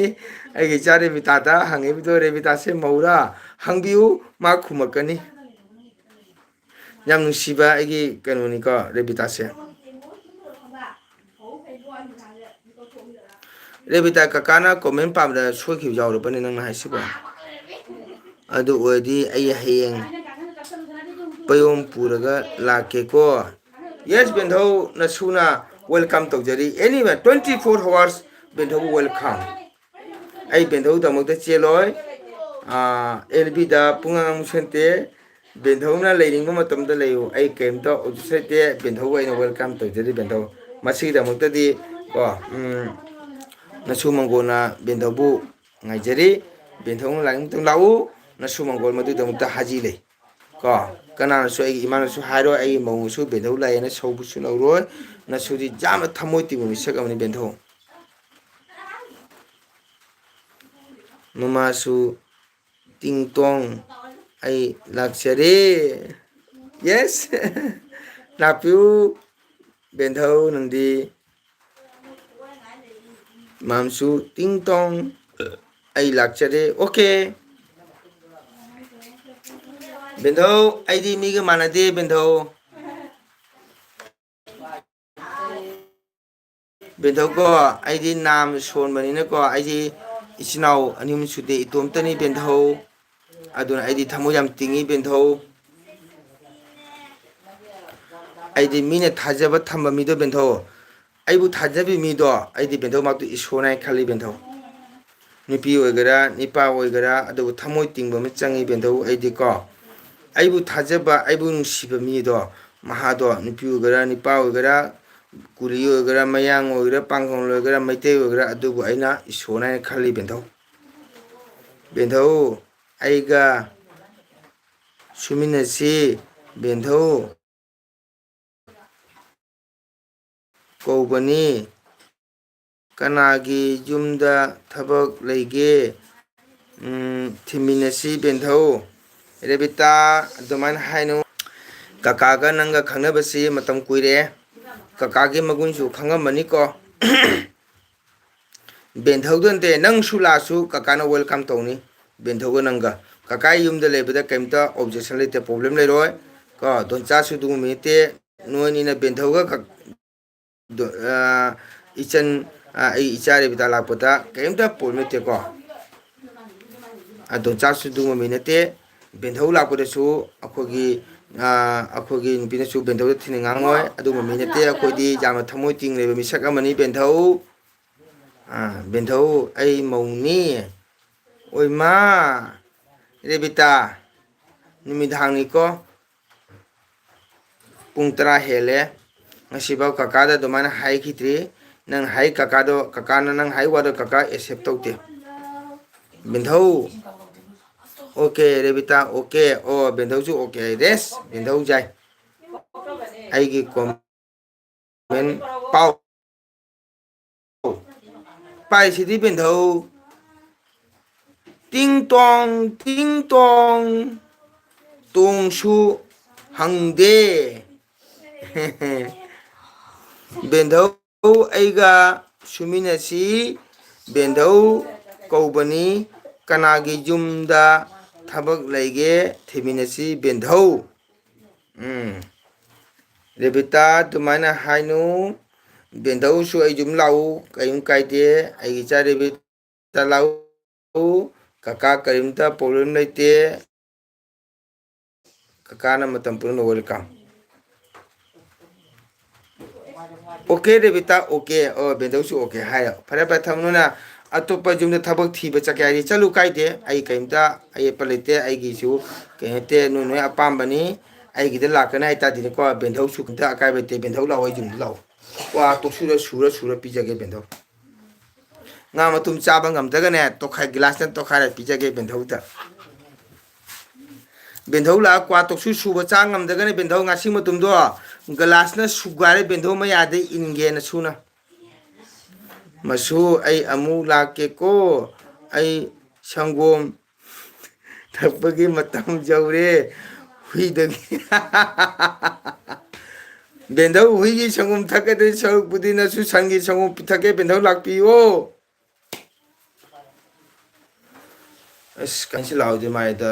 ꯑꯩꯒꯤ ꯏꯆꯥ ꯔꯦꯕꯤꯇꯥꯗ ꯍꯪꯉꯤꯕꯗꯣ, ꯔꯦꯕꯤꯇꯥꯁꯦ ꯃꯧꯔꯥ? ꯍꯪꯕꯤꯌꯨ, ꯃꯥ ꯈꯨꯝꯃꯛꯀꯅꯤ꯫ ꯌꯥꯝ ꯅꯨꯡꯁꯤꯕ ꯑꯩꯒꯤ ꯀꯩꯅꯣꯅꯤꯀꯣ, ꯔꯦꯕꯤꯇꯥꯁꯦ꯫ ꯔꯦꯕꯤꯇꯥ, ꯀꯀꯥꯅ ꯀꯣꯃꯦꯟ ꯄꯥꯕꯗ ꯁꯣꯏꯈꯤꯕ ꯌꯥꯎꯔꯕꯅꯦ ꯅꯪꯅ ꯍꯥꯏꯁꯤꯕꯣ? ꯑꯗꯨ ꯑꯣꯏꯔꯗꯤ ꯑꯩ ꯍꯌꯦꯡ ꯄꯌꯣꯝ ꯄꯨꯔꯒ ꯂꯥꯛꯀꯦꯀꯣ꯫ ꯌꯦꯁ, ꯕꯦꯟꯙꯧ ꯅꯁꯨꯅ ꯋꯦꯜꯀꯝ ꯇꯧꯖꯔꯤ꯫ Anyway, twenty four hours ꯕꯦꯟꯙꯧꯕꯨ ꯋꯦꯜꯀꯝ꯫ ꯑꯩ ꯕꯦꯟꯙꯧꯗꯃꯛꯇ ꯆꯦꯜꯂꯣꯏ꯫ ꯑꯦꯜ ꯕꯤꯗ ꯄꯨꯡꯉꯥꯡ ꯉꯥꯡꯕ ꯁꯟꯇꯦ꯫ ꯕꯦꯟꯙꯧꯅ ꯂꯩꯅꯤꯡꯕ ꯃꯇꯝꯗ ꯂꯩꯌꯨ꯫ ꯑꯩ ꯀꯩꯝꯇ ꯑꯣꯄꯣꯖꯤꯁꯟ ꯂꯩꯇꯦ꯫ ꯕꯦꯟꯙꯧꯕꯨ ꯑꯩꯅ ꯋꯦꯜꯀꯝ ꯇꯧꯖꯔꯤ ꯕꯦꯟꯙꯧ꯫ ꯃꯁꯤꯒꯤꯗꯃꯛꯇꯗꯤ ꯀꯣ, ꯎꯝ, ꯅꯁꯨ ꯃꯪꯒꯣꯜꯅ ꯕꯦꯟꯙꯧꯕꯨ ꯉꯥꯏꯖꯔꯤ꯫ ꯕꯦꯟꯙꯧꯅ ꯂꯥꯛꯅꯤꯡꯕ ꯃꯇꯝꯗ ꯂꯥꯛꯎ꯫ ꯅꯁꯨ ꯃꯪꯒꯣꯜ ꯃꯗꯨꯒꯤꯗꯃꯛꯇ ꯍꯥꯖꯤ ꯂꯩ꯫ ꯀꯣ, ꯀꯅꯥꯅꯁꯨ ꯑꯩꯒꯤ ꯏꯃꯥꯅꯁꯨ ꯍꯥꯏꯔꯣꯏ, ꯑꯩꯒꯤ ꯃꯧꯅꯁꯨ ꯕꯦꯟꯙꯧ ꯂꯥꯛꯑꯦꯅ ꯁꯧꯕꯁꯨ ꯂꯧꯔꯣꯏ꯫ ꯅꯁꯨꯗꯤ ꯌꯥꯝꯅ ꯊꯃꯣꯏ ꯇꯤꯟꯕ ꯃꯤꯁꯛ ꯑꯃꯅꯤ ꯕꯦꯟꯙꯧ꯫ ꯃꯃꯥꯁꯨ ꯇꯤꯡ ꯇꯣꯡ ꯑꯩ ꯂꯥꯛꯆꯔꯦ꯫ ꯌꯦꯁ꯫ ꯂꯥꯛꯄꯤꯌꯨ ꯕꯦꯟꯙꯧ ꯅꯪꯗꯤ꯫ ꯃꯥꯝꯁꯨ ꯇꯤꯡ ꯇꯣꯡ ꯑꯩ ꯂꯥꯛꯆꯔꯦ꯫ ꯑꯣꯀꯦ꯫ ꯕꯦꯟꯊꯧ, ꯑꯩꯗꯤ ꯃꯤꯒ ꯃꯥꯟꯅꯗꯦ ꯕꯦꯟꯊꯧ꯫ ꯕꯦꯟꯊꯧꯀꯣ, ꯑꯩꯗꯤ ꯅꯥꯝ ꯁꯣꯟꯕꯅꯤꯅꯀꯣ, ꯑꯩꯗꯤ ꯏꯆꯤꯟ ꯏꯅꯥꯎ ꯑꯅꯤ ꯑꯍꯨꯝ ꯁꯨꯗꯦ, ꯏꯇꯣꯝꯇꯅꯤ ꯕꯦꯟꯊꯧ꯫ ꯑꯗꯨꯅ ꯑꯩꯗꯤ ꯊꯃꯣꯏ ꯌꯥꯝ ꯇꯤꯡꯉꯤ ꯕꯦꯟꯊꯧ꯫ ꯑꯩꯗꯤ ꯃꯤꯅ ꯊꯥꯖꯕ ꯊꯝꯕ ꯃꯤꯗꯣ ꯕꯦꯟꯊꯧ, ꯑꯩꯕꯨ ꯊꯥꯖꯕꯤ ꯃꯤꯗꯣ ꯑꯩꯗꯤ ꯕꯦꯟꯊꯧ ꯃꯍꯥꯛꯇꯨ ꯏꯁꯣꯔꯅ ꯍꯥꯏꯅ ꯈꯜꯂꯤ ꯕꯦꯟꯊꯧ꯫ ꯅꯨꯄꯤ ꯑꯣꯏꯒꯦꯔꯥ ꯅꯨꯄꯥ ꯑꯣꯏꯒꯦꯔꯥ, ꯑꯗꯨꯕꯨ ꯊꯃꯣꯏ ꯇꯤꯡꯕ ꯑꯃ ꯆꯪꯉꯤ ꯕꯦꯟꯊꯧ꯫ ꯑꯩꯗꯤꯀꯣ, ꯑꯩꯕꯨ ꯊꯥꯖꯕ, ꯑꯩꯕꯨ ꯅꯨꯡꯁꯤꯕ ꯃꯤꯗꯣ, ꯃꯍꯥꯗꯣ ꯅꯨꯄꯤ ꯑꯣꯏꯒꯦꯔꯥ ꯅꯨꯄꯥ ꯑꯣꯏꯒꯦꯔꯥ, ꯀꯨꯂꯤ ꯑꯣꯏꯒꯦꯔꯥ, ꯃꯌꯥꯡ ꯑꯣꯏꯒꯦꯔꯥ, ꯄꯥꯡꯒꯜ ꯑꯣꯏꯒꯦꯔꯥ, ꯃꯩꯇꯩ ꯑꯣꯏꯒꯦꯔꯥ, ꯑꯗꯨꯕꯨ ꯑꯩꯅ ꯏꯁꯣꯔꯅ ꯍꯥꯏꯅ ꯈꯜꯂꯤ ꯕꯦꯟꯊꯧ꯫ ꯕꯦꯟꯊꯧ, ꯑꯩꯒ ꯁꯨꯃꯤꯟꯅꯁꯤ ꯕꯦꯟꯊꯧ꯫ ꯀꯧꯕꯅꯤ꯫ ꯀꯅꯥꯒꯤ ꯌꯨꯝꯗ ꯊꯕꯛ ꯂꯩꯒꯦ? ꯎꯝ, ꯊꯤꯃꯤꯟꯅꯁꯤ ꯕꯦꯟꯊꯧ꯫ ꯔꯦꯕꯤꯇꯥ, ꯑꯗꯨꯃꯥꯏꯅ ꯍꯥꯏꯅꯨ꯫ ꯀꯀꯥꯒ ꯅꯪꯒ ꯈꯪꯅꯕꯁꯤ ꯃꯇꯝ ꯀꯨꯏꯔꯦ꯫ ꯀꯀꯥꯒꯤ ꯃꯒꯨꯟꯁꯨ ꯈꯪꯉꯝꯃꯅꯤꯀꯣ꯫ ꯕꯦꯟꯊꯧꯗ ꯅꯠꯇꯦ, ꯅꯪꯁꯨ ꯂꯥꯛꯑꯁꯨ ꯀꯀꯥꯅ welcome ꯇꯧꯅꯤ꯫ ꯕꯦꯟꯊꯧꯒ ꯅꯪꯒ꯫ ꯀꯀꯥ ꯌꯨꯝꯗ ꯂꯩꯕꯗ ꯀꯩꯝꯇ objection ꯂꯩꯇꯦ, problem ꯂꯩꯔꯣꯏ꯫ ꯀꯣ, ꯗꯣꯟꯆꯥꯁꯨ ꯑꯗꯨꯒꯨꯝꯕ ꯅꯠꯇꯦ꯫ ꯅꯣꯏꯅꯤꯅ ꯕꯦꯟꯊꯧꯒ ꯀꯛ-, ꯗꯣ-, ꯑ, ꯏꯆꯟ, ꯑ, ꯑꯩ ꯏꯆꯥ ꯔꯦꯕꯤꯇꯥ ꯂꯥꯛꯄꯗ ꯀꯔꯤꯝꯇ problem ꯂꯩꯇꯦꯀꯣ꯫ ꯑ, ꯗꯣꯟꯆꯥꯁꯨ ꯑꯗꯨꯒꯨꯝꯕ ꯃꯤ ꯅꯠꯇꯦ꯫ ꯕꯦꯟꯊꯧ ꯂꯥꯛꯄꯗꯁꯨ ꯑꯩꯈꯣꯏꯒꯤ, ꯑ, ꯑꯩꯈꯣꯏꯒꯤ ꯅꯨꯄꯤꯅꯁꯨ ꯕꯦꯟꯊꯧꯗ ꯊꯤꯅ ꯉꯥꯡꯉꯣꯏ꯫ ꯑꯗꯨꯒꯨꯝꯕ ꯃꯤ ꯅꯠꯇꯦ꯫ ꯑꯩꯈꯣꯏꯗꯤ ꯌꯥꯝꯅ ꯊꯃꯣꯏ ꯇꯤꯡ ꯂꯩꯕ ꯃꯤꯁꯛ ꯑꯃꯅꯤ ꯕꯦꯟꯊꯧ꯫ ꯑ, ꯕꯦꯟꯊꯧ, ꯑꯩ ꯃꯧꯅꯤ꯫ ꯑꯣꯏꯃꯥ, ꯔꯦꯕꯤꯇꯥ, ꯅꯨꯃꯤꯗꯥꯡꯅꯤꯀꯣ꯫ ꯄꯨꯡ ꯇꯔꯥ ꯍꯦꯜꯂꯦ꯫ ꯉꯁꯤꯐꯥꯎ ꯀꯀꯥꯗ ꯑꯗꯨꯃꯥꯏꯅ ꯍꯥꯏꯈꯤꯗ꯭ꯔꯤ꯫ ꯅꯪ ꯍꯥꯏ ꯀꯀꯥꯗꯣ, ꯀꯀꯥꯅ ꯅꯪ ꯍꯥꯏ ꯋꯥꯗꯣ ꯀꯀꯥ accept ꯇꯧꯗꯦ꯫ ꯕꯦꯟꯊꯧ꯫ Okay, ꯔꯦꯕꯤꯇꯥ, okay꯫ ꯑꯣ, ꯕꯦꯟꯊꯧꯁꯨ okay꯫ Rest, ꯕꯦꯟꯊꯧ ꯌꯥꯏ꯫ ꯑꯩꯒꯤ comment ꯄꯥꯎ꯫ ꯄꯥꯏꯁꯤꯗꯤ ꯕꯦꯟꯊꯧ꯫ ꯇꯤꯡ ꯇꯣꯡ, ꯇꯤꯡ ꯇꯣꯡ꯫ ꯇꯣꯡꯁꯨ ꯍꯪꯗꯦ꯫ ꯕꯦꯟꯊꯧ ꯑꯩꯒ ꯁꯨꯃꯤꯟꯅꯁꯤ꯫ ꯕꯦꯟꯊꯧ ꯀꯧꯕꯅꯤ꯫ ꯀꯅꯥꯒꯤ ꯌꯨꯝꯗ ꯊꯕꯛ ꯂꯩꯒꯦ, ꯊꯤꯃꯤꯟꯅꯁꯤ ꯕꯦꯟꯙꯧ꯫ ꯎꯝ꯫ ꯔꯦꯕꯤꯇꯥ, ꯑꯗꯨꯃꯥꯏꯅ ꯍꯥꯏꯅꯨ꯫ ꯕꯦꯟꯙꯧꯁꯨ ꯑꯩ ꯌꯨꯝ ꯂꯥꯛꯎ, ꯀꯔꯤꯝ ꯀꯥꯏꯗꯦ꯫ ꯑꯩꯒꯤ ꯏꯆꯥ ꯔꯦꯕꯤꯇꯥ ꯂꯥꯛꯎ꯫ ꯀꯀꯥ ꯀꯔꯤꯝꯇ problem ꯂꯩꯇꯦ꯫ ꯀꯀꯥꯅ ꯃꯇꯝ ꯄꯨꯝꯅꯃꯛ welcome꯫ OK ꯔꯦꯕꯤꯇꯥ, OK꯫ ꯑꯣ, ꯕꯦꯟꯗꯧꯁꯨ OK ꯍꯥꯏꯔꯣ꯫ ꯐꯔꯦ ꯐꯔꯦ, ꯊꯝꯃꯣ꯫ ꯅꯣꯏꯅ ꯑꯇꯣꯞꯄ ꯌꯨꯝꯗ ꯊꯕꯛ ꯊꯤꯕ ꯆꯠꯀꯦ ꯍꯥꯏꯗꯤ ꯆꯠꯂꯨ, ꯀꯥꯏꯗꯦ꯫ ꯑꯩ ꯀꯔꯤꯝꯇ ꯑꯌꯦꯠꯄ ꯂꯩꯇꯦ꯫ ꯑꯩꯒꯤꯁꯨ ꯀꯩꯅꯣ ꯅꯠꯇꯦ, ꯅꯣꯏ ꯅꯣꯏ ꯑꯄꯥꯝꯕꯅꯤ꯫ ꯑꯩꯒꯤꯗ ꯂꯥꯛꯀꯅꯤ ꯍꯥꯏꯇꯥꯔꯗꯤꯅꯦꯀꯣ, ꯕꯦꯟꯗꯧꯁꯨ ꯀꯩꯝꯇ ꯑꯀꯥꯏꯕ ꯂꯩꯇꯦ꯫ ꯕꯦꯟꯗꯧ ꯂꯥꯛꯑꯣ, ꯑꯩ ꯌꯨꯝꯗ ꯂꯥꯛꯑꯣ꯫ ꯀ꯭ꯋꯥ ꯇꯣꯛꯁꯨꯗ ꯁꯨꯔ ꯁꯨꯔ ꯄꯤꯖꯒꯦ ꯕꯦꯟꯗꯧ꯫ ꯉꯥ ꯃꯇꯨꯝ ꯆꯥꯕ ꯉꯝꯗ꯭ꯔꯒꯅꯦ, ꯇꯣꯈꯥꯏ, ꯒꯤꯂꯥꯁꯅ ꯇꯣꯈꯥꯏꯔ ꯄꯤꯖꯒꯦ ꯕꯦꯟꯗꯧꯗ꯫ ꯕꯦꯟꯗꯧ ꯂꯥꯛꯑ ꯀ꯭ꯋꯥ ꯇꯣꯛꯁꯨ ꯁꯨꯕ ꯆꯥ ꯉꯝꯗ꯭ꯔꯒꯅꯦ, ꯕꯦꯟꯗꯧ ꯉꯥꯁꯤ ꯃꯇꯨꯝꯗꯣ ꯒꯤꯂꯥꯁꯅ ꯁꯨꯒꯥꯏꯔ ꯕꯦꯟꯗꯧ ꯃꯌꯥꯗ ꯏꯟꯒꯦꯅ ꯁꯨꯅ꯫ ꯃꯁꯨ, ꯑꯩ ꯑꯃꯨꯛ ꯂꯥꯛꯀꯦꯀꯣ꯫ ꯑꯩ ꯁꯪꯒꯣꯝ ꯊꯛꯄꯒꯤ ꯃꯇꯝ ꯌꯧꯔꯦ꯫ ꯍꯨꯏꯗꯒꯤ꯫ ꯕꯦꯟꯗꯧ, ꯍꯨꯏꯒꯤ ꯁꯪꯒꯣꯝ ꯊꯛꯀꯗꯣꯏ ꯁꯔꯨꯛꯄꯨꯗꯤ ꯅꯁꯨ ꯁꯟꯒꯤ ꯁꯪꯒꯣꯝ ꯄꯤꯊꯛꯀꯦ, ꯕꯦꯟꯗꯧ ꯂꯥꯛꯄꯤꯌꯣ꯫ ꯑꯁ, ꯀꯥꯏꯁꯤ ꯂꯥꯎꯗꯦ ꯃꯥꯏꯗ꯫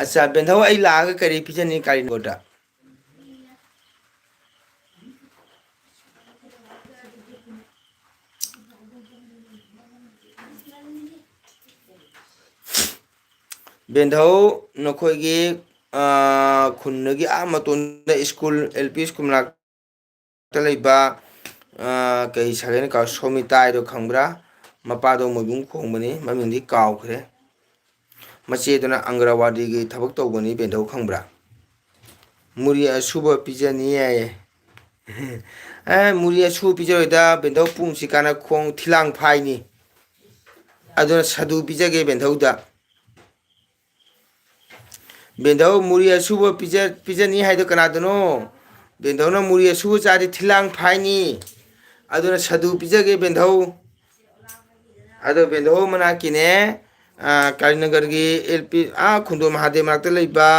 ꯑꯠꯆꯥ, ꯕꯦꯟꯗꯧ, ꯑꯩ ꯂꯥꯛꯑꯒ ꯀꯔꯤ ꯄꯤꯖꯅꯤ ꯀꯥꯂꯤꯅꯒꯔꯗ? ꯕꯦꯟꯙꯧ, ꯅꯈꯣꯏꯒꯤ, ꯑ, ꯈꯨꯟꯗꯒꯤ ꯑꯥ ꯃꯇꯣꯟꯗ ꯁ꯭ꯀꯨꯜ, L P ꯁ꯭ꯀꯨꯜ ꯃꯅꯥꯛꯇ ꯂꯩꯕ, ꯑ, ꯀꯩ ꯁꯥꯒꯦꯅ ꯀꯥꯎ-, ꯁꯣꯃꯤꯇꯥ ꯍꯥꯏꯗꯣ ꯈꯪꯕ꯭ꯔꯥ? ꯃꯄꯥꯗꯣ ꯃꯣꯏꯕꯨꯡ ꯈꯣꯡꯕꯅꯤ, ꯃꯃꯤꯡꯗꯤ ꯀꯥꯎꯈ꯭ꯔꯦ꯫ ꯃꯆꯦꯗꯨꯅ ꯑꯪꯒ꯭ꯔꯋꯥꯗꯤꯒꯤ ꯊꯕꯛ ꯇꯧꯕꯅꯤ, ꯕꯦꯟꯙꯧ ꯈꯪꯕ꯭ꯔꯥ? ꯃꯨꯔꯤ ꯑꯁꯨꯕ ꯄꯤꯖꯅꯤ ꯍꯥꯏꯌꯦ꯫ ꯑꯦ, ꯃꯨꯔꯤ ꯑꯁꯨꯕ ꯄꯤꯖꯔꯣꯏꯗ, ꯕꯦꯟꯙꯧ ꯄꯨꯡꯁꯤ ꯀꯥꯟꯅ ꯈꯣꯡ ꯊꯤꯂꯥꯡ ꯐꯥꯏꯅꯤ꯫ ꯑꯗꯨꯅ ꯁꯥꯗꯨ ꯄꯤꯖꯒꯦ ꯕꯦꯟꯙꯧꯗ꯫ ꯕꯦꯟꯙꯧ ꯃꯨꯔꯤ ꯑꯁꯨꯕ ꯄꯤꯖ-, ꯄꯤꯖꯅꯤ ꯍꯥꯏꯗꯣ ꯀꯅꯥꯗꯅꯣ? ꯕꯦꯟꯙꯧꯅ ꯃꯨꯔꯤ ꯑꯁꯨꯕ ꯆꯥꯔꯗꯤ ꯊꯤꯂꯥꯡ ꯐꯥꯏꯅꯤ꯫ ꯑꯗꯨꯅ ꯁꯥꯗꯨ ꯄꯤꯖꯒꯦ ꯕꯦꯟꯙꯧ꯫ ꯑꯗꯣ ꯕꯦꯟꯙꯧ ꯃꯅꯥꯛꯀꯤꯅꯦ, ꯑ, ꯀꯥꯂꯤꯅꯒꯔꯒꯤ L P, ꯑꯥ, ꯈꯨꯟꯗꯣ ꯃꯍꯥꯗꯦꯕ ꯃꯅꯥꯛꯇ ꯂꯩꯕ,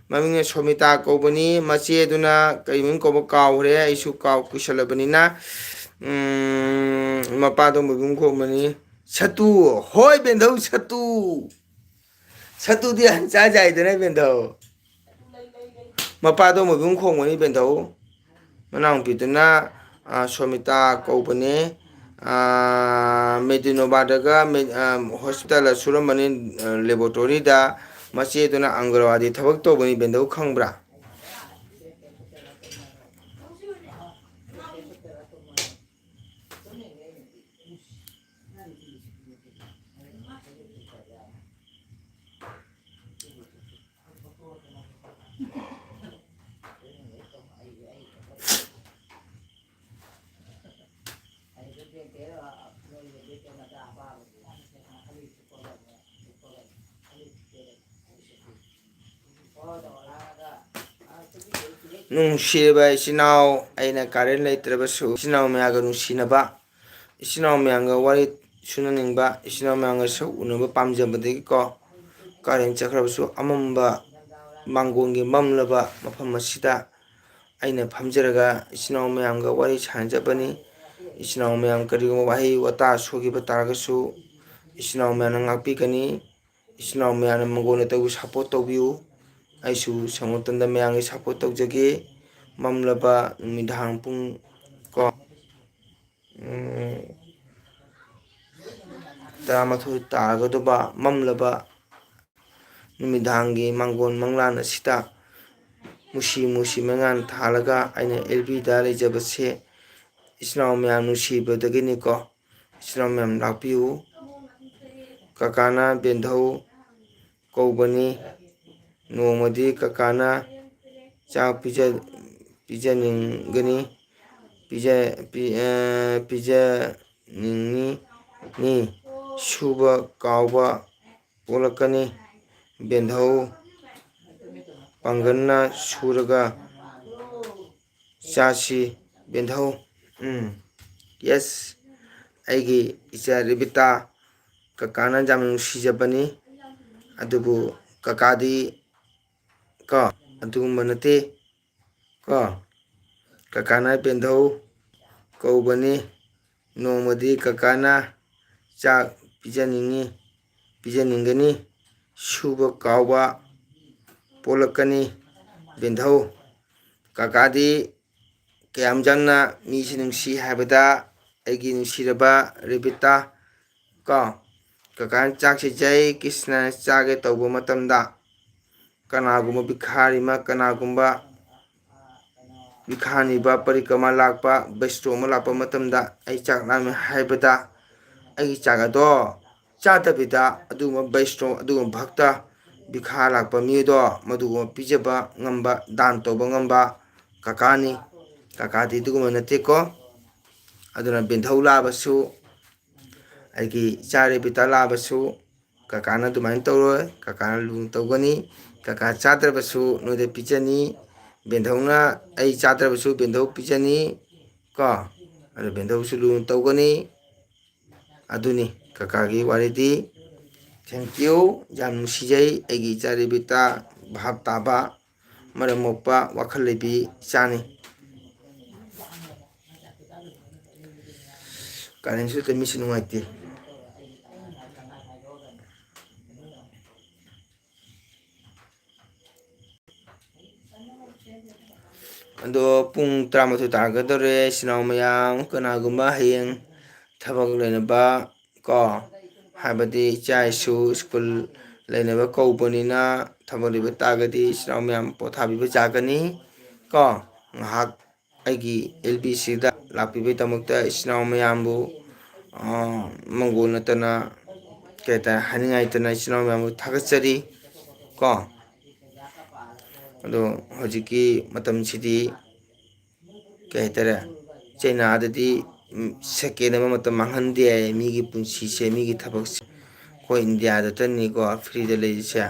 ꯃꯃꯤꯡꯅ ꯁꯣꯃꯤꯇꯥ ꯀꯧꯕꯅꯤ꯫ ꯃꯆꯦ ꯑꯗꯨꯅ ꯀꯔꯤ ꯃꯃꯤꯡ ꯀꯧꯕ ꯀꯥꯎꯈ꯭ꯔꯦ, ꯑꯩꯁꯨ ꯀꯥꯎ-, ꯀꯨꯏꯁꯜꯂꯕꯅꯤꯅ꯫ ꯎꯝ, ꯃꯄꯥꯗꯣ ꯃꯣꯏꯕꯨꯡ ꯈꯣꯛꯃꯅꯤ꯫ ꯁꯠꯇꯨ, ꯍꯣꯏ ꯕꯦꯟꯙꯧ, ꯁꯠꯇꯨ꯫ ꯁꯠꯇꯨꯗꯤ ꯍꯟꯆꯥ ꯆꯥꯏꯗꯅ ꯕꯦꯟꯙꯧ꯫ ꯃꯄꯥꯗꯣ ꯃꯣꯏꯕꯨꯡ ꯈꯣꯡꯕꯅꯤ ꯕꯦꯟꯙꯧ꯫ ꯃꯅꯥꯎꯅꯨꯄꯤꯗꯨꯅ, ꯑ, ꯁꯣꯃꯤꯇꯥ ꯀꯧꯕꯅꯦ꯫ ꯑ, ꯃꯦꯗꯤꯅꯣꯕꯥꯗꯒ ꯃꯦ-, ꯑ, ꯍꯣꯁꯄꯤꯇꯥꯜꯗ ꯁꯨꯔꯝꯕꯅꯤ, ꯑ, ꯂꯦꯕꯣꯔꯦꯇꯣꯔꯤꯗ꯫ ꯃꯆꯦꯗꯨꯅ ꯑꯪꯒꯔꯋꯥꯗꯤ ꯊꯕꯛ ꯇꯧꯕꯅꯤ ꯕꯦꯟꯙꯧ, ꯈꯪꯕ꯭ꯔꯥ? ꯅꯨꯡꯁꯤꯔꯕ ꯏꯆꯤꯟ ꯏꯅꯥꯎ, ꯑꯩꯅ ꯀꯥꯔꯦꯟ ꯂꯩꯇ꯭ꯔꯕꯁꯨ ꯏꯆꯤꯟ ꯏꯅꯥꯎ ꯃꯌꯥꯝꯒ ꯅꯨꯡꯁꯤꯅꯕ, ꯏꯆꯤꯟ ꯏꯅꯥꯎ ꯃꯌꯥꯝꯒ ꯋꯥꯔꯤ ꯁꯨꯅꯅꯤꯡꯕ, ꯏꯆꯤꯟ ꯏꯅꯥꯎ ꯃꯌꯥꯝꯒ ꯁꯛ ꯎꯅꯕ ꯄꯥꯝꯖꯕꯗꯒꯤꯀꯣ, ꯀꯥꯔꯦꯟ ꯆꯠꯈ꯭ꯔꯕꯁꯨ ꯑꯃꯝꯕ, ꯃꯥꯡꯒꯣꯟꯒꯤ ꯃꯝꯂꯕ ꯃꯐꯝ ꯑꯁꯤꯗ ꯑꯩꯅ ꯐꯝꯖꯔꯒ ꯏꯆꯤꯟ ꯏꯅꯥꯎ ꯃꯌꯥꯝꯒ ꯋꯥꯔꯤ ꯁꯥꯟꯅꯖꯕꯅꯤ꯫ ꯏꯆꯤꯟ ꯏꯅꯥꯎ ꯃꯌꯥꯝ ꯀꯔꯤꯒꯨꯝꯕ ꯋꯥꯍꯩ ꯋꯥꯇꯥ ꯁꯣꯏꯈꯤꯕ ꯇꯥꯔꯒꯁꯨ ꯏꯆꯤꯟ ꯏꯅꯥꯎ ꯃꯌꯥꯝꯅ ꯉꯥꯛꯄꯤꯒꯅꯤ꯫ ꯏꯆꯤꯟ ꯏꯅꯥꯎ ꯃꯌꯥꯝꯅ ꯃꯉꯣꯟꯗ ꯇꯧꯕ ꯁꯞꯄꯣꯔꯠ ꯇꯧꯕꯤꯌꯨ꯫ ꯑꯩꯁꯨ ꯁꯪꯕ ꯃꯇꯝꯗ ꯃꯌꯥꯝꯒꯤ ꯁꯞꯄꯣꯔꯠ ꯇꯧꯖꯒꯦ꯫ ꯃꯝꯂꯕ ꯅꯨꯃꯤꯗꯥꯡ ꯄꯨꯡ ꯀꯣ, ꯎꯝ, ꯇꯔꯥꯃꯥꯊꯣꯏ ꯇꯥꯒꯗꯧꯕ ꯃꯝꯂꯕ ꯅꯨꯃꯤꯗꯥꯡꯒꯤ ꯃꯥꯡꯒꯣꯟ ꯃꯪꯂꯥꯟ ꯑꯁꯤꯗ ꯃꯨꯁꯤ ꯃꯨꯁꯤ ꯃꯉꯥꯟ ꯊꯥꯜꯂꯒ ꯑꯩꯅ ꯑꯦꯜ ꯕꯤꯗ ꯂꯩꯖꯕꯁꯦ ꯏꯆꯤꯟ ꯏꯅꯥꯎ ꯃꯌꯥꯝ ꯅꯨꯡꯁꯤꯕꯗꯒꯤꯅꯤꯀꯣ꯫ ꯏꯆꯤꯟ ꯏꯅꯥꯎ ꯃꯌꯥꯝ ꯂꯥꯛꯄꯤꯌꯨ꯫ ꯀꯀꯥꯅ ꯕꯦꯟꯙꯧ ꯀꯧꯕꯅꯤ꯫ ꯅꯣꯡꯃꯗꯤ ꯀꯀꯥꯅ ꯆꯥꯛ ꯄꯤꯖ-, ꯄꯤꯖꯅꯤꯡꯒꯅꯤ, ꯄꯤꯖ-, ꯄꯤ-, ꯑ, ꯄꯤꯖꯅꯤꯡꯉꯤ꯫ ꯁꯨꯕ ꯀꯥꯎꯕ ꯄꯣꯛꯂꯛꯀꯅꯤ꯫ ꯕꯦꯟꯙꯧ ꯄꯥꯡꯒꯜꯅ ꯁꯨꯔꯒ ꯆꯥꯁꯤ ꯕꯦꯟꯙꯧ꯫ ꯎꯝ, ꯌꯦꯁ, ꯑꯩꯒꯤ ꯏꯆꯥ ꯔꯦꯕꯤꯇꯥ, ꯀꯀꯥꯅ ꯌꯥꯝꯅ ꯅꯨꯡꯁꯤꯖꯕꯅꯤ꯫ ꯑꯗꯨꯕꯨ ꯀꯀꯥꯗꯤ ꯀꯣ, ꯑꯗꯨꯒꯨꯝꯕ ꯅꯠꯇꯦ ꯀꯣ꯫ ꯀꯀꯥꯅ ꯕꯦꯟꯙꯧ ꯀꯧꯕꯅꯤ꯫ ꯅꯣꯡꯃꯗꯤ ꯀꯀꯥꯅ ꯆꯥꯛ ꯄꯤꯖꯅꯤꯡꯉꯤ, ꯄꯤꯖꯅꯤꯡꯒꯅꯤ꯫ ꯁꯨꯕ ꯀꯥꯎꯕ ꯄꯣꯛꯂꯛꯀꯅꯤ꯫ ꯕꯦꯟꯙꯧ, ꯀꯀꯥꯗꯤ ꯀꯌꯥꯝ ꯌꯥꯝꯅ ꯃꯤꯁꯤ ꯅꯨꯡꯁꯤ ꯍꯥꯏꯕꯗ, ꯑꯩꯒꯤ ꯅꯨꯡꯁꯤꯔꯕ ꯔꯦꯕꯤꯇꯥ ꯀꯣ, ꯀꯀꯥꯅ ꯆꯥꯛꯁꯤ ꯖꯩ ꯀ꯭ꯔꯤꯁꯅꯅ ꯆꯥꯒꯦ ꯇꯧꯕ ꯃꯇꯝꯗ, ꯀꯅꯥꯒꯨꯝꯕ ꯚꯤꯈꯥꯔꯤ ꯑꯃ, ꯀꯅꯥꯒꯨꯝꯕ ꯚꯤꯈꯥꯔꯤꯕ ꯄꯔꯤꯀ꯭ꯔꯃꯥ ꯂꯥꯛꯄ ꯕꯩꯁ꯭ꯅꯣ ꯑꯃ ꯂꯥꯛꯄ ꯃꯇꯝꯗ, "ꯑꯩ ꯆꯥꯛ ꯂꯥꯝꯃꯦ" ꯍꯥꯏꯕꯗ, ꯑꯩꯒꯤ ꯆꯥꯛ ꯑꯗꯣ ꯆꯥꯗꯕꯤꯗ ꯑꯗꯨꯒꯨꯝꯕ ꯕꯩꯁ꯭ꯅꯣ, ꯑꯗꯨꯒꯨꯝꯕ ꯚꯛꯇ ꯚꯤꯈꯥꯔ ꯂꯥꯛꯄ ꯃꯤꯗꯣ ꯃꯗꯨꯒꯨꯝꯕ ꯄꯤꯖꯕ ꯉꯝꯕ, ꯗꯥꯟ ꯇꯧꯕ ꯉꯝꯕ ꯀꯀꯥꯅꯤ꯫ ꯀꯀꯥꯗꯤ ꯑꯗꯨꯒꯨꯝꯕ ꯅꯠꯇꯦꯀꯣ꯫ ꯑꯗꯨꯅ ꯕꯦꯟꯙꯧ ꯂꯥꯛꯑꯕꯁꯨ, ꯑꯩꯒꯤ ꯏꯆꯥ ꯔꯦꯕꯤꯇꯥ ꯂꯥꯛꯑꯕꯁꯨ, ꯀꯀꯥꯅ ꯑꯗꯨꯃꯥꯏꯅ ꯇꯧꯔꯣꯏ, ꯀꯀꯥꯅ ꯂꯨꯅ ꯇꯧꯒꯅꯤ꯫ ꯀꯀꯥ ꯆꯥꯗ꯭ꯔꯕꯁꯨ ꯅꯣꯏꯗ ꯄꯤꯖꯅꯤ꯫ ꯕꯦꯟꯙꯧꯅ ꯑꯩ ꯆꯥꯗ꯭ꯔꯕꯁꯨ ꯕꯦꯟꯙꯧ ꯄꯤꯖꯅꯤ ꯀꯣ꯫ ꯑꯗꯨ ꯕꯦꯟꯙꯧꯁꯨ ꯂꯨꯅ ꯇꯧꯒꯅꯤ꯫ ꯑꯗꯨꯅꯤ ꯀꯀꯥꯒꯤ ꯋꯥꯔꯤꯗꯤ꯫ Thank you꯫ ꯌꯥꯝ ꯅꯨꯡꯁꯤꯖꯩ ꯑꯩꯒꯤ ꯏꯆꯥ ꯔꯦꯕꯤꯇꯥ, ꯚꯥꯞ ꯇꯥꯕ, ꯃꯔꯝ ꯃꯣꯛꯄ, ꯋꯥꯈꯜ ꯂꯩꯕꯤ ꯏꯆꯥꯅꯤ꯫ ꯀꯥꯔꯦꯟꯁꯨ ꯂꯩꯇꯦ, ꯃꯤꯁꯨ ꯅꯨꯡꯉꯥꯏꯇꯦ꯫ ꯑꯗꯣ ꯄꯨꯡ ꯇꯔꯥꯃꯥꯊꯣꯏ ꯇꯥꯒꯗꯧꯔꯦ꯫ ꯏꯆꯤꯟ ꯏꯅꯥꯎ ꯃꯌꯥꯝ, ꯀꯅꯥꯒꯨꯝꯕ ꯍꯌꯦꯡ ꯊꯕꯛ ꯂꯩꯅꯕ ꯀꯣ, ꯍꯥꯏꯕꯗꯤ ꯏꯆꯥ ꯏꯁꯨ ꯁ꯭ꯀꯨꯜ ꯂꯩꯅꯕ ꯀꯧꯕꯅꯤꯅ, ꯊꯕꯛ ꯂꯩꯕ ꯇꯥꯔꯒꯗꯤ ꯏꯆꯤꯟ ꯏꯅꯥꯎ ꯃꯌꯥꯝ ꯄꯣꯊꯥꯕꯤꯕ ꯌꯥꯒꯅꯤ ꯀꯣ꯫ ꯉꯥꯏꯍꯥꯛ ꯑꯩꯒꯤ ꯑꯦꯜ ꯕꯤ ꯁꯤꯗ ꯂꯥꯛꯄꯤꯕꯒꯤꯗꯃꯛꯇ ꯏꯆꯤꯟ ꯏꯅꯥꯎ ꯃꯌꯥꯝꯕꯨ, ꯑ, ꯃꯪꯒꯣꯜ ꯅꯠꯇꯅ, ꯀꯩ ꯍꯥꯏꯇꯥꯔꯦ, ꯍꯥꯏꯅꯤꯡꯉꯥꯏ ꯂꯩꯇꯅ ꯏꯆꯤꯟ ꯏꯅꯥꯎ ꯃꯌꯥꯝꯕꯨ ꯊꯥꯒꯠꯆꯔꯤ ꯀꯣ꯫ ꯑꯗꯣ ꯍꯧꯖꯤꯛꯀꯤ ꯃꯇꯝꯁꯤꯗꯤ, ꯀꯩ ꯍꯥꯏꯇꯥꯔꯦ, ꯆꯩꯅꯥꯗꯗꯤ, ꯎꯝ, ꯁꯦꯀꯦꯟ ꯑꯃ ꯃꯇꯝ ꯃꯥꯡꯍꯟꯗꯦ ꯍꯥꯏꯌꯦ꯫ ꯃꯤꯒꯤ ꯄꯨꯟꯁꯤꯁꯦ, ꯃꯤꯒꯤ ꯊꯕꯛꯁꯦ, ꯑꯩꯈꯣꯏ ꯏꯟꯗꯤꯌꯥꯗꯇꯅꯤꯀꯣ ꯐ꯭ꯔꯤꯗ ꯂꯩꯔꯤꯁꯦ꯫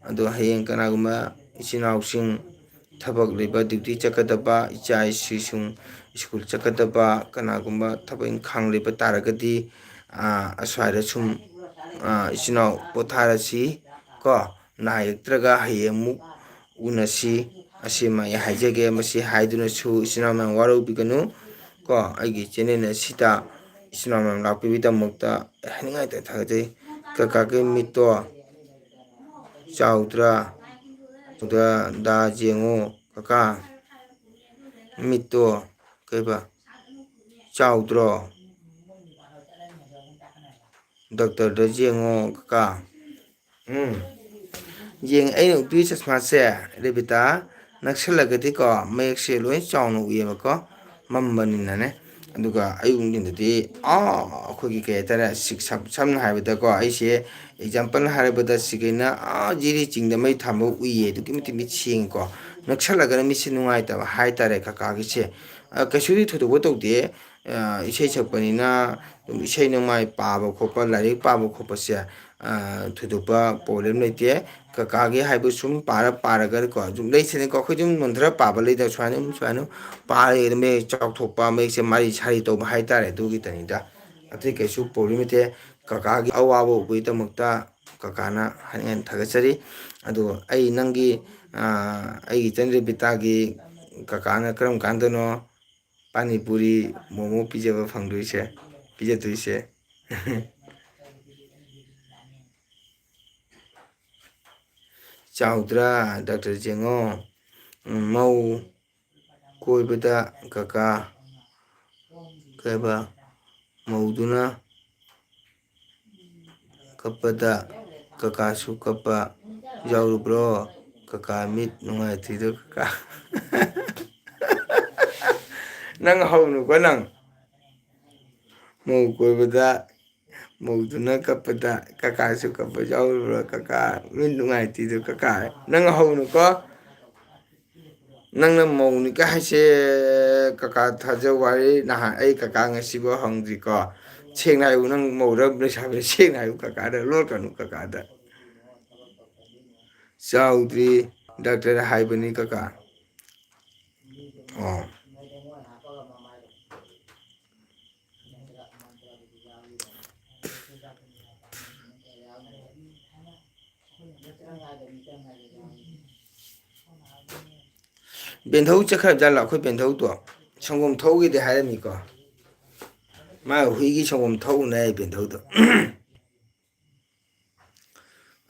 ꯑꯗꯣ ꯍꯌꯦꯡ ꯀꯅꯥꯒꯨꯝꯕ ꯏꯆꯤꯟ ꯏꯅꯥꯎꯁꯤꯡ ꯊꯕꯛ ꯂꯩꯕ, ꯗ꯭ꯌꯨꯇꯤ ꯆꯠꯀꯗꯕ, ꯏꯆꯥ ꯏꯁꯨꯁꯤꯡ ꯁ꯭ꯀꯨꯜ ꯆꯠꯀꯗꯕ, ꯀꯅꯥꯒꯨꯝꯕ ꯊꯕꯛ ꯏꯪꯈꯥꯡ ꯂꯩꯕ ꯇꯥꯔꯒꯗꯤ, ꯑ, ꯑꯁ꯭ꯋꯥꯏꯗ ꯁꯨꯝ, ꯑ, ꯏꯆꯤꯟ ꯏꯅꯥꯎ ꯄꯣꯊꯥꯔꯁꯤ ꯀꯣ꯫ ꯅꯥ ꯌꯦꯛꯇ꯭ꯔꯒ ꯍꯌꯦꯡ ꯑꯃꯨꯛ ꯎꯅꯁꯤ꯫ ꯑꯁꯤꯃ ꯑꯩ ꯍꯥꯏꯖꯒꯦ꯫ ꯃꯁꯤ ꯍꯥꯏꯗꯨꯅꯁꯨ ꯏꯆꯤꯟ ꯏꯅꯥꯎ ꯃꯌꯥꯝ ꯋꯥꯔꯧꯕꯤꯒꯅꯨ꯫ ꯀꯣ, ꯑꯩꯒꯤ ꯆꯦꯅꯦꯜ ꯑꯁꯤꯗ ꯏꯆꯤꯟ ꯏꯅꯥꯎ ꯃꯌꯥꯝ ꯂꯥꯛꯄꯤꯕꯒꯤꯗꯃꯛꯇ ꯑꯩ ꯍꯥꯏꯅꯤꯡꯉꯥꯏ ꯂꯩꯇ ꯊꯥꯒꯠꯆꯔꯤ꯫ ꯀꯀꯥꯒꯤ ꯃꯤꯠꯇꯣ ꯆꯥꯎꯗ꯭ꯔꯥ? ꯎꯗ꯭ꯔꯥ? ꯗꯥ ꯌꯦꯡꯉꯣ ꯀꯀꯥ꯫ ꯃꯤꯠꯇꯣ ꯀꯩꯕ? ꯆꯥꯎꯗ꯭ꯔꯣ? ꯗꯣꯛꯇꯔꯗ ꯌꯦꯡꯉꯣ ꯀꯀꯥ꯫ ꯎꯝ꯫ ꯌꯦꯡ-, ꯑꯩꯅ ꯎꯞꯄꯤ ꯆꯁꯃꯥꯁꯦ, ꯔꯦꯕꯤꯇꯥ, ꯅꯛꯁꯜꯂꯒꯗꯤꯀꯣ, ꯃꯌꯦꯛꯁꯦ ꯂꯣꯏ ꯆꯥꯎꯅ ꯎꯏꯌꯦꯕꯀꯣ, ꯃꯝꯕꯅꯤꯅꯅꯦ꯫ ꯑꯗꯨꯒ ꯑꯌꯨꯛ ꯅꯨꯡꯊꯤꯟꯗꯗꯤ, ꯑꯥ, ꯑꯩꯈꯣꯏꯒꯤ ꯀꯩ ꯍꯥꯏꯇꯥꯔꯦ, ꯁꯤꯛ-, ꯁꯝ-, ꯁꯝꯅ ꯍꯥꯏꯔꯕꯗꯀꯣ, ꯑꯩꯁꯦ example ꯍꯥꯏꯔꯕꯗ, ꯁꯤꯒꯩꯅ, ꯑꯥ, ꯖꯤꯔꯤ ꯆꯤꯡꯗ ꯃꯩ ꯊꯥꯟꯕ ꯎꯏꯌꯦ, ꯑꯗꯨꯛꯀꯤ ꯃꯇꯤꯛ ꯃꯤꯠ ꯁꯦꯡꯉꯤꯀꯣ꯫ ꯅꯛꯁꯜꯂꯒꯅ ꯃꯤꯠꯁꯦ ꯅꯨꯡꯉꯥꯏꯇꯕ ꯍꯥꯏꯇꯥꯔꯦ ꯀꯀꯥꯒꯤꯁꯦ꯫ ꯑ, ꯀꯩꯁꯨꯗꯤ ꯊꯣꯏꯗꯣꯛꯄ ꯇꯧꯗꯦ꯫ ꯑ, ꯏꯁꯩ ꯁꯛꯄꯅꯤꯅ ꯑꯗꯨꯝ ꯏꯁꯩ ꯅꯣꯡꯃꯥꯏ ꯄꯥꯕ ꯈꯣꯠꯄ, ꯂꯥꯏꯔꯤꯛ ꯄꯥꯕ ꯈꯣꯠꯄꯁꯦ, ꯑ, ꯊꯣꯏꯗꯣꯛꯄ problem ꯂꯩꯇꯦ꯫ ꯀꯀꯥꯒꯤ ꯍꯥꯏꯕꯨ ꯁꯨꯝ ꯄꯥꯔ ꯄꯥꯔꯒꯀꯣ, ꯑꯗꯨꯝ ꯂꯩꯁꯤꯅꯀꯣ, ꯑꯩꯈꯣꯏ ꯑꯗꯨꯝ ꯅꯣꯟꯊꯔ ꯄꯥꯕ ꯂꯩꯗꯅ, ꯁꯨꯃꯥꯏꯅ ꯑꯗꯨꯝ, ꯁꯨꯃꯥꯏꯅ ꯄꯥꯔꯒ ꯑꯗꯨꯝ ꯃꯌꯦꯛ ꯆꯥꯎꯊꯣꯛꯄ, ꯃꯌꯦꯛꯁꯦ ꯃꯥꯔꯤ ꯁꯥꯔꯤ ꯇꯧꯕ ꯍꯥꯏꯇꯥꯔꯦ, ꯑꯗꯨꯒꯤꯇꯅꯤꯗ꯫ ꯑꯇꯩ ꯀꯩꯁꯨ problem ꯂꯩꯇꯦ꯫ ꯀꯀꯥꯒꯤ ꯑꯋꯥꯕ ꯎꯕꯒꯤꯗꯃꯛꯇ ꯀꯀꯥꯅ ꯍꯥꯏꯅꯤꯡꯉꯥꯏ ꯊꯥꯒꯠꯆꯔꯤ꯫ ꯑꯗꯨ ꯑꯩ ꯅꯪꯒꯤ, ꯑ, ꯑꯩꯒꯤ ꯏꯆꯟ ꯔꯦꯕꯤꯇꯥꯒꯤ ꯀꯀꯥꯅ ꯀꯔꯝ ꯀꯥꯟꯗꯅꯣ ꯄꯥꯅꯤꯄꯨꯔꯤ, ꯃꯣꯃꯣ ꯄꯤꯖꯕ ꯐꯪꯗꯣꯏꯁꯦ, ꯄꯤꯖꯗꯣꯏꯁꯦ꯫ ꯆꯥꯎꯗ꯭ꯔꯥ, ꯗꯥꯛꯇꯔ ꯌꯦꯡꯉꯣ? ꯃꯧ ꯀꯣꯏꯕꯗ ꯀꯀꯥ, ꯀꯩꯕ, ꯃꯧꯗꯨꯅ ꯀꯞꯄꯗ ꯀꯀꯥꯁꯨ ꯀꯞꯄ ꯌꯥꯎꯔꯨꯕ꯭ꯔꯣ? ꯀꯀꯥ ꯃꯤꯠ ꯅꯨꯡꯉꯥꯏꯇ꯭ꯔꯤꯗꯣ ꯀꯀꯥ꯫ ꯅꯪ ꯍꯧꯅꯨꯀꯣ ꯅꯪ꯫ ꯃꯧ ꯀꯣꯏꯕꯗ ꯃꯧꯗꯨꯅ ꯀꯞꯄꯗ ꯀꯀꯥꯁꯨ ꯀꯞꯄ ꯌꯥꯎꯔꯨꯕ꯭ꯔꯣ? ꯀꯀꯥ ꯃꯤꯠ ꯅꯨꯡꯉꯥꯏꯇ꯭ꯔꯤꯗꯣ ꯀꯀꯥ꯫ ꯅꯪ ꯍꯧꯅꯨꯀꯣ꯫ ꯅꯪꯅ ꯃꯧꯅꯤꯒ ꯍꯥꯏꯁꯦ, ꯀꯀꯥ ꯊꯥꯖꯧ ꯋꯥꯔꯤ ꯅꯍꯥꯟ ꯑꯩ ꯀꯀꯥ ꯉꯁꯤꯐꯥꯎ ꯍꯪꯗ꯭ꯔꯤꯀꯣ꯫ ꯁꯦꯡꯅ ꯍꯥꯏꯌꯨ, ꯅꯪ ꯃꯧꯔ ꯂꯩꯁꯥꯕꯤꯔ? ꯁꯦꯡꯅ ꯍꯥꯏꯌꯨ ꯀꯀꯥꯗ, ꯂꯣꯠꯀꯅꯨ ꯀꯀꯥꯗ꯫ ꯆꯥꯎꯗ꯭ꯔꯤ, ꯗꯥꯛꯇꯔ ꯍꯥꯏꯕꯅꯤ ꯀꯀꯥ꯫ ꯑꯣ꯫ ꯕꯦꯟꯙꯧ ꯆꯠꯈ꯭ꯔꯕ ꯖꯥꯠꯂꯣ ꯑꯩꯈꯣꯏ ꯕꯦꯟꯙꯧꯗꯣ? ꯁꯪꯒꯣꯝ ꯊꯛꯎꯒꯦꯗꯤ ꯍꯥꯏꯔꯝꯃꯤꯀꯣ꯫ ꯃꯥ ꯍꯨꯏꯒꯤ ꯁꯪꯒꯣꯝ ꯊꯛꯎꯅ ꯍꯥꯏ ꯕꯦꯟꯊꯧꯗꯣ꯫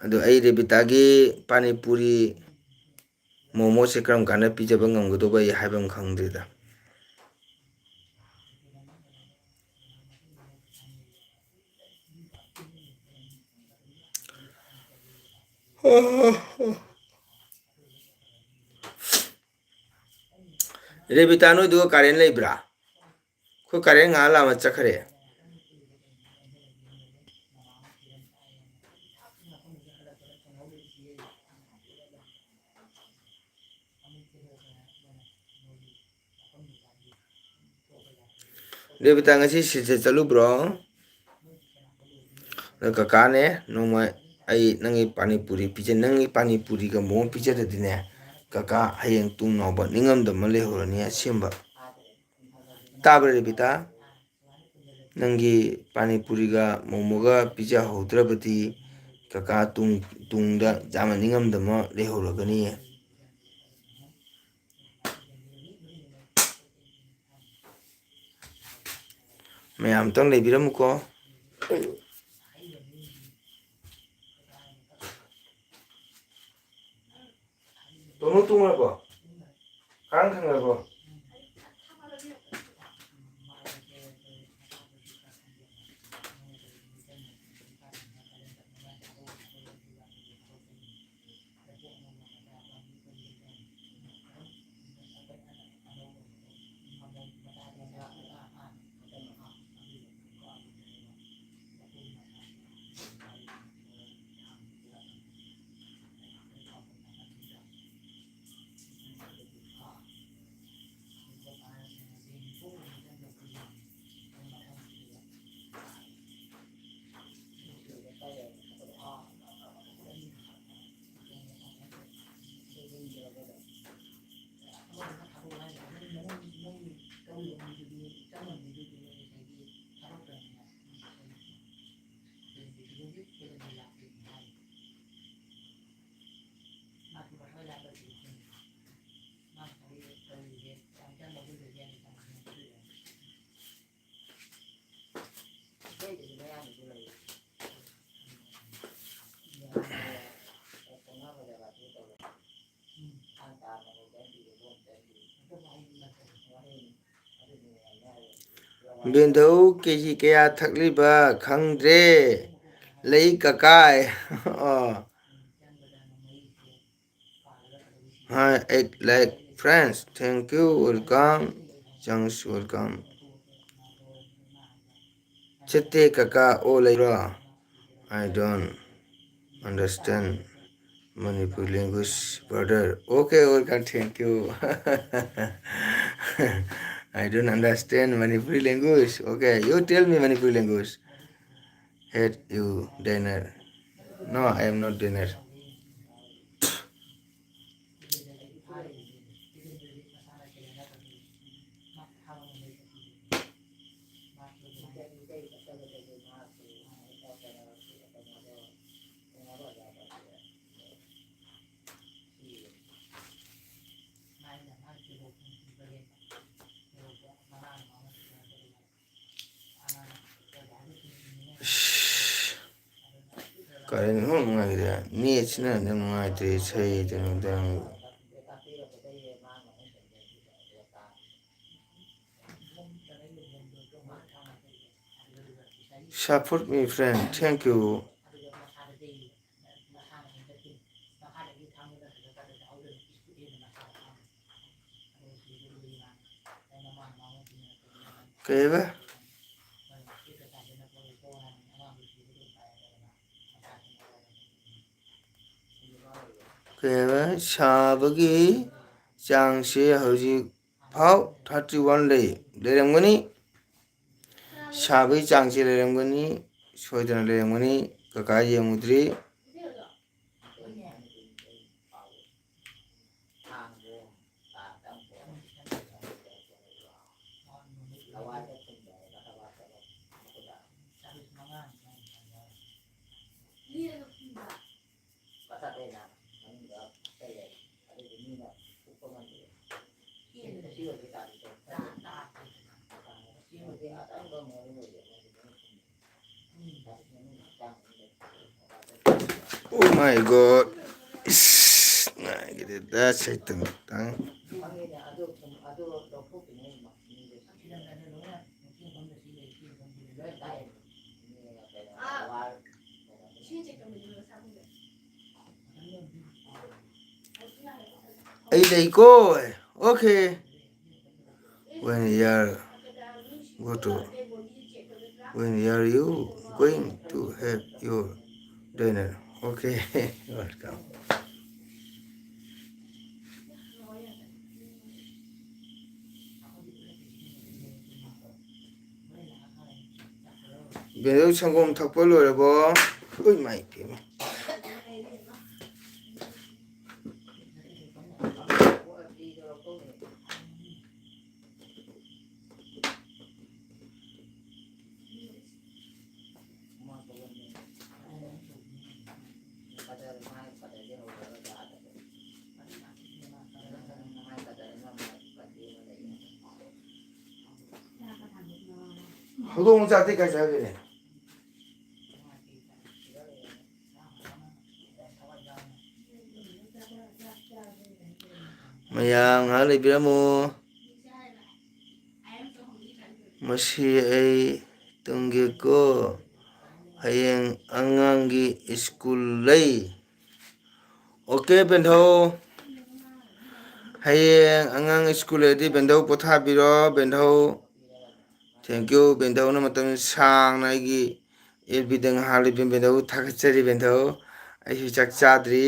ꯑꯗꯨ ꯑꯩ ꯔꯦꯕꯤꯇꯥꯒꯤ ꯄꯥꯅꯤꯄꯨꯔꯤ ꯃꯣꯃꯣꯁꯦ ꯀꯔꯝ ꯀꯥꯟꯗ ꯄꯤꯖꯕ ꯉꯝꯒꯗꯧꯕ ꯑꯩ ꯍꯥꯏꯕ ꯑꯃ ꯈꯪꯗ꯭ꯔꯤꯗ꯫ ꯔꯦꯕꯤꯇꯥ, ꯅꯣꯏꯗꯨꯒ ꯀꯥꯔꯦꯟ ꯂꯩꯕ꯭ꯔꯥ? ꯑꯩꯈꯣꯏ ꯀꯥꯔꯦꯟ ꯉꯥꯏꯍꯥꯛ ꯂꯥꯛꯑꯝꯃ ꯆꯠꯈ꯭ꯔꯦ꯫ ꯔꯦꯕꯤꯇꯥ, ꯉꯁꯤ ꯁꯤꯠꯁꯦ ꯆꯠꯂꯨꯕ꯭ꯔꯣ? ꯑꯗꯣ ꯀꯀꯥꯅꯦ, ꯅꯣꯡꯃ ꯑꯩ ꯅꯪꯒꯤ ꯄꯥꯅꯤꯄꯨꯔꯤ ꯄꯤꯖ-, ꯅꯪꯒꯤ ꯄꯥꯅꯤꯄꯨꯔꯤꯒ ꯃꯣꯃꯣ ꯄꯤꯖꯗꯗꯤꯅꯦ, ꯀꯀꯥ ꯍꯌꯦꯡ ꯇꯨꯡ ꯅꯥꯎꯕ ꯅꯤꯡꯉꯝꯗꯕ ꯑꯃ ꯂꯩꯍꯧꯔꯅꯤ ꯑꯁꯦꯡꯕ꯫ ꯇꯥꯕ꯭ꯔꯥ ꯔꯦꯕꯤꯇꯥ? ꯅꯪꯒꯤ ꯄꯥꯅꯤꯄꯨꯔꯤꯒ ꯃꯣꯃꯣꯒ ꯄꯤꯖꯍꯧꯗ꯭ꯔꯕꯗꯤ ꯀꯀꯥ ꯇꯨꯡ-, ꯇꯨꯡꯗ ꯌꯥꯝꯅ ꯅꯤꯡꯉꯝꯗꯕ ꯑꯃ ꯂꯩꯍꯧꯔꯒꯅꯤꯌꯦ꯫ ꯃꯌꯥꯝ ꯑꯝꯇꯪ ꯂꯩꯕꯤꯔꯝꯃꯨꯀꯣ꯫ ꯇꯣꯅꯨ ꯇꯨꯝꯈ꯭ꯔꯕꯣ? ꯀꯥꯡ ꯈꯟꯈ꯭ꯔꯕꯣ? ꯕꯦꯟꯙꯧ ꯀꯦ ꯖꯤ ꯀꯌꯥ ꯊꯛꯂꯤꯕ ꯈꯪꯗ꯭ꯔꯦ꯫ ꯂꯩ ꯀꯀꯥꯏ꯫ ꯑꯣ꯫ Hi, eight lakh friends. Thank you. Welcome. Thanks. Welcome. Chete kaka o leibra. I don't understand Manipuri language, brother. Okay, welcome. Thank you. I don't understand Manipuri language. Okay, you tell me Manipuri language. Hate you, dinner. No, I am not dinner. ꯑꯁ, current ꯑꯃꯨꯛ ꯅꯨꯡꯉꯥꯏꯈꯤꯗ꯭ꯔꯦ꯫ ꯅꯦꯠꯁꯤꯅ ꯑꯗꯨꯝ ꯅꯨꯡꯉꯥꯏꯇ꯭ꯔꯦ, ꯏꯁꯩ ꯀꯩꯅꯣ ꯇꯧꯔꯒ꯫ Support me, friend. Thank you. ꯀꯩꯕ? ꯀꯩ ꯍꯥꯏꯕ? ꯁꯥꯕꯒꯤ ꯆꯥꯡꯁꯦ ꯍꯧꯖꯤꯛ ꯐꯥꯎ thirty one ꯂꯩ, ꯂꯩꯔꯝꯒꯅꯤ꯫ ꯁꯥꯕꯒꯤ ꯆꯥꯡꯁꯦ ꯂꯩꯔꯝꯒꯅꯤ, ꯁꯣꯏꯗꯅ ꯂꯩꯔꯝꯒꯅꯤ꯫ ꯀꯀꯥ ꯌꯦꯡꯉꯨꯗ꯭ꯔꯤ꯫ Oh my God. ꯏꯁ, ꯅꯨꯡꯉꯥꯏꯈꯤꯗꯦꯗ, ꯁꯩꯇꯪ ꯇꯪ꯫ ꯑꯩ ꯂꯩꯀꯣ꯫ Okay. When you are go to, when are you going to have your dinner? Okay. Welcome. ꯕꯦꯅꯦꯖꯔ, ꯁꯪꯒꯣꯝ ꯊꯛꯄ ꯂꯣꯏꯔꯕꯣ? ꯎꯏ, ꯃꯥꯏ ꯄꯦꯝꯃ꯫ ꯍꯧꯗꯣꯡ ꯃꯆꯥ ꯑꯇꯩ ꯀꯥꯏ ꯆꯠꯈ꯭ꯔꯦ? ꯃꯌꯥꯝ ꯉꯥꯏꯍꯥꯛ ꯂꯩꯕꯤꯔꯝꯃꯨ꯫ ꯃꯁꯤ ꯑꯩ ꯇꯨꯝꯒꯦꯀꯣ꯫ ꯍꯌꯦꯡ ꯑꯉꯥꯡꯒꯤ ꯁ꯭ꯀꯨꯜ ꯂꯩ꯫ Okay, ꯕꯦꯟꯊꯧ꯫ ꯍꯌꯦꯡ ꯑꯉꯥꯡ ꯁ꯭ꯀꯨꯜ ꯂꯩꯔꯗꯤ ꯕꯦꯟꯊꯧ ꯄꯣꯊꯥꯕꯤꯔꯣ, ꯕꯦꯟꯊꯧ꯫ Thank you, ꯕꯦꯟꯊꯧꯅ ꯃꯇꯝ ꯁꯥꯡꯅ ꯑꯩꯒꯤ F Bꯗ ꯉꯥꯏꯍꯥꯛ ꯂꯩꯕꯤꯕ ꯕꯦꯟꯊꯧ ꯊꯥꯒꯠꯆꯔꯤ, ꯕꯦꯟꯊꯧ꯫ ꯑꯩꯁꯨ ꯆꯥꯛ ꯆꯥꯗ꯭ꯔꯤ꯫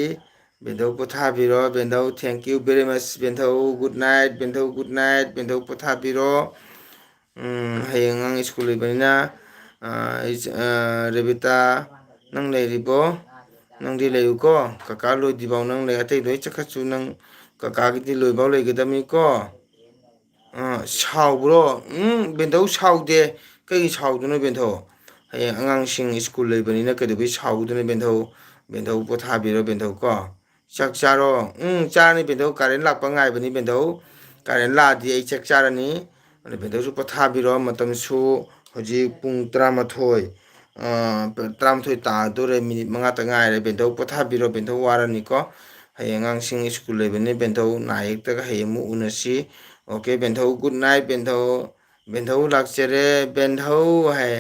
ꯕꯦꯟꯊꯧ ꯄꯣꯊꯥꯕꯤꯔꯣ, ꯕꯦꯟꯊꯧ꯫ Thank you very much, ꯕꯦꯟꯊꯧ꯫ Good night, ꯕꯦꯟꯊꯧ꯫ Good night, ꯕꯦꯟꯊꯧ ꯄꯣꯊꯥꯕꯤꯔꯣ꯫ ꯎꯝ, ꯍꯌꯦꯡ ꯑꯉꯥꯡ ꯁ꯭ꯀꯨꯜ ꯂꯩꯕꯅꯤꯅ, ꯑ, ꯑꯩ, ꯑ, ꯔꯦꯕꯤꯇꯥ, ꯅꯪ ꯂꯩꯔꯤꯕꯣ? ꯅꯪꯗꯤ ꯂꯩꯌꯨꯀꯣ꯫ ꯀꯀꯥ ꯂꯣꯏꯗ꯭ꯔꯤꯐꯥꯎ ꯅꯪ ꯂꯩ꯫ ꯑꯇꯩ ꯂꯣꯏ ꯆꯠꯈ꯭ꯔꯁꯨ ꯅꯪ ꯀꯀꯥꯒꯤꯗꯤ ꯂꯣꯏꯐꯥꯎ ꯂꯩꯒꯗꯕꯅꯤꯀꯣ꯫ ꯑ, ꯁꯥꯎꯕ꯭ꯔꯣ? ꯎꯝ, ꯕꯦꯟꯊꯧ ꯁꯥꯎꯗꯦ꯫ ꯀꯩꯒꯤ ꯁꯥꯎꯗꯣꯏꯅꯣ ꯕꯦꯟꯊꯧ? ꯍꯌꯦꯡ ꯑꯉꯥꯡꯁꯤꯡ ꯁ꯭ꯀꯨꯜ ꯂꯩꯕꯅꯤꯅ ꯀꯩꯗꯧꯕꯩ ꯁꯥꯎꯒꯗꯣꯏꯅꯣ ꯕꯦꯟꯊꯧ? ꯕꯦꯟꯊꯧ ꯄꯣꯊꯥꯕꯤꯔꯣ ꯕꯦꯟꯊꯧ ꯀꯣ꯫ ꯆꯥꯛ ꯆꯥꯔꯣ꯫ ꯎꯝ, ꯆꯥꯔꯅꯤ ꯕꯦꯟꯊꯧ, ꯀꯥꯔꯦꯟ ꯂꯥꯛꯄ ꯉꯥꯏꯕꯅꯤ ꯕꯦꯟꯊꯧ꯫ ꯀꯥꯔꯦꯟ ꯂꯥꯛꯑꯗꯤ ꯑꯩ ꯆꯥꯛ ꯆꯥꯔꯅꯤ꯫ ꯑꯗꯣ ꯕꯦꯟꯊꯧꯁꯨ ꯄꯣꯊꯥꯕꯤꯔꯣ, ꯃꯇꯝꯁꯨ ꯍꯧꯖꯤꯛ ꯄꯨꯡ ꯇꯔꯥꯃꯥꯊꯣꯏ, ꯑ, ꯇꯔꯥꯃꯥꯊꯣꯏ ꯇꯥꯗꯣꯔꯦ, ꯃꯤꯅꯤꯠ ꯃꯉꯥꯇ ꯉꯥꯏꯔꯦ꯫ ꯕꯦꯟꯊꯧ ꯄꯣꯊꯥꯕꯤꯔꯣ, ꯕꯦꯟꯊꯧ ꯋꯥꯔꯅꯤꯀꯣ꯫ ꯍꯌꯦꯡ ꯑꯉꯥꯡꯁꯤꯡ ꯁ꯭ꯀꯨꯜ ꯂꯩꯕꯅꯤ ꯕꯦꯟꯊꯧ, ꯅꯥ ꯌꯦꯛꯇꯒ ꯍꯌꯦꯡ ꯑꯃꯨꯛ ꯎꯅꯁꯤ꯫ ꯑꯣꯀꯦ, ꯕꯦꯟꯊꯧ, good night, ꯕꯦꯟꯊꯧ꯫ ꯕꯦꯟꯊꯧ ꯂꯥꯛꯆꯔꯦ, ꯕꯦꯟꯊꯧ ꯍꯥꯏ꯫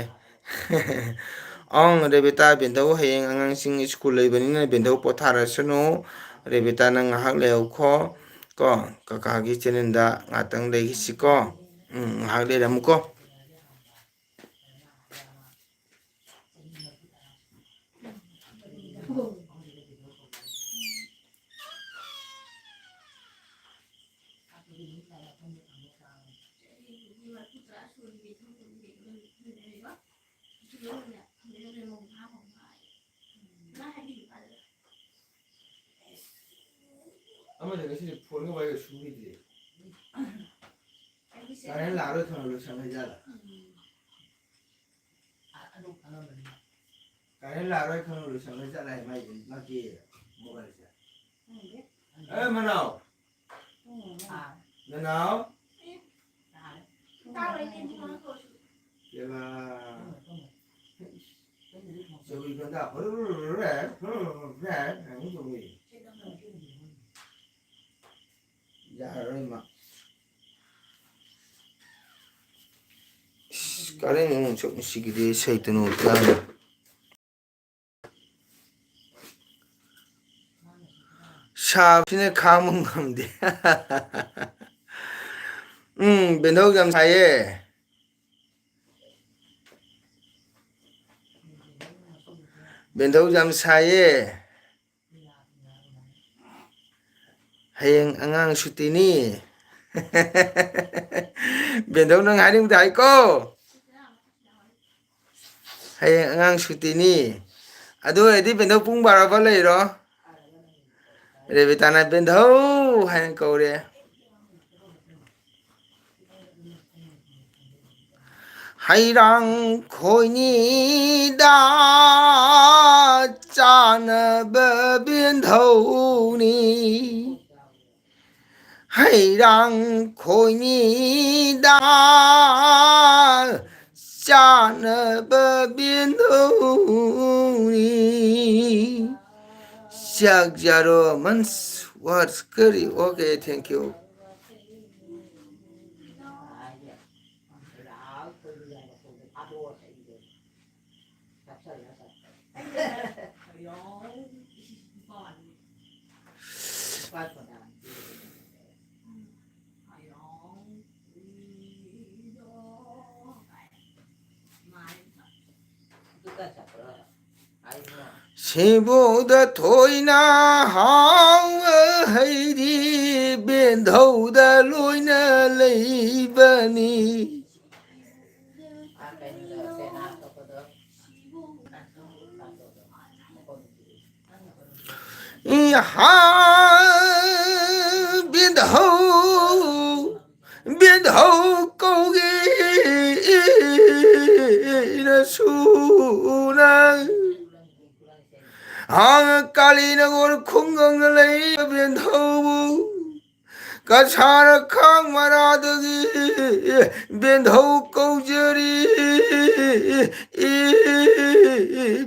ꯑꯪ, ꯔꯦꯕꯤꯇꯥ, ꯕꯦꯟꯊꯧ ꯍꯌꯦꯡ ꯑꯉꯥꯡꯁꯤꯡ ꯁ꯭ꯀꯨꯜ ꯂꯩꯕꯅꯤꯅ ꯕꯦꯟꯊꯧ ꯄꯣꯊꯥꯔꯁꯅꯨ꯫ ꯔꯦꯕꯤꯇꯥ, ꯅꯪ ꯉꯥꯏꯍꯥꯛ ꯂꯩꯍꯧꯈꯣ ꯀꯣ, ꯀꯀꯥꯒꯤ ꯆꯦꯅꯦꯜꯗ ꯉꯥꯛꯇꯪ ꯂꯩꯈꯤꯁꯤꯀꯣ꯫ ꯎꯝ, ꯉꯥꯏꯍꯥꯛ ꯂꯩꯔꯝꯃꯨꯀꯣ꯫ ꯑꯃꯗ ꯉꯁꯤꯗꯤ ꯐꯣꯟꯒ ꯋꯥꯔꯤꯒ ꯁꯨꯈꯤꯗ꯭ꯔꯦ꯫ ꯀꯔꯦꯟ ꯂꯥꯛꯑꯔꯣꯏ ꯈꯪꯉ ꯂꯣꯏꯁꯪꯈ꯭ꯔ ꯖꯥꯠꯂ? ꯀꯔꯦꯟ ꯂꯥꯛꯑꯔꯣꯏ ꯈꯪꯉ ꯂꯣꯏꯁꯪꯈ꯭ꯔ ꯖꯥꯠꯂ ꯍꯥꯏ ꯃꯥꯏꯗꯤ, ꯃꯥꯒꯤ ꯃꯣꯕꯥꯏꯜꯁꯦ꯫ ꯑꯦ ꯃꯅꯥꯎ! ꯅꯅꯥꯎ! ꯄꯦꯂꯥ! ꯆꯧꯔꯤ ꯈꯟꯗ ꯍꯨꯔꯨꯔꯨꯔꯨꯔꯦ, ꯍꯨꯔꯨꯔꯨꯔꯨꯔꯦ, ꯍꯨꯔꯨꯔꯨꯔꯨꯔꯦ꯫ ꯌꯥꯔꯔꯣꯏ ꯃꯥ꯫ ꯏꯁ, ꯀꯔꯦꯟ ꯑꯃꯨꯛ ꯁꯨꯝ ꯁꯤꯒꯤꯗꯤ ꯁꯩꯇꯅꯨ ꯇꯥꯡ꯫ ꯁꯥꯕꯁꯤꯅ ꯈꯥꯡꯕ ꯉꯝꯗꯦ꯫ ꯎꯝ, ꯕꯦꯟꯗꯧ ꯌꯥꯝ ꯁꯥꯏꯌꯦ꯫ ꯕꯦꯟꯗꯧ ꯌꯥꯝ ꯁꯥꯏꯌꯦ꯫ ꯍꯌꯦꯡ ꯑꯉꯥꯡ ꯁꯨꯇꯤꯅꯤ꯫ ꯕꯦꯟꯗꯧ, ꯅꯪ ꯍꯥꯏꯅꯤꯡꯕꯗ ꯍꯥꯏꯀꯣ꯫ ꯍꯌꯦꯡ ꯑꯉꯥꯡ ꯁꯨꯇꯤꯅꯤ꯫ ꯑꯗꯨ ꯑꯣꯏꯔꯗꯤ ꯕꯦꯟꯗꯧ ꯄꯨꯡ ꯕꯥꯔꯣ ꯐꯥꯎ ꯂꯩꯔꯣ꯫ ꯔꯦꯕꯤꯇꯥꯅ ꯕꯦꯟꯗꯧ ꯍꯥꯏꯅ ꯀꯧꯔꯦ꯫ ꯍꯩꯔꯥꯡ ꯈꯣꯏꯅꯤꯗ ꯆꯥꯅꯕ ꯕꯦꯟꯗꯧꯅꯤ꯫ ꯍꯩꯔꯥꯡ ꯈꯣꯏꯅꯤꯗ ꯆꯥꯅꯕ ꯕꯦꯟꯗꯧꯅꯤ꯫ ꯆꯥꯛ ꯆꯥꯔꯣ, ꯃꯟꯁ ꯋꯥꯠꯁ ꯀꯔꯤ? Okay, thank you. ꯁꯤꯕꯨꯗ ꯊꯣꯏꯅ ꯍꯥꯎꯕ ꯍꯩꯗꯤ ꯕꯦꯟꯙꯧꯗ ꯂꯣꯏꯅ ꯂꯩꯕꯅꯤ꯫ ꯏꯍꯥ ꯕꯦꯟꯙꯧ ꯕꯦꯟꯙꯧ ꯀꯧꯒꯦꯅ ꯁꯨꯅ ꯍꯥꯡ ꯀꯥꯂꯤꯅꯒꯣꯔ ꯈꯨꯡꯒꯪꯗ ꯂꯩꯔꯤꯕ ꯕꯦꯟꯙꯧꯕꯨ ꯀꯁꯥꯔ ꯈꯥꯡ ꯃꯔꯥꯗꯒꯤ ꯕꯦꯟꯙꯧ ꯀꯧꯖꯔꯤ꯫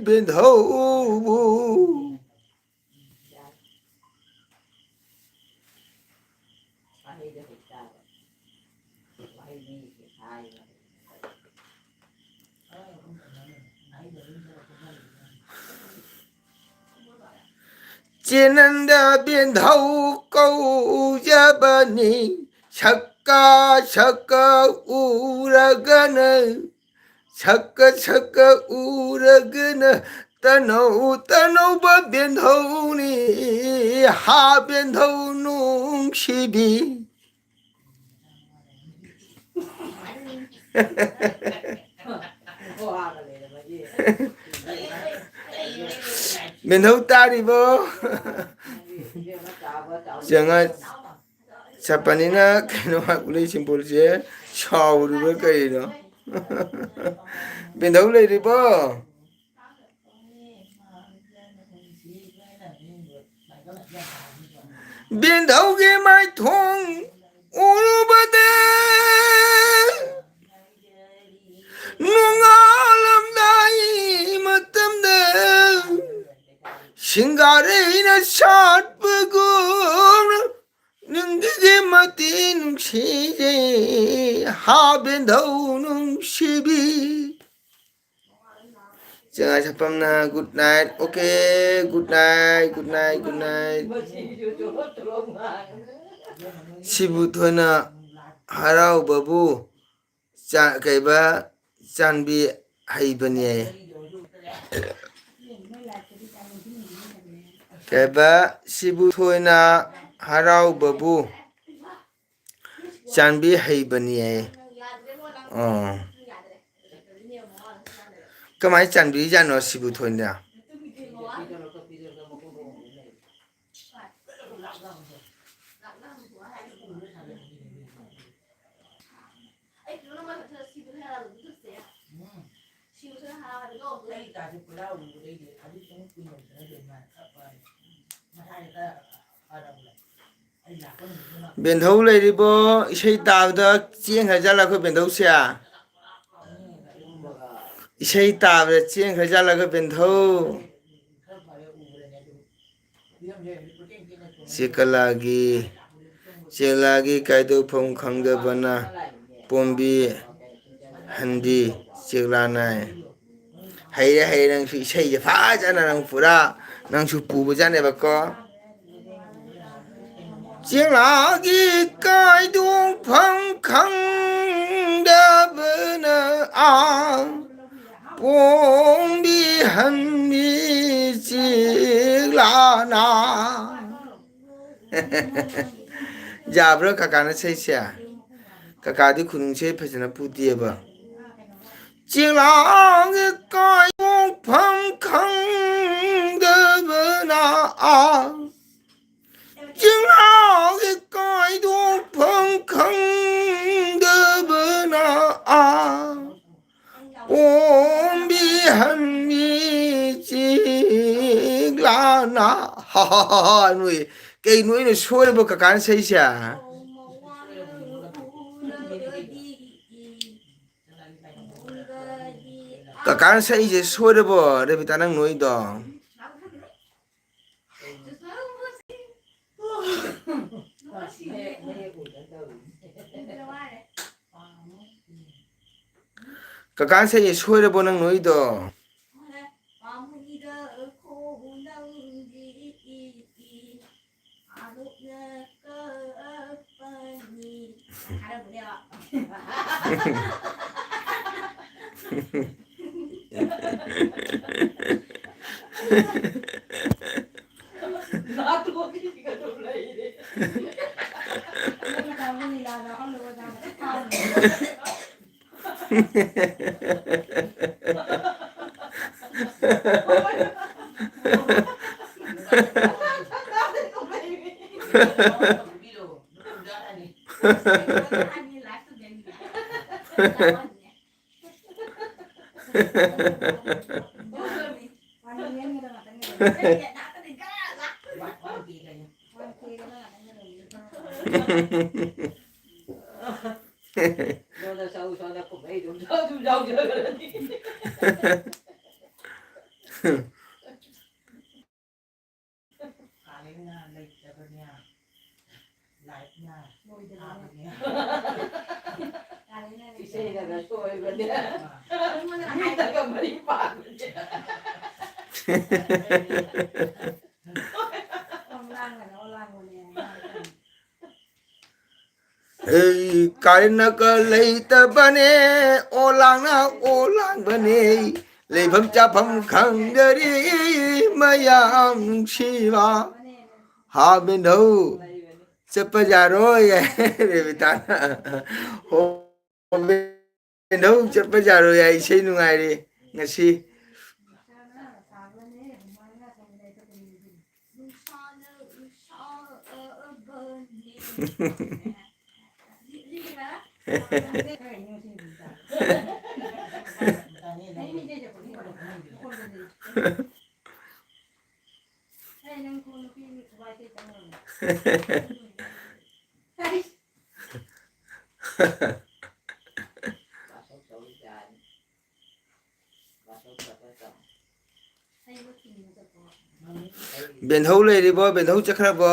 ꯕꯦꯟꯙꯧꯕꯨ ꯆꯦꯅꯟꯗ ꯕꯦꯟꯙꯧ ꯀꯧꯖꯕꯅꯤ꯫ ꯁꯛꯀ ꯁꯛꯀ ꯎꯔꯒꯅ ꯁꯛꯀ ꯁꯛꯀ ꯎꯔꯒꯅ ꯇꯅꯧ ꯇꯅꯧꯕ ꯕꯦꯟꯙꯧꯅꯤ꯫ ꯍꯥ ꯕꯦꯟꯙꯧ ꯅꯨꯡꯁꯤꯕꯤ꯫ ꯕꯦꯟꯙꯧ ꯇꯥꯔꯤꯕꯣ? ꯆꯪꯉ ꯆꯠꯄꯅꯤꯅ ꯀꯩꯅꯣ ꯎꯂꯩ ꯁꯤꯝꯄꯣꯜꯁꯦ ꯁꯥꯎꯔꯤꯕ꯭ꯔꯥ ꯀꯩꯅꯣ? ꯕꯦꯟꯙꯧ ꯂꯩꯔꯤꯕꯣ? ꯕꯦꯟꯙꯧꯒꯤ ꯃꯥꯏꯊꯣꯡ ꯎꯔꯨꯕꯗ ꯅꯣꯡꯉꯥꯜꯂꯝꯗꯥꯏ ꯃꯇꯝꯗ ꯁꯤꯡꯒꯥꯔꯩꯅ ꯁꯥꯠꯄꯒꯨꯝ ꯅꯨꯡꯒꯤꯒꯤ ꯃꯇꯤ ꯅꯨꯡꯁꯤꯌꯦ ꯍꯥ ꯕꯦꯟꯙꯧ ꯅꯨꯡꯁꯤꯕꯤ꯫ ꯆꯦꯡꯉꯥꯏ ꯁꯛꯐꯝꯅ good night꯫ Okay, good night, good night, good night꯫ ꯁꯤꯕꯨ ꯊꯣꯏꯅ ꯍꯔꯥꯎꯕꯕꯨ ꯆꯥ-, ꯀꯩꯕ, ꯆꯥꯟꯕꯤ ꯍꯩꯕꯅꯦ꯫ ꯀꯩꯕ, ꯁꯤꯕꯨ ꯊꯣꯏꯅ ꯍꯔꯥꯎꯕꯕꯨ ꯆꯥꯟꯕꯤ ꯍꯩꯕꯅꯤ ꯍꯥꯏ꯫ ꯑꯣ꯫ ꯀꯃꯥꯏꯅ ꯆꯥꯟꯕꯤꯔꯤꯖꯥꯠꯅꯣ ꯁꯤꯕꯨ ꯊꯣꯏꯅ? ꯕꯦꯟꯙꯧ ꯂꯩꯔꯤꯕꯣ? ꯏꯁꯩ ꯇꯥꯕꯗ ꯆꯦꯟꯈ꯭ꯔꯖꯥꯠꯂ ꯑꯩꯈꯣꯏ ꯕꯦꯟꯙꯧꯁꯦ? ꯏꯁꯩ ꯇꯥꯕꯗ ꯆꯦꯟꯈ꯭ꯔꯖꯥꯠꯂ ꯑꯩꯈꯣꯏ ꯕꯦꯟꯙꯧ? ꯆꯦꯀꯂꯥꯒꯤ, ꯆꯦꯛꯂꯥꯒꯤ ꯀꯥꯏꯗꯧꯐꯝ ꯈꯪꯗꯕꯅ ꯄꯣꯝꯕꯤ ꯍꯟꯕꯤ ꯆꯦꯛꯂꯥ ꯅꯥꯏ꯫ ꯍꯩꯔꯦ, ꯍꯩꯔꯦ, ꯅꯪꯁꯨ ꯏꯁꯩꯁꯦ ꯐꯖꯅ ꯅꯪ ꯄꯨꯔꯥ ꯅꯪꯁꯨ ꯄꯨꯕꯖꯥꯠꯅꯦꯕꯀꯣ꯫ ꯆꯦꯛꯂꯥꯒꯤ ꯀꯥꯏꯗꯣꯛꯐꯝ ꯈꯪꯗꯕꯅ ꯑꯥ ꯄꯣꯝꯕꯤ ꯍꯟꯕꯤ ꯆꯦꯛꯂꯥꯅ꯫ ꯌꯥꯕ꯭ꯔꯥ ꯀꯀꯥꯅ ꯏꯁꯩꯁꯦ? ꯀꯀꯥꯗꯤ ꯈꯨꯅꯨꯡꯁꯦ ꯐꯖꯅ ꯄꯨꯗꯦꯕ꯫ ꯆꯦꯛꯂꯥꯒꯤ ꯀꯥꯏꯗꯣꯛꯐꯝ ꯈꯪꯗꯕꯅ ꯑꯥ ꯆꯤꯡꯂꯥꯒꯤ ꯀꯥꯏꯗꯣꯛꯐꯝ ꯈꯪꯗꯕꯅ ꯑꯥ ꯑꯣꯝꯕꯤ ꯍꯟꯕꯤ ꯆꯤꯛꯂꯥꯅ꯫ ꯍꯥ, ꯍꯥ, ꯍꯥ, ꯍꯥ, ꯅꯣꯏ ꯀꯩꯅꯣ ꯑꯩꯅ ꯁꯣꯏꯔꯕ ꯀꯀꯥꯅ ꯁꯛꯏꯁꯦ? ꯀꯀꯥꯅ ꯁꯛꯏꯁꯦ ꯁꯣꯏꯔꯕꯣ, ꯔꯦꯕꯤꯇꯥ, ꯅꯪ ꯅꯣꯏꯗꯣ? ꯀꯀꯥꯅ ꯁꯛꯏꯁꯦ ꯁꯣꯏꯔꯕꯣ, ꯅꯪ ꯅꯣꯏꯗꯣ? ꯃꯇꯝꯗ ꯂꯤꯂꯥꯗꯣ ꯈꯪꯗꯕ ꯑꯣꯖꯥ ꯃꯁꯛ ꯊꯥꯕꯅꯦ꯫ ꯏꯁꯩꯅꯒ ꯁꯣꯏꯕꯅꯦ꯫ ꯃꯤꯠꯇꯒ ꯃꯔꯤ ꯄꯥꯟꯕꯅꯦ꯫ ꯑꯩ ꯀꯥꯏꯅꯒ ꯂꯩꯇꯕꯅꯦ, ꯑꯣꯂꯥꯡꯅ ꯑꯣꯂꯥꯡꯕꯅꯦ, ꯂꯩꯐꯝ ꯆꯥꯐꯝ ꯈꯪꯗꯔꯤ ꯃꯌꯥꯝ ꯅꯨꯡꯁꯤꯕ꯫ ꯍꯥ ꯕꯦꯟꯙꯧ, ꯆꯠꯄ ꯌꯥꯔꯣꯏ꯫ ꯔꯦꯕꯤꯇꯥꯅ, ꯍꯣ ꯕꯦꯟꯙꯧ, ꯆꯠꯄ ꯌꯥꯔꯣꯏ ꯍꯥꯏ, ꯏꯁꯩ ꯅꯨꯡꯉꯥꯏꯔꯦ ꯉꯁꯤ꯫ ꯕꯦꯟꯍꯧ ꯂꯩꯔꯤꯕꯣ? ꯕꯦꯟꯍꯧ ꯆꯠꯈ꯭ꯔꯕꯣ?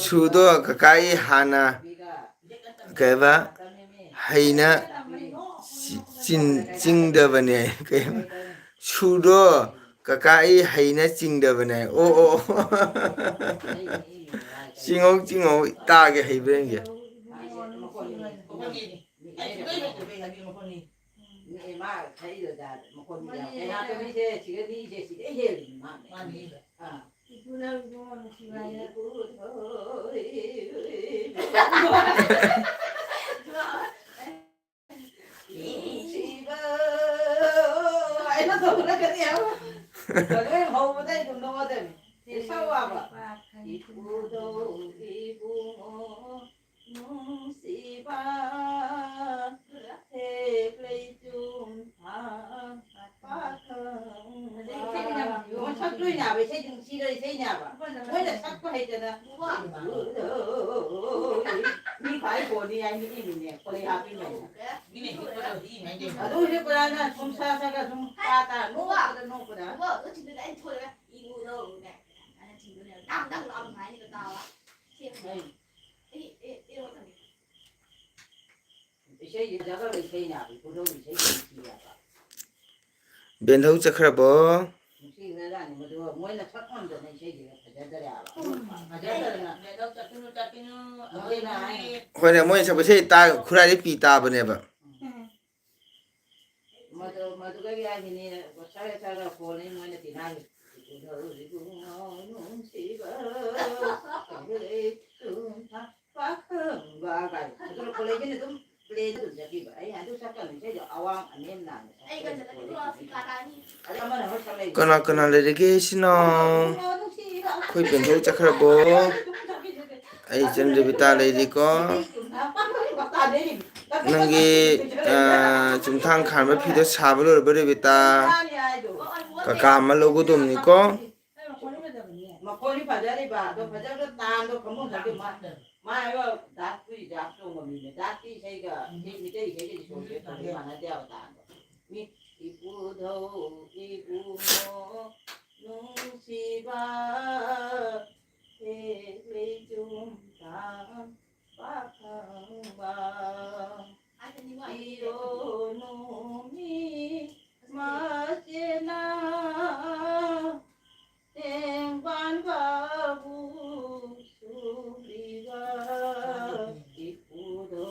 ꯁꯨꯗꯣ ꯀꯀꯥꯒꯤ ꯍꯥꯟꯅ ꯀꯩꯕ, ꯍꯩꯅ ꯆꯤ-, ꯆꯤꯟ-, ꯆꯤꯡꯗꯕꯅꯦ꯫ ꯀꯩꯕ? ꯁꯨꯗꯣ ꯀꯀꯥ ꯑꯩ ꯍꯩꯅ ꯆꯤꯡꯗꯕꯅꯦ꯫ ꯑꯣ, ꯑꯣ, ꯑꯣ꯫ ꯆꯤꯡꯍꯧ, ꯆꯤꯡꯍꯧ, ꯇꯥꯒꯦ ꯍꯩꯕ꯭ꯔꯥ ꯌꯦꯡꯒꯦ꯫ ꯃꯥ ꯁꯛꯏꯗꯣ ꯖꯥꯠ ꯃꯈꯣꯟ ꯃꯥꯅꯦ꯫ ꯀꯩꯅꯥ ꯇꯧꯔꯤꯁꯦ ꯁꯤꯒ ꯃꯤꯁꯦ ꯁꯤꯗꯩ ꯍꯦꯜꯂꯤꯅꯦ ꯃꯥꯅꯦ꯫ ꯃꯥꯅꯦ꯫ ꯑꯥ꯫ ꯏꯄꯨ ꯅꯪ ꯏꯕꯨꯡꯉꯣ ꯅꯨꯡꯁꯤꯕ ꯍꯥꯏꯌꯦ꯫ ꯏꯄꯨ ꯊꯣꯏ꯫ ꯅꯨꯡꯁꯤꯕ ꯍꯥꯏꯅ ꯇꯧꯔꯛꯀꯅꯤ ꯍꯥꯏꯕ꯫ ꯂꯣꯏ ꯍꯧꯕꯗꯩ ꯑꯗꯨꯝ ꯅꯉꯣꯟꯗꯅꯤ꯫ ꯏꯁꯧ ꯋꯥꯕ꯫ ꯏꯄꯨꯗꯧ ꯏꯕꯨꯡꯉꯣ ꯅꯨꯡꯁꯤꯕ ꯍꯦꯛ ꯂꯩꯆꯨꯝ ꯊꯥꯡ ꯄꯥꯈꯪꯕ꯫ ꯃꯣꯏ ꯁꯛꯇꯣꯏꯅꯦ ꯍꯥꯏꯕ, ꯏꯁꯩꯗꯤ ꯅꯨꯡꯁꯤꯔ ꯏꯁꯩꯅꯦ ꯍꯥꯏꯕ꯫ ꯃꯣꯏꯅ ꯁꯛꯄ ꯍꯩꯇꯅ꯫ ꯃꯤ ꯈ꯭ꯋꯥꯏ ꯄꯣꯅꯤ ꯍꯥꯏ ꯃꯤ ꯏꯃꯤꯅꯦ, ꯈꯣꯂꯩ ꯍꯥꯞꯄꯤꯃꯦ꯫ ꯑꯗꯨ ꯍꯧꯖꯤꯛ ꯄꯨꯔꯥꯅ ꯁꯨꯝ ꯁꯥ ꯁꯥꯒ ꯁꯨꯝ ꯄꯥ ꯇꯥ ꯅꯣꯛꯄꯗ ꯅꯣꯛꯄꯗ꯫ ꯏꯁꯩ ꯖꯒ ꯏꯁꯩꯅꯦ ꯍꯥꯏꯕ, ꯏꯄꯨꯗꯧꯒꯤ ꯏꯁꯩ ꯅꯨꯡꯁꯤ ꯍꯥꯏꯕ꯫ ꯕꯦꯟꯙꯧ ꯆꯠꯈ꯭ꯔꯕꯣ? ꯅꯨꯡꯁꯤꯈ꯭ꯔꯖꯥꯠꯅꯤ ꯃꯗꯨ, ꯃꯣꯏꯅ ꯁꯛ ꯉꯝꯗꯅ ꯏꯁꯩꯁꯦ ꯐꯖꯗꯔꯦ ꯍꯥꯏꯕ꯫ ꯐꯖꯗꯗꯅ꯫ ꯕꯦꯟꯙꯧ ꯆꯠꯈꯤꯅꯨ, ꯆꯠꯈꯤꯅꯨ, ꯑꯗꯨꯅ ꯑꯩꯈꯣꯏꯅ ꯍꯥꯏ꯫ ꯍꯣꯏꯅꯦ, ꯃꯣꯏꯅ ꯁꯛꯄ ꯏꯁꯩ ꯇꯥ-, ꯈꯨꯔꯥꯏꯗꯩ ꯄꯤ ꯇꯥꯕꯅꯦꯕ꯫ ꯎꯝ꯫ ꯃꯗꯨ, ꯃꯗꯨꯒ ꯌꯥꯏꯒꯤꯅꯤ, ꯁꯔ ꯁꯔꯒ ꯐꯣꯟꯅꯤ ꯃꯣꯏꯅ ꯇꯤꯟꯅꯔꯤ꯫ ꯅꯨꯡꯁꯤꯕ꯫ ꯄꯥꯈꯪꯕ ꯀꯥꯏꯅ꯫ ꯑꯗꯨꯅ ꯈꯣꯂꯩꯁꯤꯅ ꯑꯗꯨꯝ ꯄ꯭ꯂꯦꯗ ꯑꯗꯨꯝ ꯆꯠꯈꯤꯕ꯫ ꯑꯩ ꯑꯗꯨ ꯁꯛꯀꯅꯨ, ꯏꯁꯩꯗꯣ ꯑꯋꯥꯡ ꯑꯅꯦꯝ ꯅꯥꯏꯅ ꯁꯛꯀꯗꯕꯅꯤ꯫ ꯑꯗꯩ ꯑꯃꯅ ꯑꯃ ꯁꯛꯂꯛꯏ꯫ ꯀꯅꯥ ꯀꯅꯥ ꯂꯩꯔꯒꯦ ꯏꯆꯤꯟ ꯏꯅꯥꯎ? ꯑꯩꯈꯣꯏ ꯕꯦꯟꯊꯧ ꯆꯠꯈ꯭ꯔꯕꯣ? ꯑꯩ ꯏꯆꯟ ꯔꯦꯕꯤꯇꯥ ꯂꯩꯔꯤꯀꯣ꯫ ꯅꯪꯒꯤ, ꯑ, ꯆꯨꯝꯊꯥꯡ ꯈꯥꯟꯕ ꯐꯤꯗꯣ ꯁꯥꯕ ꯂꯣꯏꯔꯕ ꯔꯦꯕꯤꯇꯥ? ꯀꯀꯥ ꯑꯃ ꯂꯧꯒꯗꯧꯕꯅꯤꯀꯣ꯫ ꯃꯈꯣꯟꯗꯤ ꯐꯖꯔꯤꯕ, ꯑꯗꯣ ꯐꯖꯕ ꯇꯥꯟꯗꯣ ꯈꯪꯐꯝ ꯈꯪꯗꯦ꯫ ꯃꯥ, ꯃꯥ ꯍꯥꯏꯕ ꯗꯥꯁꯄꯨꯔꯤ ꯗꯥꯟꯁ ꯆꯣꯡꯕ ꯃꯤꯅꯦ꯫ ꯗꯥꯁꯀꯤ ꯏꯁꯩꯒ ꯏꯁꯩ, ꯃꯤꯇꯩ ꯏꯁꯩꯒꯗꯤ ꯆꯣꯡꯗꯦ, ꯈꯪꯗꯦ, ꯃꯥꯟꯅꯗꯦꯕ ꯇꯥꯟꯗꯣ꯫ ꯃꯤ ꯏꯄꯨꯙꯧ ꯏꯕꯨꯡꯉꯣ ꯅꯨꯡꯁꯤꯕ ꯍꯦꯛ ꯂꯩꯆꯨꯝ ꯊꯥꯡ ꯄꯥꯈꯪꯕ ꯏꯔꯣ ꯅꯨꯃꯤ ꯃꯆꯦꯅ ꯇꯦꯡꯕꯥꯟ ꯕꯥꯕꯨ ꯁꯨꯕꯤꯕ ꯏꯄꯨꯗꯣ꯫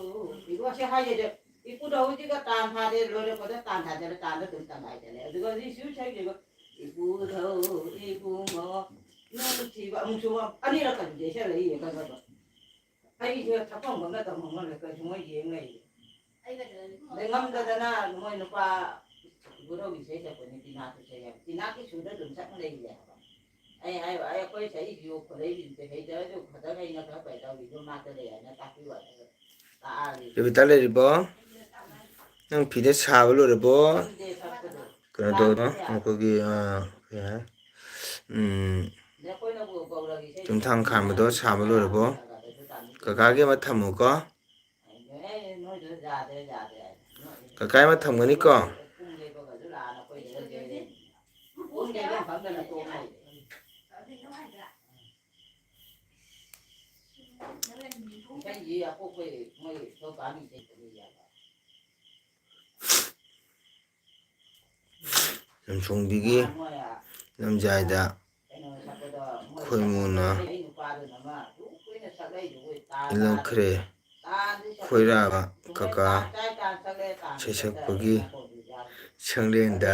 ꯏꯕꯣ, ꯁꯤ ꯍꯥꯏꯒꯦ, ꯏꯄꯨ ꯍꯧꯖꯤꯛꯀ ꯇꯥꯟ ꯊꯥꯗꯦ, ꯂꯣꯏꯔꯛꯄꯗ ꯇꯥꯟ ꯊꯥꯗꯔꯦ, ꯇꯥꯟꯗ ꯑꯗꯨꯝ ꯇꯪꯈꯥꯏ ꯆꯠꯂꯦ꯫ ꯑꯗꯨꯒ ꯍꯧꯖꯤꯛ ꯁꯨ ꯁꯛꯂꯤꯕ "ꯏꯄꯨꯗꯧ ꯏꯕꯨꯡꯉꯣ ꯅꯨꯡꯁꯤꯕ" ꯑꯃꯨꯛꯁꯨ ꯑꯅꯤꯔꯛꯀ ꯏꯁꯩ ꯁꯛꯂꯛꯏꯌꯦ ꯈꯪꯉꯕ꯫ ꯑꯩꯁꯦ ꯊꯛꯐꯝ ꯈꯪꯗ ꯇꯧꯐꯝ ꯈꯪꯗ ꯀꯩꯁꯨ ꯃꯣꯏ ꯌꯦꯡ ꯂꯩꯌꯦ꯫ ꯑꯗꯩ ꯉꯝꯗꯗꯅ ꯃꯣꯏ ꯅꯨꯄꯥ ꯏꯕꯨꯙꯧꯒꯤ ꯏꯁꯩ ꯁꯛꯄꯅꯤ, ꯄꯤꯅꯥꯛꯀꯤ ꯏꯁꯩ ꯍꯥꯏꯕ꯫ ꯄꯤꯅꯥꯛꯀꯤ ꯁꯨꯔꯗ ꯑꯗꯨꯝ ꯆꯠꯅ ꯂꯩꯔꯤꯅꯦ ꯍꯥꯏꯕ꯫ ꯑꯩ ꯍꯥꯏꯕ, ꯑꯩ ꯑꯩꯈꯣꯏ ꯆꯍꯤꯁꯤ ꯌꯣꯛꯄꯗꯩꯗꯤ ꯍꯩꯇ꯭ꯔꯁꯨ ꯈꯇꯪ ꯍꯩꯅ ꯈꯔ ꯀꯩ ꯇꯧꯔꯤꯗꯣ ꯃꯥꯇ ꯂꯩ ꯍꯥꯏꯅ ꯇꯥꯛꯄꯤꯌꯨ ꯍꯥꯏꯅ ꯇꯥꯛꯑꯒ ꯔꯕꯤꯇꯥ ꯂꯩꯔꯤꯕꯣ? ꯅꯪ ꯐꯤꯗ ꯁꯥꯕ ꯂꯣꯏꯔꯕꯣ? ꯈꯪꯗꯦ ꯁꯛꯄꯗꯣ꯫ ꯀꯩꯅꯣ ꯇꯧ-, ꯇꯥꯛꯄ ꯌꯥꯏ꯫ ꯑꯩꯈꯣꯏꯒꯤ, ꯑ, ꯀꯩ ꯍꯥꯏ? ꯎꯝ, ꯑꯗꯩ ꯑꯩꯈꯣꯏꯅꯕꯨ ꯒꯧꯔꯒꯤ ꯏꯁꯩ ꯆꯨꯝꯊꯥꯡ ꯈꯥꯟꯕꯗꯣ ꯁꯥꯕ ꯂꯣꯏꯔꯕꯣ? ꯀꯀꯥꯒꯤ ꯑꯃ ꯊꯝꯃꯨꯀꯣ꯫ ꯀꯀꯥ ꯑꯃ ꯊꯝꯒꯅꯤꯀꯣ꯫ ꯂꯝꯁꯣꯡꯕꯤꯒꯤ ꯂꯝꯖꯥꯏꯗ ꯈꯣꯏꯃꯨꯅ ꯏꯜꯂꯛꯈ꯭ꯔꯦ꯫ ꯈꯣꯏꯔꯥꯕ ꯀꯀꯥ ꯁꯩꯁꯛꯄꯒꯤ ꯁꯪꯂꯦꯟꯗ꯫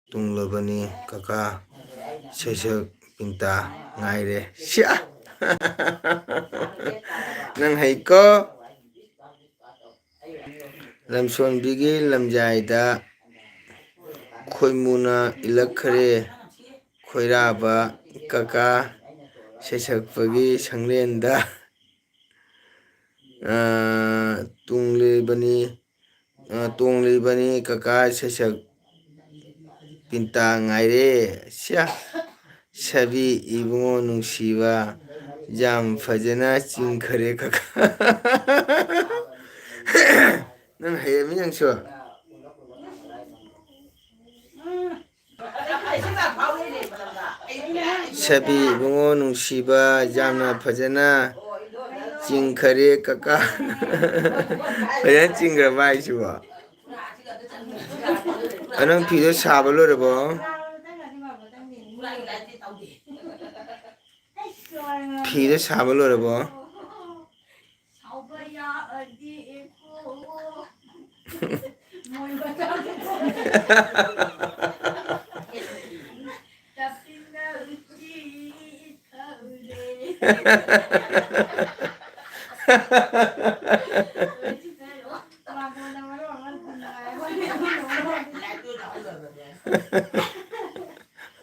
ꯇꯨꯡꯂꯕꯅꯤ ꯀꯀꯥ ꯁꯩꯁꯛ ꯄꯤꯟꯇꯥ ꯉꯥꯏꯔꯦ꯫ ꯁꯤꯌꯥ! ꯅꯪ ꯍꯩꯀꯣ? ꯂꯝꯁꯣꯟꯕꯤꯒꯤ ꯂꯝꯖꯥꯏꯗ ꯈꯣꯏꯃꯨꯅ ꯏꯜꯂꯛꯈ꯭ꯔꯦ꯫ ꯈꯣꯏꯔꯥꯕ ꯀꯀꯥ ꯁꯩꯁꯛꯄꯒꯤ ꯁꯪꯂꯦꯟꯗ, ꯑ, ꯇꯨꯡꯂꯤꯕꯅꯤ꯫ ꯑ, ꯇꯣꯡꯂꯤꯕꯅꯤ ꯀꯀꯥ ꯁꯩꯁꯛ ꯄꯤꯟꯇꯥ ꯉꯥꯏꯔꯦ꯫ ꯁ꯭ꯌꯥ! ꯁꯥꯕꯤ ꯏꯕꯨꯡꯉꯣ ꯅꯨꯡꯁꯤꯕ, ꯌꯥꯝ ꯐꯖꯅ ꯆꯤꯡꯈꯔꯦ ꯀꯀꯥ꯫ ꯅꯪ ꯍꯩꯔꯝꯃꯤ ꯅꯪꯁꯨ꯫ ꯁꯥꯕꯤ ꯏꯕꯨꯡꯉꯣ ꯅꯨꯡꯁꯤꯕ, ꯌꯥꯝꯅ ꯐꯖꯅ ꯆꯤꯡꯈꯔꯦ ꯀꯀꯥ꯫ ꯐꯖꯅ ꯆꯤꯡꯈ꯭ꯔꯕ ꯍꯥꯏꯁꯤꯕꯣ? ꯑ, ꯅꯪ ꯐꯤꯗꯣ ꯁꯥꯕ ꯂꯣꯏꯔꯕꯣ? ꯐꯤꯗꯣ ꯁꯥꯕ ꯂꯣꯏꯔꯕꯣ? ꯃꯣꯏ ꯃꯆꯥ ꯆꯠꯁꯤꯟꯅ ꯎꯆꯤ ꯊꯛꯎꯔꯦ꯫ ꯃꯥꯡꯒꯣꯟꯗ ꯃꯔꯣꯟ ꯑꯃ ꯅꯨꯡꯉꯥꯏꯕ꯫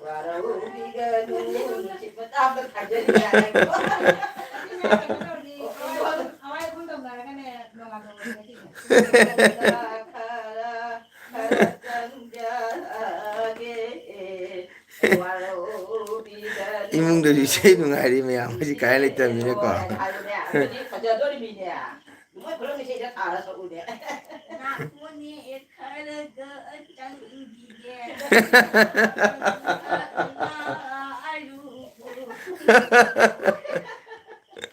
ꯋꯥꯔꯧꯕꯤꯒꯅꯨ, ꯅꯨꯡꯁꯤꯠ ꯃꯇꯥ ꯑꯃ ꯊꯥꯖꯔꯤ ꯍꯥꯏꯔꯒ꯫ ꯍꯋꯥꯏ ꯑꯍꯨꯝ ꯇꯧꯅꯔꯒꯅꯦ, ꯅꯣꯡꯉꯥꯟꯕ ꯈꯔ, ꯈꯔ ꯆꯪꯖꯔꯒꯦ꯫ ꯏꯃꯨꯡꯗꯁꯨ ꯏꯁꯩ ꯅꯨꯡꯉꯥꯏꯔꯤ ꯃꯌꯥꯝ, ꯍꯧꯖꯤꯛ ꯀꯥꯏ ꯂꯩꯇꯕꯅꯤꯅꯀꯣ꯫ ꯍꯣꯏ, ꯍꯥꯏꯕꯅꯦ, ꯑꯗꯨꯗꯤ ꯐꯖꯗꯣꯔꯤꯃꯤꯅꯦ꯫ ꯃꯣꯏ ꯄꯨꯂꯞ ꯏꯁꯩꯗ ꯊꯥꯔ ꯁꯛꯎꯅꯦ꯫ ꯅꯥꯀꯣꯡꯅꯦ ꯈꯔꯒ ꯆꯪꯈꯤꯒꯦ꯫ ꯑꯔꯨꯕ꯫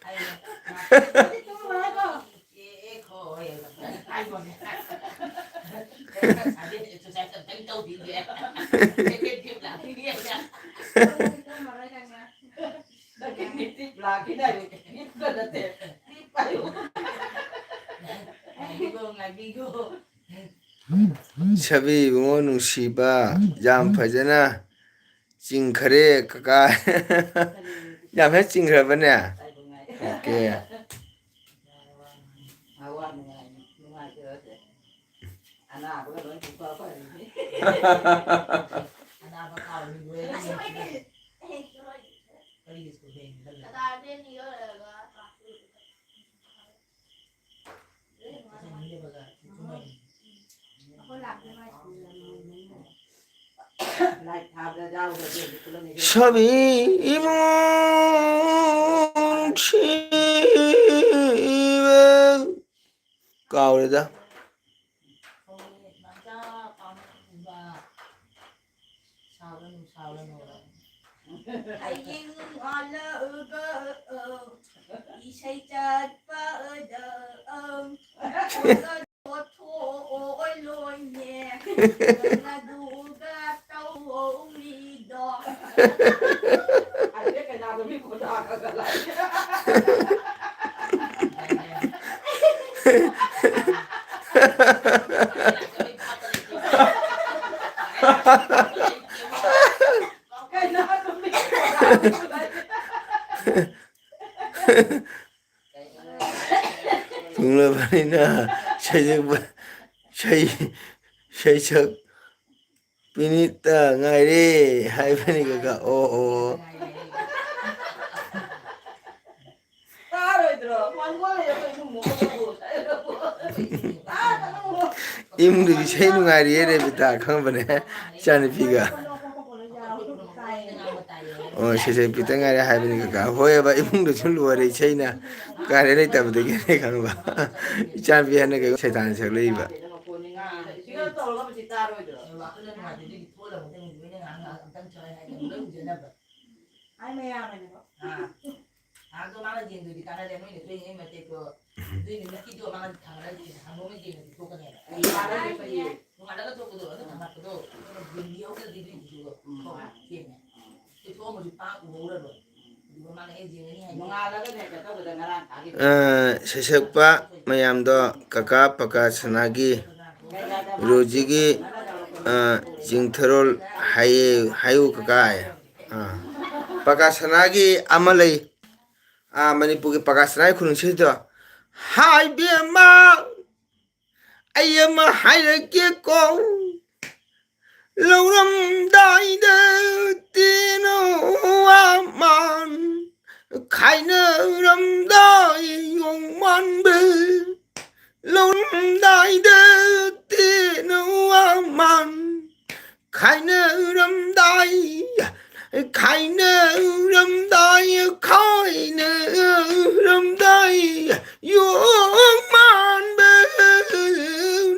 ꯑꯩꯅ ꯅꯥꯀꯣꯡ ꯏꯆꯦ ꯈꯣꯏ ꯍꯥꯏꯕꯅꯦ꯫ ꯁꯥꯖꯦꯜ exercise ꯑꯝꯇꯪ ꯇꯧꯕꯤꯒꯦ꯫ ꯁꯦꯀꯦꯟ ꯐꯤꯞ ꯂꯥꯛꯄꯤꯒꯦ꯫ ꯅꯪꯒꯤ ꯃꯤꯠꯇꯤ ꯂꯥꯛꯈꯤꯗꯥꯏꯅꯦ? ꯃꯤꯠꯀ ꯅꯠꯇꯦ, ꯃꯤꯠ ꯄꯥꯏꯌꯨ꯫ ꯉꯥꯏꯕꯤꯒꯣ, ꯉꯥꯏꯕꯤꯒꯣ꯫ ꯁꯕꯤ ꯏꯕꯨꯡꯉꯣ ꯅꯨꯡꯁꯤꯕ, ꯌꯥꯝ ꯐꯖꯅ ꯆꯤꯡꯈꯔꯦ ꯀꯀꯥ꯫ ꯌꯥꯝ ꯍꯦꯛ ꯆꯤꯡꯈ꯭ꯔꯕꯅꯦ? ꯑꯣꯀꯦ꯫ ꯑꯋꯥ ꯅꯨꯡꯉꯥꯏ, ꯅꯨꯡꯉꯥꯏꯖꯔꯁꯦ꯫ ꯑꯅꯥꯕꯒ ꯂꯣꯏ ꯄꯨꯡꯐ ꯐꯔꯤꯅꯤ꯫ ꯑꯅꯥꯕ ꯀꯥꯎꯔꯤꯕꯣꯏ꯫ ꯀꯔꯤꯒꯤ ꯁ꯭ꯀꯨꯜ ꯍꯌꯦꯡ ꯆꯠꯂꯤ? ꯁꯇꯔꯗꯦꯅꯤ ꯂꯣꯏꯔꯒ ꯀ꯭ꯂꯥꯁ ꯇꯨ꯫ ꯁꯕꯤ ꯏꯃꯨꯡ ꯅꯨꯡꯁꯤꯕ꯫ ꯀꯥꯎꯔꯦꯗ꯫ ꯍꯌꯦꯡ ꯍꯜꯂꯛꯑꯒ ꯏꯁꯩ ꯆꯠꯄꯗ ꯊꯣꯛꯑꯣꯏ ꯂꯣꯏꯅꯦ꯫ ꯅꯪ ꯑꯗꯨꯒ ꯇꯧꯔꯤꯗꯣ꯫ ꯑꯗꯨꯗꯤ ꯀꯩꯅꯥꯗꯣ ꯃꯤ ꯈꯨꯗꯥ ꯈꯒ ꯂꯥꯛꯑꯦ꯫ ꯁꯩꯁꯛꯄ, ꯁꯩ-, ꯁꯩꯁꯛ ꯄꯤꯅꯤꯇ ꯉꯥꯏꯔꯦ ꯍꯥꯏꯕꯅꯤ ꯀꯀꯥ꯫ ꯑꯣ, ꯑꯣ꯫ ꯇꯥꯔꯣꯏꯗ꯭ꯔꯣ? ꯃꯥꯡꯒꯣꯜ ꯂꯩꯔꯛꯄ ꯏꯃꯨꯡ ꯃꯣꯠꯄꯗꯨꯕꯨ꯫ ꯏꯃꯨꯡꯗꯨ ꯏꯁꯩ ꯅꯨꯡꯉꯥꯏꯔꯤꯌꯦ ꯔꯦꯕꯤꯇꯥ, ꯈꯪꯕꯅꯦ? ꯏꯆꯥꯅꯨꯄꯤꯒ꯫ ꯑꯣ, ꯁꯦꯁꯦ ꯄꯤꯇ ꯉꯥꯏꯔꯦ ꯍꯥꯏꯕꯅꯤ ꯀꯀꯥ꯫ ꯍꯣꯏꯑꯕ, ꯏꯃꯨꯡꯗꯁꯨ ꯂꯣꯏꯔꯦ ꯏꯁꯩꯅ꯫ ꯀꯥꯏꯗ ꯂꯩꯇꯕꯗꯒꯤꯅꯦ ꯈꯪꯕ꯫ ꯏꯆꯥꯅꯨꯄꯤ ꯍꯟꯗꯛ ꯀꯩꯅꯣ ꯁꯩꯊꯥꯅ ꯁꯛꯂꯛꯏꯕ꯫ ꯑ, ꯁꯩꯁꯛꯄ ꯃꯌꯥꯝꯗꯣ ꯀꯀꯥ ꯄꯀꯥ ꯁꯅꯥꯒꯤ ꯔꯣꯖꯤꯒꯤ, ꯑ, ꯆꯤꯡꯊꯔꯣꯜ ꯍꯥꯏꯌꯦ, ꯍꯥꯏꯌꯨ ꯀꯀꯥ꯫ ꯑ, ꯄꯀꯥ ꯁꯅꯥꯒꯤ ꯑꯃ ꯂꯩ꯫ ꯑ, ꯃꯅꯤꯄꯨꯔꯒꯤ ꯄꯀꯥ ꯁꯅꯥꯒꯤ ꯈꯨꯅꯨꯡꯁꯤꯗꯣ꯫ ꯍꯥꯏ ꯕꯦꯝꯃ, ꯑꯩ ꯑꯃ ꯍꯥꯏꯔꯛꯀꯦꯀꯣ꯫ ꯂꯧꯔꯝꯗꯥꯏꯗ ꯇꯦꯅꯣ ꯋꯥꯃꯥꯟ, ꯈꯥꯏꯅꯔꯝꯗꯥꯏ ꯌꯣꯡꯃꯥꯟꯕ꯫ ꯂꯧꯔꯝꯗꯥꯏꯗ ꯇꯦꯅꯣ ꯋꯥꯃꯥꯟ, ꯈꯥꯏꯅꯔꯝꯗꯥꯏ, ꯈꯥꯏꯅꯔꯝꯗꯥꯏ, ꯈꯥꯏꯅꯔꯝꯗꯥꯏ ꯌꯣꯡꯃꯥꯟꯕ꯫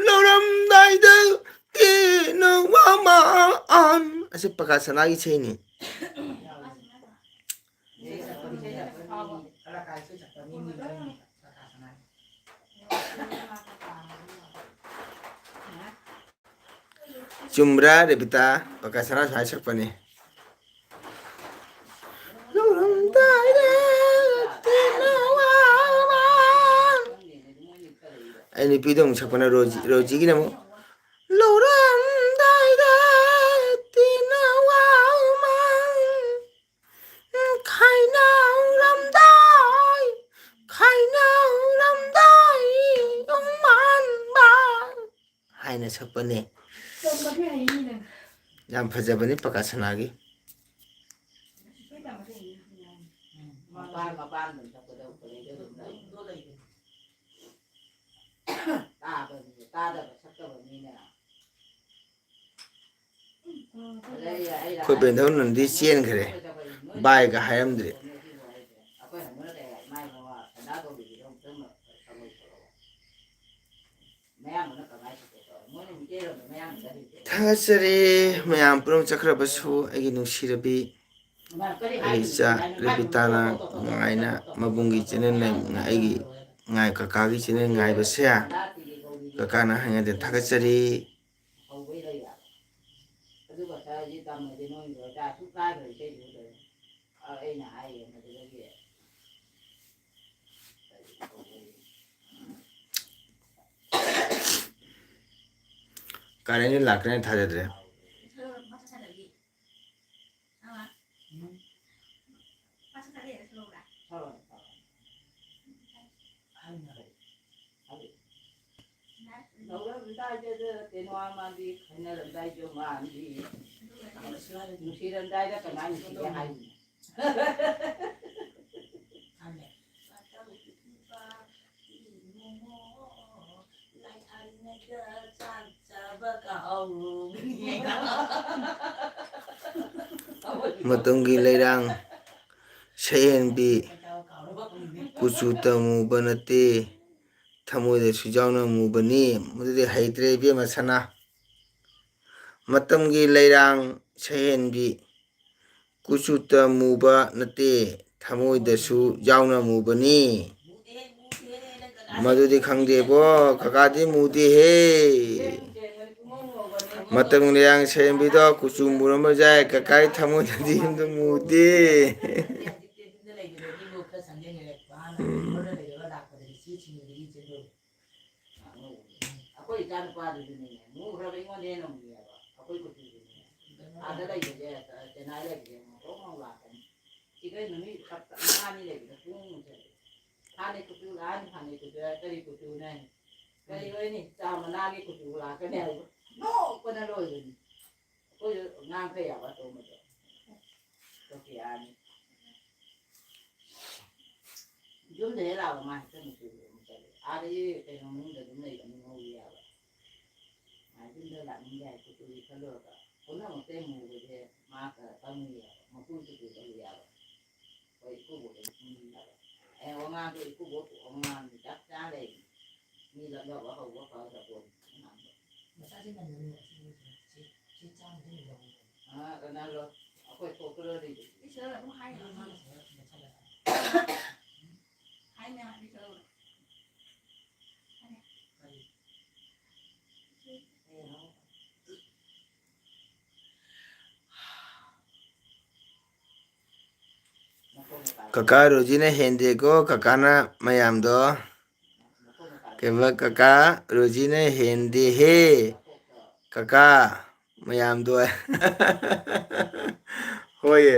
ꯂꯧꯔꯝꯗꯥꯏꯗ ꯀꯦꯅ ꯋꯥꯃꯥꯟ꯫ ꯑꯁꯤ ꯄꯀꯥ ꯁꯅꯥꯒꯤ ꯏꯁꯩꯅꯤ꯫ ꯆꯨꯝꯕ꯭ꯔꯥ ꯔꯦꯕꯤꯇꯥ? ꯄꯀꯥ ꯁꯅꯥ ꯁꯨꯃꯥꯏꯅ ꯁꯛꯄꯅꯤ꯫ ꯑꯩ ꯅꯨꯄꯤꯗ ꯑꯃꯨꯛ ꯁꯛꯄꯅ ꯔꯣꯖꯤ, ꯔꯣꯖꯤꯒꯤꯅ ꯑꯃꯨꯛ ꯂꯧꯔꯝꯗꯥꯏꯗ ꯇꯤꯟꯅ ꯋꯥꯃ, ꯈꯥꯏꯅꯔꯝꯗꯥꯏ, ꯈꯥꯏꯅꯔꯝꯗꯥꯏ꯫ ꯍꯥꯏꯅ ꯁꯛꯄꯅꯦ꯫ ꯌꯥꯝ ꯐꯖꯕꯅꯤ ꯄꯀꯥ ꯁꯅꯥꯒꯤ꯫ ꯃꯄꯥꯟ ꯃꯄꯥꯟꯗ ꯁꯛꯄꯗ ꯎꯄꯂꯩꯗ ꯑꯗꯨꯝ ꯂꯩ꯫ ꯇꯥꯕ ꯃꯤ, ꯇꯥꯗꯕ ꯁꯛꯇꯕ ꯃꯤꯅ꯫ ꯑꯗꯩ ꯑꯩꯅ ꯑꯩꯈꯣꯏ ꯕꯦꯟꯊꯧꯅꯟꯗꯤ ꯆꯦꯟꯈ꯭ꯔꯦ, ꯕꯥꯏꯒ ꯍꯥꯏꯔꯝꯗ꯭ꯔꯦ꯫ ꯑꯩꯈꯣꯏ ꯍꯅꯨꯅ ꯀꯩ ꯍꯥꯏ? ꯃꯥꯏ ꯃꯃꯥ ꯁꯅꯥꯇꯣꯝꯕꯤꯒꯤꯗꯣ ꯑꯃꯨꯛꯇꯪ ꯁꯪꯒꯣꯏ ꯊꯣꯛꯂꯛꯑꯣ꯫ ꯃꯌꯥꯝꯕꯅ ꯀꯃꯥꯏ ꯁꯛꯀꯦ ꯇꯧꯔꯦ? ꯃꯣꯏꯅ ꯃꯤꯇꯩꯔꯣꯟꯗ ꯃꯌꯥꯝꯕꯗ ꯍꯩꯇꯦ꯫ ꯊꯥꯒꯠꯆꯔꯤ ꯃꯌꯥꯝ ꯄꯨꯝꯅꯃꯛ ꯆꯠꯈ꯭ꯔꯕꯁꯨ ꯑꯩꯒꯤ ꯅꯨꯡꯁꯤꯔꯕꯤ, ꯃꯥ ꯀꯔꯤ ꯑꯩꯒꯤ ꯍꯥꯏꯗꯣꯏꯅꯣ? ꯏꯆꯥ ꯔꯦꯕꯤꯇꯥꯅ ꯅꯨꯡꯉꯥꯏꯅ ꯃꯕꯨꯡꯒꯤ ꯆꯦꯅꯦꯜ ꯅ-, ꯑꯩꯒꯤ ꯉꯥꯏ-, ꯀꯀꯥꯒꯤ ꯆꯦꯅꯦꯜ ꯉꯥꯏꯕꯁꯦ ꯀꯀꯥꯅ ꯍꯥꯏꯅꯗꯅ ꯊꯥꯒꯠꯆꯔꯤ꯫ ꯍꯧꯕꯩ ꯂꯩ ꯌꯥꯕ꯫ ꯑꯗꯨꯒ ꯁꯥꯔꯁꯤ ꯇꯝꯃꯗꯤ ꯅꯣꯏ ꯂꯣꯏ ꯇꯥ-, ꯁꯨꯛ ꯇꯥꯗ꯭ꯔꯦ ꯏꯁꯩꯗꯨ ꯂꯣꯏꯔꯦ꯫ ꯑ, ꯑꯩꯅ ꯍꯥꯏꯌꯦ ꯃꯗꯨꯗꯒꯤ꯫ ꯀꯔꯦꯟꯁꯦ ꯂꯥꯛꯀꯅꯤ ꯊꯥꯖꯗ꯭ꯔꯦ꯫ ꯂꯧꯔꯝꯗꯥꯏꯗ ꯇꯦꯅꯋꯥ ꯃꯥꯟꯕꯤ, ꯈꯥꯏꯅꯔꯝꯗꯥꯏꯗ ꯃꯥꯟꯕꯤ, ꯅꯨꯡꯁꯤꯔꯝꯗꯥꯏꯗ ꯀꯃꯥꯏꯅ ꯅꯨꯡꯁꯤꯒꯦ ꯍꯥꯏꯅꯣ? ꯃꯇꯝꯒꯤ ꯂꯩꯔꯥꯡ ꯁꯛꯍꯦꯟꯕꯤ, ꯀꯨꯆꯨꯇ ꯃꯨꯕ ꯅꯠꯇꯦ, ꯊꯃꯣꯏꯗꯁꯨ ꯌꯥꯎꯅ ꯃꯨꯕꯅꯤ꯫ ꯃꯗꯨꯗꯤ ꯍꯩꯇ꯭ꯔꯦ ꯏꯕꯦꯝꯃ ꯁꯅꯥ꯫ ꯃꯇꯝꯒꯤ ꯂꯩꯔꯥꯡ ꯁꯛꯍꯦꯟꯕꯤ, ꯀꯨꯆꯨꯇ ꯃꯨꯕ ꯅꯠꯇꯦ, ꯊꯃꯣꯏꯗꯁꯨ ꯌꯥꯎꯅ ꯃꯨꯕꯅꯤ꯫ ꯃꯗꯨꯗꯤ ꯈꯪꯗꯦꯕꯣ, ꯀꯀꯥꯗꯤ ꯃꯨꯗꯦꯍꯦ꯫ ꯃꯇꯝꯒꯤ ꯂꯩꯔꯥꯡ ꯁꯛꯍꯦꯟꯕꯤꯗꯣ ꯀꯨꯆꯨ ꯃꯨꯔꯝꯕ ꯌꯥꯏ, ꯀꯀꯥꯒꯤ ꯊꯃꯣꯏꯗꯗꯤ ꯑꯝꯇ ꯃꯨꯗꯦ꯫ ꯎꯝ꯫ ꯑꯩꯈꯣꯏ ꯏꯆꯥ ꯅꯨꯄꯥꯗꯨꯁꯨꯅꯦ, ꯃꯨꯈ꯭ꯔꯕ ꯑꯩꯉꯣꯟꯗ ꯍꯦꯟꯅ ꯃꯨꯏꯌꯦꯕ꯫ ꯑꯩꯈꯣꯏ ꯀꯨꯆꯨꯗꯨꯅꯦ, ꯑꯥꯗ ꯂꯩꯕꯁꯦ, ꯆꯦꯟꯅꯥꯏ ꯂꯩꯕꯁꯦ, ꯉꯧꯔꯣꯛ ꯉꯧ ꯂꯥꯛꯀꯅꯤ꯫ ꯁꯤꯒ ꯅꯨꯃꯤꯠ ꯍꯞꯇꯥ ꯃꯉꯥꯅꯤ ꯂꯩꯕꯗ ꯄꯨꯡ ꯃꯨꯁꯜꯂꯦ꯫ ꯐꯥꯅꯦ ꯀꯨꯆꯨ, ꯑꯍꯟ ꯐꯥꯅꯦ ꯀꯨꯆꯨ, ꯀꯔꯤ ꯀꯨꯆꯨꯅꯣ ꯍꯥꯏꯅꯤ? ꯀꯔꯤ ꯑꯣꯏꯅꯤ? ꯆꯥ ꯃꯅꯥꯒꯤ ꯀꯨꯆꯨ ꯂꯥꯛꯀꯅꯤ ꯍꯥꯏꯕ꯫ ꯅꯣꯛꯄꯅ ꯂꯣꯏꯕꯅꯤ꯫ ꯑꯩꯈꯣꯏꯁꯨ ꯉꯥꯡꯈꯩ ꯌꯥꯕ ꯑꯇꯣꯝꯕꯗꯣ꯫ ꯁꯣꯐꯤꯌꯥꯅꯤ꯫ ꯌꯨꯝꯗ ꯍꯦꯛ ꯂꯥꯛꯑꯕ ꯃꯥ ꯍꯦꯛꯇ ꯃꯨꯁꯨ ꯑꯃꯨꯛ ꯆꯠꯂꯦ꯫ ꯑꯥꯗꯗꯤ ꯀꯩꯅꯣ ꯃꯅꯨꯡꯗ ꯑꯗꯨꯝ ꯂꯩꯕꯅꯤ ꯉꯧꯕ ꯌꯥꯕ꯫ ꯃꯥ ꯌꯨꯝꯗ ꯂꯥꯛꯅꯤꯡꯗꯦ ꯍꯥꯏ ꯀꯨꯆꯨꯒꯤ ꯈꯜꯂꯨꯔꯒ꯫ ꯄꯨꯝꯅꯃꯛꯇꯩ ꯃꯨꯕꯁꯦ ꯃꯥ ꯈꯔ ꯄꯪꯉꯤ ꯍꯥꯏꯕ꯫ ꯃꯀꯨ ꯀꯨꯆꯨ ꯂꯧ ꯌꯥꯕ꯫ ꯍꯣꯏ, ꯏꯀꯨꯕꯣꯛ ꯂꯩ, ꯏꯀꯨꯕꯣꯛ ꯂꯩ꯫ ꯑꯦ, ꯋꯥꯉꯥꯡꯗꯣ ꯏꯀꯨꯕꯣꯛ ꯋꯥꯉꯥꯡꯗꯤ ꯆꯞ ꯆꯥ ꯂꯩ꯫ ꯃꯤ ꯂꯛꯅꯕ ꯍꯧꯕ ꯐꯗ꯭ꯔꯕꯣ? ꯃꯆꯥꯁꯤ ꯉꯟꯅ ꯂꯣꯏꯔꯦ, ꯑꯁꯤ ꯂꯣꯏꯁꯤꯜꯂꯦ꯫ ꯁꯤ, ꯁꯤ ꯆꯥꯝꯃꯗꯤ ꯂꯣꯏꯔꯦ꯫ ꯑꯥ, ꯀꯅꯥ ꯂꯣ? ꯑꯩꯈꯣꯏ ꯊꯣꯛꯄ ꯂꯣꯏꯔꯦ꯫ ꯏꯆꯦ ꯑꯗꯨꯝ ꯍꯥꯏ꯫ ꯃꯥ ꯃꯁꯥ ꯃꯁꯥ ꯍꯥꯏꯅꯦ, ꯍꯥꯏꯕꯤꯈ꯭ꯔꯣ꯫ ꯀꯔꯤ? ꯀꯀꯥ ꯔꯣꯖꯤꯅ ꯍꯦꯟꯗꯦꯀꯣ, ꯀꯀꯥꯅ ꯃꯌꯥꯝꯗꯣ꯫ ꯀꯩꯕ, ꯀꯀꯥ ꯔꯣꯖꯤꯅ ꯍꯦꯟꯗꯦꯍꯦ꯫ ꯀꯀꯥ ꯃꯌꯥꯝꯗꯣ꯫ ꯍꯣꯏꯌꯦ꯫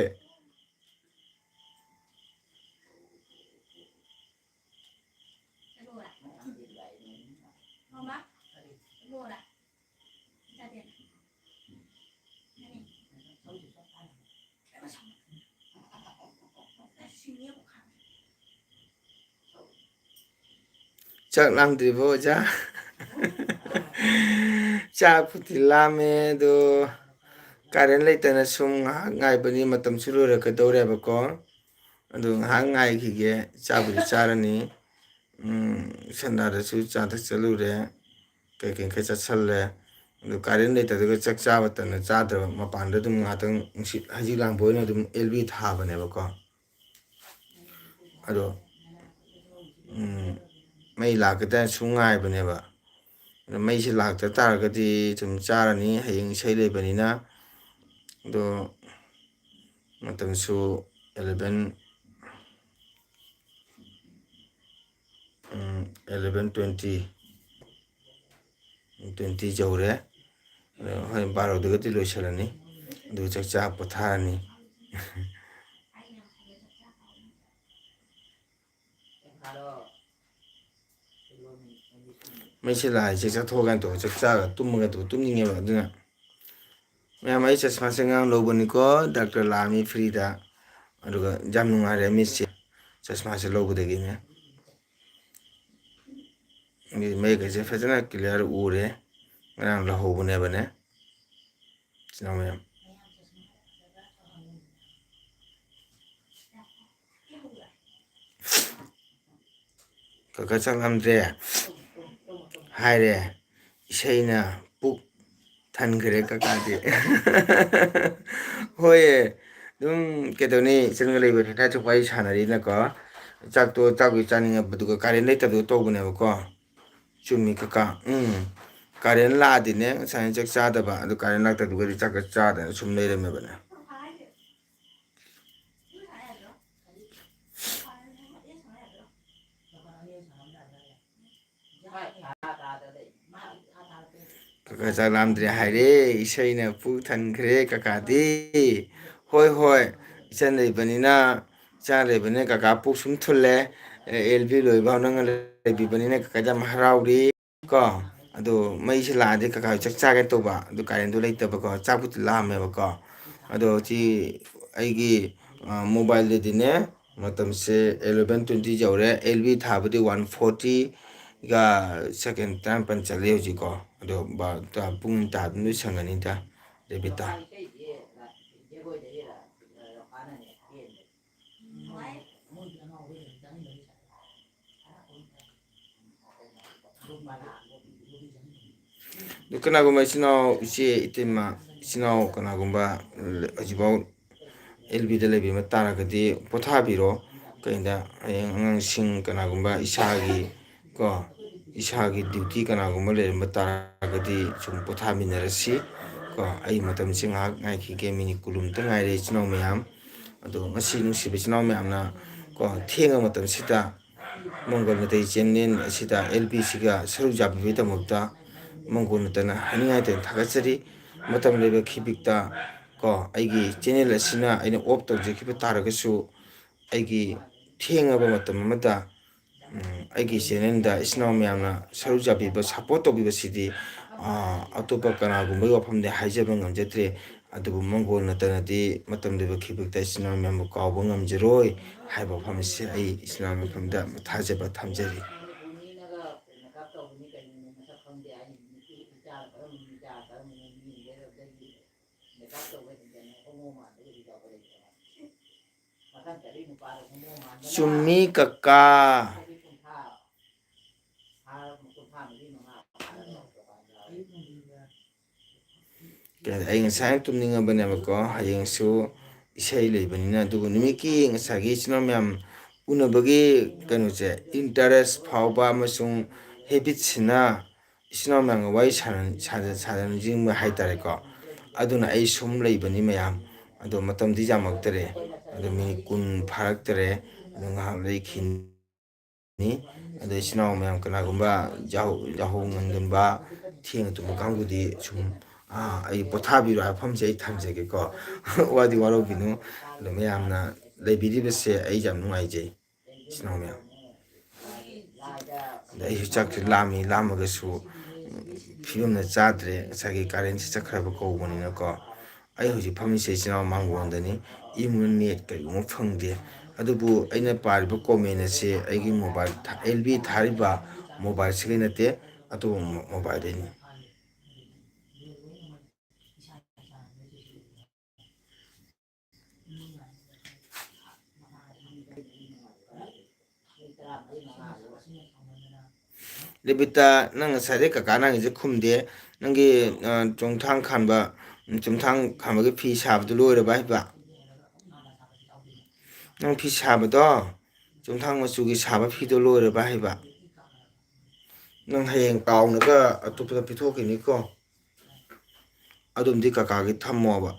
ꯆꯥꯛ ꯂꯥꯝꯗ꯭ꯔꯤꯕꯣ, ꯑꯣꯖꯥ? ꯆꯥꯛꯄꯨꯗꯤ ꯂꯥꯝꯃꯦ, ꯑꯗꯣ ꯀꯔꯦꯟ ꯂꯩꯇꯅ ꯁꯨꯝ ꯉꯥꯏꯍꯥꯛ ꯉꯥꯏꯕꯅꯤ꯫ ꯃꯇꯝꯁꯨ ꯂꯣꯏꯔꯛꯀꯗꯧꯔꯦꯕꯀꯣ꯫ ꯑꯗꯨ ꯉꯥꯏꯍꯥꯛ ꯉꯥꯏꯈꯤꯒꯦ꯫ ꯆꯥꯕꯨꯗꯤ ꯆꯥꯔꯅꯤ꯫ ꯎꯝ, ꯁꯟꯅꯥꯗꯁꯨ ꯆꯥ ꯊꯛ ꯆꯠꯂꯨꯔꯦ, ꯀꯩꯀꯩ ꯈꯔ ꯆꯠꯁꯜꯂꯦ꯫ ꯑꯗꯨ ꯀꯔꯦꯟ ꯂꯩꯇꯗꯨꯒ ꯆꯥꯛ ꯆꯥꯕ ꯇꯟꯅ ꯆꯥꯗ꯭ꯔꯕ, ꯃꯄꯥꯟꯗ ꯑꯗꯨꯝ ꯉꯥꯛꯇꯪ ꯅꯨꯡꯁꯤꯠ ꯍꯩꯖꯤꯛ ꯂꯥꯡꯕ ꯑꯣꯏꯅ ꯑꯗꯨꯝ ꯑꯦꯜ ꯕꯤ ꯊꯥꯕꯅꯦꯕꯀꯣ꯫ ꯑꯗꯣ, ꯎꯝ, ꯃꯩ ꯂꯥꯛꯀꯗ꯭ꯔꯅ ꯁꯨꯝ ꯉꯥꯏꯕꯅꯦꯕ꯫ ꯑꯗꯣ ꯃꯩꯁꯦ ꯂꯥꯛꯇ ꯇꯥꯔꯒꯗꯤ ꯑꯗꯨꯝ ꯆꯥꯔꯅꯤ, ꯍꯌꯦꯡ ꯏꯁꯩ ꯂꯩꯕꯅꯤꯅ꯫ ꯑꯗꯣ ꯃꯇꯝꯁꯨ eleven, ꯎꯝ, eleven twenty, twenty ꯌꯧꯔꯦ꯫ ꯑꯗꯣ ꯍꯣꯔꯦꯟ ꯕꯥꯔꯣꯗꯒꯗꯤ ꯂꯣꯏꯁꯤꯜꯂꯅꯤ꯫ ꯑꯗꯨꯒ ꯆꯥꯛ ꯆꯥ ꯄꯣꯊꯥꯔꯅꯤ꯫ ꯃꯩꯁꯦ ꯂꯥꯛꯏꯁꯦ ꯆꯠꯊꯣꯛꯑꯒ ꯇꯧꯕ, ꯆꯥꯛ ꯆꯥꯔꯒ ꯇꯨꯝꯃꯒ ꯇꯧꯕ ꯇꯨꯝꯅꯤꯡꯉꯦꯕ꯫ ꯑꯗꯨꯅ ꯃꯌꯥꯝ, ꯑꯩ ꯆꯁꯃꯥꯁꯦ ꯉꯔꯥꯡ ꯂꯧꯕꯅꯤꯀꯣ, ꯗꯥꯛꯇꯔ ꯂꯥꯛꯑꯝꯃꯤ ꯐ꯭ꯔꯤꯗ꯫ ꯑꯗꯨꯒ ꯌꯥꯝ ꯅꯨꯡꯉꯥꯏꯔꯦ ꯃꯤꯠꯁꯦ, ꯆꯁꯃꯥꯁꯦ ꯂꯧꯕꯗꯒꯤꯅꯦ꯫ ꯑꯗꯨꯗꯤ ꯃꯌꯦꯛ ꯑꯁꯦ ꯐꯖꯅ ꯀ꯭ꯂꯤꯌꯥꯔ ꯎꯔꯦ꯫ ꯉꯔꯥꯡ ꯂꯧꯍꯧꯕꯅꯦꯕꯅꯦ, ꯏꯆꯤꯟ ꯏꯅꯥꯎ ꯃꯌꯥꯝ꯫ ꯀꯀꯥ ꯆꯥꯛ ꯂꯥꯝꯗ꯭ꯔꯦ ꯍꯥꯏꯔꯦ꯫ ꯏꯁꯩꯅ ꯄꯨꯛ ꯊꯟꯈ꯭ꯔꯦ ꯀꯀꯥꯗꯤ꯫ ꯍꯣꯏꯌꯦ, ꯑꯗꯨꯝ ꯀꯩꯗꯧꯅꯤ, ꯏꯆꯟꯒ ꯂꯩꯕꯅꯤꯅ ꯁꯨꯝ ꯋꯥꯔꯤ ꯁꯥꯟꯅꯔꯤꯅꯀꯣ꯫ ꯆꯥꯛꯇꯣ, ꯆꯥꯛꯇꯣ ꯆꯥꯅꯤꯡꯉꯕꯗꯨꯒ ꯀꯥꯔꯦꯟ ꯂꯩꯇꯕꯗꯣ ꯇꯧꯕꯅꯦꯕꯀꯣ꯫ ꯆꯨꯝꯃꯤ ꯀꯀꯥ꯫ ꯎꯝ꯫ ꯀꯥꯔꯦꯟ ꯂꯥꯛꯑꯗꯤꯅꯦ, ꯉꯁꯥꯏꯅ ꯆꯥꯛ ꯆꯥꯗꯕ, ꯑꯗꯨ ꯀꯥꯔꯦꯟ ꯂꯥꯛꯇꯕꯗꯨꯒꯗꯤ ꯆꯥꯛꯀ ꯆꯥꯗꯅ ꯁꯨꯝ ꯂꯩꯔꯝꯃꯦꯕꯅꯦ꯫ ꯀꯀꯥ ꯆꯥꯛ ꯂꯥꯝꯗ꯭ꯔꯦ ꯍꯥꯏꯔꯦ, ꯏꯁꯩꯅ ꯄꯨꯛ ꯊꯟꯈ꯭ꯔꯦ ꯀꯀꯥꯗꯤ꯫ ꯍꯣꯏ, ꯍꯣꯏ, ꯏꯆꯟ ꯂꯩꯕꯅꯤꯅ, ꯏꯆꯥ ꯂꯩꯕꯅꯤꯅ ꯀꯀꯥ ꯄꯨꯛ ꯁꯨꯝ ꯊꯨꯜꯂꯦ꯫ ꯑꯦ, ꯑꯦꯜ ꯕꯤ ꯂꯣꯏꯕ ꯅꯪ ꯂꯩꯕꯤꯕꯅꯤꯅ ꯀꯀꯥꯗꯤ ꯌꯥꯝ ꯍꯔꯥꯎꯔꯤ ꯀꯣ꯫ ꯑꯗꯣ ꯃꯩꯁꯦ ꯂꯥꯛꯑꯗꯤ ꯀꯀꯥ ꯆꯥꯛ ꯆꯥꯒꯦ ꯇꯧꯕ, ꯑꯗꯨ ꯀꯥꯔꯦꯟꯗꯣ ꯂꯩꯇꯕꯀꯣ, ꯆꯥꯛꯄꯨꯗꯤ ꯂꯥꯝꯃꯦꯕꯀꯣ꯫ ꯑꯗꯣ ꯁꯤ ꯑꯩꯒꯤ, ꯑ, ꯃꯣꯕꯥꯏꯜꯗꯗꯤꯅꯦ, ꯃꯇꯝꯁꯦ eleven twenty ꯌꯧꯔꯦ, ꯑꯦꯜ ꯕꯤ ꯊꯥꯕꯗꯤ one forty ꯒ second ꯇꯔꯥꯃꯥꯄꯟ ꯆꯠꯂꯦ ꯍꯧꯖꯤꯛꯀꯣ꯫ ꯑꯗꯣ ꯕꯥ-, ꯇ-, ꯄꯨꯡ ꯇꯥ ꯑꯗꯨꯝ ꯂꯣꯏ ꯁꯪꯒꯅꯤꯗ, ꯔꯦꯕꯤꯇꯥ꯫ ꯑꯗꯨ ꯀꯅꯥꯒꯨꯝꯕ ꯏꯆꯤꯟ ꯏꯅꯥꯎ, ꯏꯆꯦ, ꯏꯇꯩꯃ, ꯏꯆꯤꯟ ꯏꯅꯥꯎ ꯀꯅꯥꯒꯨꯝꯕ ꯍꯧꯖꯤꯛꯐꯥꯎ ꯑꯦꯜ ꯕꯤꯗ ꯂꯩꯕꯤꯕ ꯇꯥꯔꯒꯗꯤ ꯄꯣꯊꯥꯕꯤꯔꯣ꯫ ꯀꯩꯗ ꯍꯌꯦꯡ ꯑꯉꯥꯡꯁꯤꯡ ꯀꯅꯥꯒꯨꯝꯕ ꯏꯁꯥꯒꯤ ꯀꯣ, ꯏꯁꯥꯒꯤ ꯗ꯭ꯌꯨꯇꯤ ꯀꯅꯥꯒꯨꯝꯕ ꯂꯩꯔꯝꯕ ꯇꯥꯔꯒꯗꯤ ꯁꯨꯝ ꯄꯣꯊꯥꯃꯤꯟꯅꯔꯁꯤ ꯀꯣ꯫ ꯑꯩ ꯃꯇꯝꯁꯤ ꯉꯥꯏꯍꯥꯛ ꯉꯥꯏꯈꯤꯒꯦ, ꯃꯤꯅꯤꯠ ꯀꯨꯟ ꯑꯃꯇ ꯉꯥꯏꯔꯦ ꯏꯆꯤꯟ ꯏꯅꯥꯎ ꯃꯌꯥꯝ꯫ ꯑꯗꯣ ꯉꯁꯤ ꯅꯨꯡꯁꯤꯕ ꯏꯆꯤꯟ ꯏꯅꯥꯎ ꯃꯌꯥꯝꯅ ꯀꯣ, ꯊꯦꯡꯉ ꯃꯇꯝꯁꯤꯗ ꯃꯪꯒꯣꯜ ꯃꯩꯇꯩ ꯆꯦꯅꯦꯜ ꯑꯁꯤꯗ ꯑꯦꯜ ꯕꯤꯁꯤꯒ ꯁꯔꯨꯛ ꯌꯥꯕꯤꯕꯒꯤꯗꯃꯛꯇ ꯃꯪꯒꯣꯜ ꯅꯠꯇꯅ ꯍꯥꯏꯅꯤꯡꯉꯥꯏ ꯂꯩꯇꯅ ꯊꯥꯒꯠꯆꯔꯤ꯫ ꯃꯇꯝ ꯂꯩꯕ ꯈꯤꯕꯤꯛꯇ ꯀꯣ, ꯑꯩꯒꯤ ꯆꯦꯅꯦꯜ ꯑꯁꯤꯅ ꯑꯩꯅ ꯑꯣꯐ ꯇꯧꯖꯈꯤꯕ ꯇꯥꯔꯒꯁꯨ, ꯑꯩꯒꯤ ꯊꯦꯡꯉꯕ ꯃꯇꯝ ꯑꯃꯗ ꯎꯝ, ꯑꯩꯒꯤ ꯆꯦꯅꯦꯜꯗ ꯏꯆꯤꯟ ꯏꯅꯥꯎ ꯃꯌꯥꯝꯅ ꯁꯔꯨꯛ ꯌꯥꯕꯤꯕ, ꯁꯞꯄꯣꯔꯠ ꯇꯧꯕꯤꯕꯁꯤꯗꯤ, ꯑꯥ, ꯑꯇꯣꯞꯄ ꯀꯅꯥꯒꯨꯝꯕꯒꯤ ꯋꯥꯐꯝꯗꯤ ꯍꯥꯏꯖꯕ ꯉꯝꯖꯗ꯭ꯔꯦ꯫ ꯑꯗꯨꯕꯨ ꯃꯪꯒꯣꯜ ꯅꯠꯇꯅꯗꯤ ꯃꯇꯝ ꯂꯣꯏꯕ ꯈꯤꯕꯛꯇ ꯏꯆꯤꯟ ꯏꯅꯥꯎ ꯃꯌꯥꯝꯕꯨ ꯀꯥꯎꯕ ꯉꯝꯖꯔꯣꯏ ꯍꯥꯏꯕ ꯋꯥꯐꯝ ꯑꯁꯤ ꯑꯩ ꯏꯆꯤꯟ ꯏꯅꯥꯎ ꯃꯐꯝꯗ ꯊꯥꯖꯕ ꯊꯝꯖꯔꯤ꯫ ꯆꯨꯝꯃꯤ ꯀꯀꯥ꯫ ꯑꯩ ꯉꯁꯥꯏ ꯇꯨꯝꯅꯤꯡꯉꯕꯅꯦꯕꯀꯣ, ꯍꯌꯦꯡꯁꯨ ꯏꯁꯩ ꯂꯩꯕꯅꯤꯅ꯫ ꯑꯗꯨꯕꯨ ꯅꯨꯃꯤꯠꯀꯤ ꯉꯁꯥꯏꯒꯤ ꯏꯆꯤꯟ ꯏꯅꯥꯎ ꯃꯌꯥꯝ ꯎꯅꯕꯒꯤ ꯀꯩꯅꯣꯁꯦ, ꯏꯟꯇꯔꯦꯁ ꯐꯥꯎꯕ ꯑꯃꯁꯨꯡ ꯍꯦꯕꯤꯠꯁꯤꯅ ꯏꯆꯤꯟ ꯏꯅꯥꯎ ꯃꯌꯥꯝꯒ ꯋꯥꯔꯤ ꯁꯥꯟꯅ-, ꯁꯥꯟꯅ-, ꯁꯥꯟꯅꯅꯤꯡꯕ ꯍꯥꯏꯇꯥꯔꯦꯀꯣ꯫ ꯑꯗꯨꯅ ꯑꯩ ꯁꯨꯝ ꯂꯩꯕꯅꯤ ꯃꯌꯥꯝ꯫ ꯑꯗꯣ ꯃꯇꯝꯗꯤ ꯌꯥꯝꯃꯛꯇꯔꯦ꯫ ꯑꯗꯣ ꯃꯤꯅꯤꯠ ꯀꯨꯟ ꯐꯥꯔꯛꯇꯔꯦ꯫ ꯑꯗꯣ ꯉꯥꯏꯍꯥꯛ ꯂꯩꯈꯤꯅꯤ꯫ ꯑꯗꯣ ꯏꯆꯤꯟ ꯏꯅꯥꯎ ꯃꯌꯥꯝ ꯀꯅꯥꯒꯨꯝꯕ ꯌꯥꯍꯧ, ꯌꯥꯍꯧ ꯉꯟꯒꯟꯕ, ꯊꯦꯡꯅ ꯇꯨꯝꯕ ꯀꯥꯡꯕꯨꯗꯤ ꯁꯨꯝ, ꯑꯥ, ꯑꯩ ꯄꯣꯊꯥꯕꯤꯔꯣ ꯍꯥꯏꯕ ꯃꯐꯝꯁꯦ ꯑꯩ ꯊꯝꯖꯒꯦꯀꯣ꯫ ꯋꯥꯗꯤ ꯋꯥꯔꯧꯕꯤꯅꯨ꯫ ꯑꯗꯣ ꯃꯌꯥꯝꯅ ꯂꯩꯕꯤꯔꯤꯕꯁꯦ ꯑꯩ ꯌꯥꯝ ꯅꯨꯡꯉꯥꯏꯖꯩ, ꯏꯆꯤꯟ ꯏꯅꯥꯎ ꯃꯌꯥꯝ꯫ ꯑꯗ ꯑꯩꯁꯨ ꯆꯥꯛꯁꯦ ꯂꯥꯝꯃꯤ, ꯂꯥꯝꯃꯒꯁꯨ, ꯎꯝ, ꯐꯤꯕꯝꯅ ꯆꯥꯗ꯭ꯔꯦ꯫ ꯉꯁꯥꯏꯒꯤ ꯀꯥꯔꯦꯟꯁꯤ ꯆꯠꯈ꯭ꯔꯕ ꯀꯧꯕꯅꯤꯅꯀꯣ꯫ ꯑꯩ ꯍꯧꯖꯤꯛ ꯐꯝꯃꯤꯁꯦ ꯏꯆꯤꯟ ꯏꯅꯥꯎ ꯃꯥꯡꯒꯣꯟꯗꯅꯤ꯫ ꯏꯃꯨꯡꯗ ꯅꯦꯠ ꯀꯔꯤꯒꯨꯝꯕ ꯐꯪꯗꯦ꯫ ꯑꯗꯨꯕꯨ ꯑꯩꯅ ꯄꯥꯔꯤꯕ ꯀꯣꯃꯦꯟ ꯑꯁꯦ ꯑꯩꯒꯤ ꯃꯣꯕꯥꯏꯜ ꯊꯥ-, ꯑꯦꯜ ꯕꯤ ꯊꯥꯔꯤꯕ ꯃꯣꯕꯥꯏꯜꯁꯤꯒꯤ ꯅꯠꯇꯦ, ꯑꯇꯣꯞꯄ ꯃꯣ-, ꯃꯣꯕꯥꯏꯜꯗꯩꯅꯤ꯫ ꯂꯤꯕꯤꯇꯥ, ꯅꯪ ꯉꯁꯥꯏꯗꯩ ꯀꯀꯥꯅ ꯍꯪꯉꯤꯁꯦ ꯈꯨꯝꯗꯦ꯫ ꯅꯪꯒꯤ, ꯑ, ꯆꯨꯝꯊꯥꯡ ꯈꯥꯟꯕ, ꯆꯨꯝꯊꯥꯡ ꯈꯥꯟꯕꯒꯤ ꯐꯤ ꯁꯥꯕꯗꯨ ꯂꯣꯏꯔꯕ ꯍꯥꯏꯕ? ꯅꯪ ꯐꯤ ꯁꯥꯕꯗꯣ, ꯆꯨꯝꯊꯥꯡ ꯃꯆꯨꯒꯤ ꯁꯥꯕ ꯐꯤꯗꯣ ꯂꯣꯏꯔꯕ ꯍꯥꯏꯕ? ꯅꯪ ꯍꯌꯦꯡ ꯀꯥꯎꯅꯒ ꯑꯇꯣꯞꯄꯗ ꯄꯤꯊꯣꯛꯈꯤꯅꯤꯀꯣ꯫ ꯑꯗꯨꯝꯗꯤ ꯀꯀꯥꯒꯤ ꯊꯝꯃꯣꯕ꯫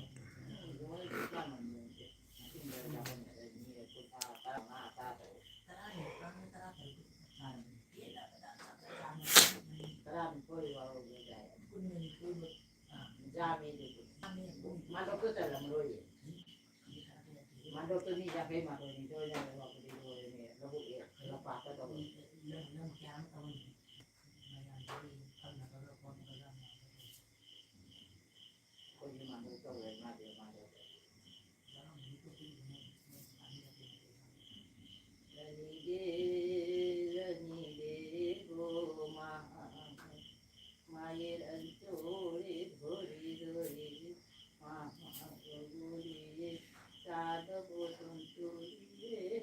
ꯑꯩꯈꯣꯏꯒꯤ ꯃꯥꯟꯗꯧ ꯇꯧꯋꯦ, ꯃꯥꯗꯤ ꯃꯥꯟꯗꯧ ꯇꯧꯋꯦ꯫ ꯔꯅꯤꯗꯦ, ꯔꯅꯤꯗꯦ ꯒꯣ ꯃꯥ, ꯃꯥꯌꯦ ꯑꯟꯆꯣꯔꯦ ꯙꯣꯔꯦ ꯙꯣꯔꯦ ꯃꯥ, ꯃꯥ ꯒꯣ ꯒꯣ ꯔꯦ, ꯆꯥꯗ ꯒꯣ ꯇꯨꯟ ꯇꯨ ꯔꯦ,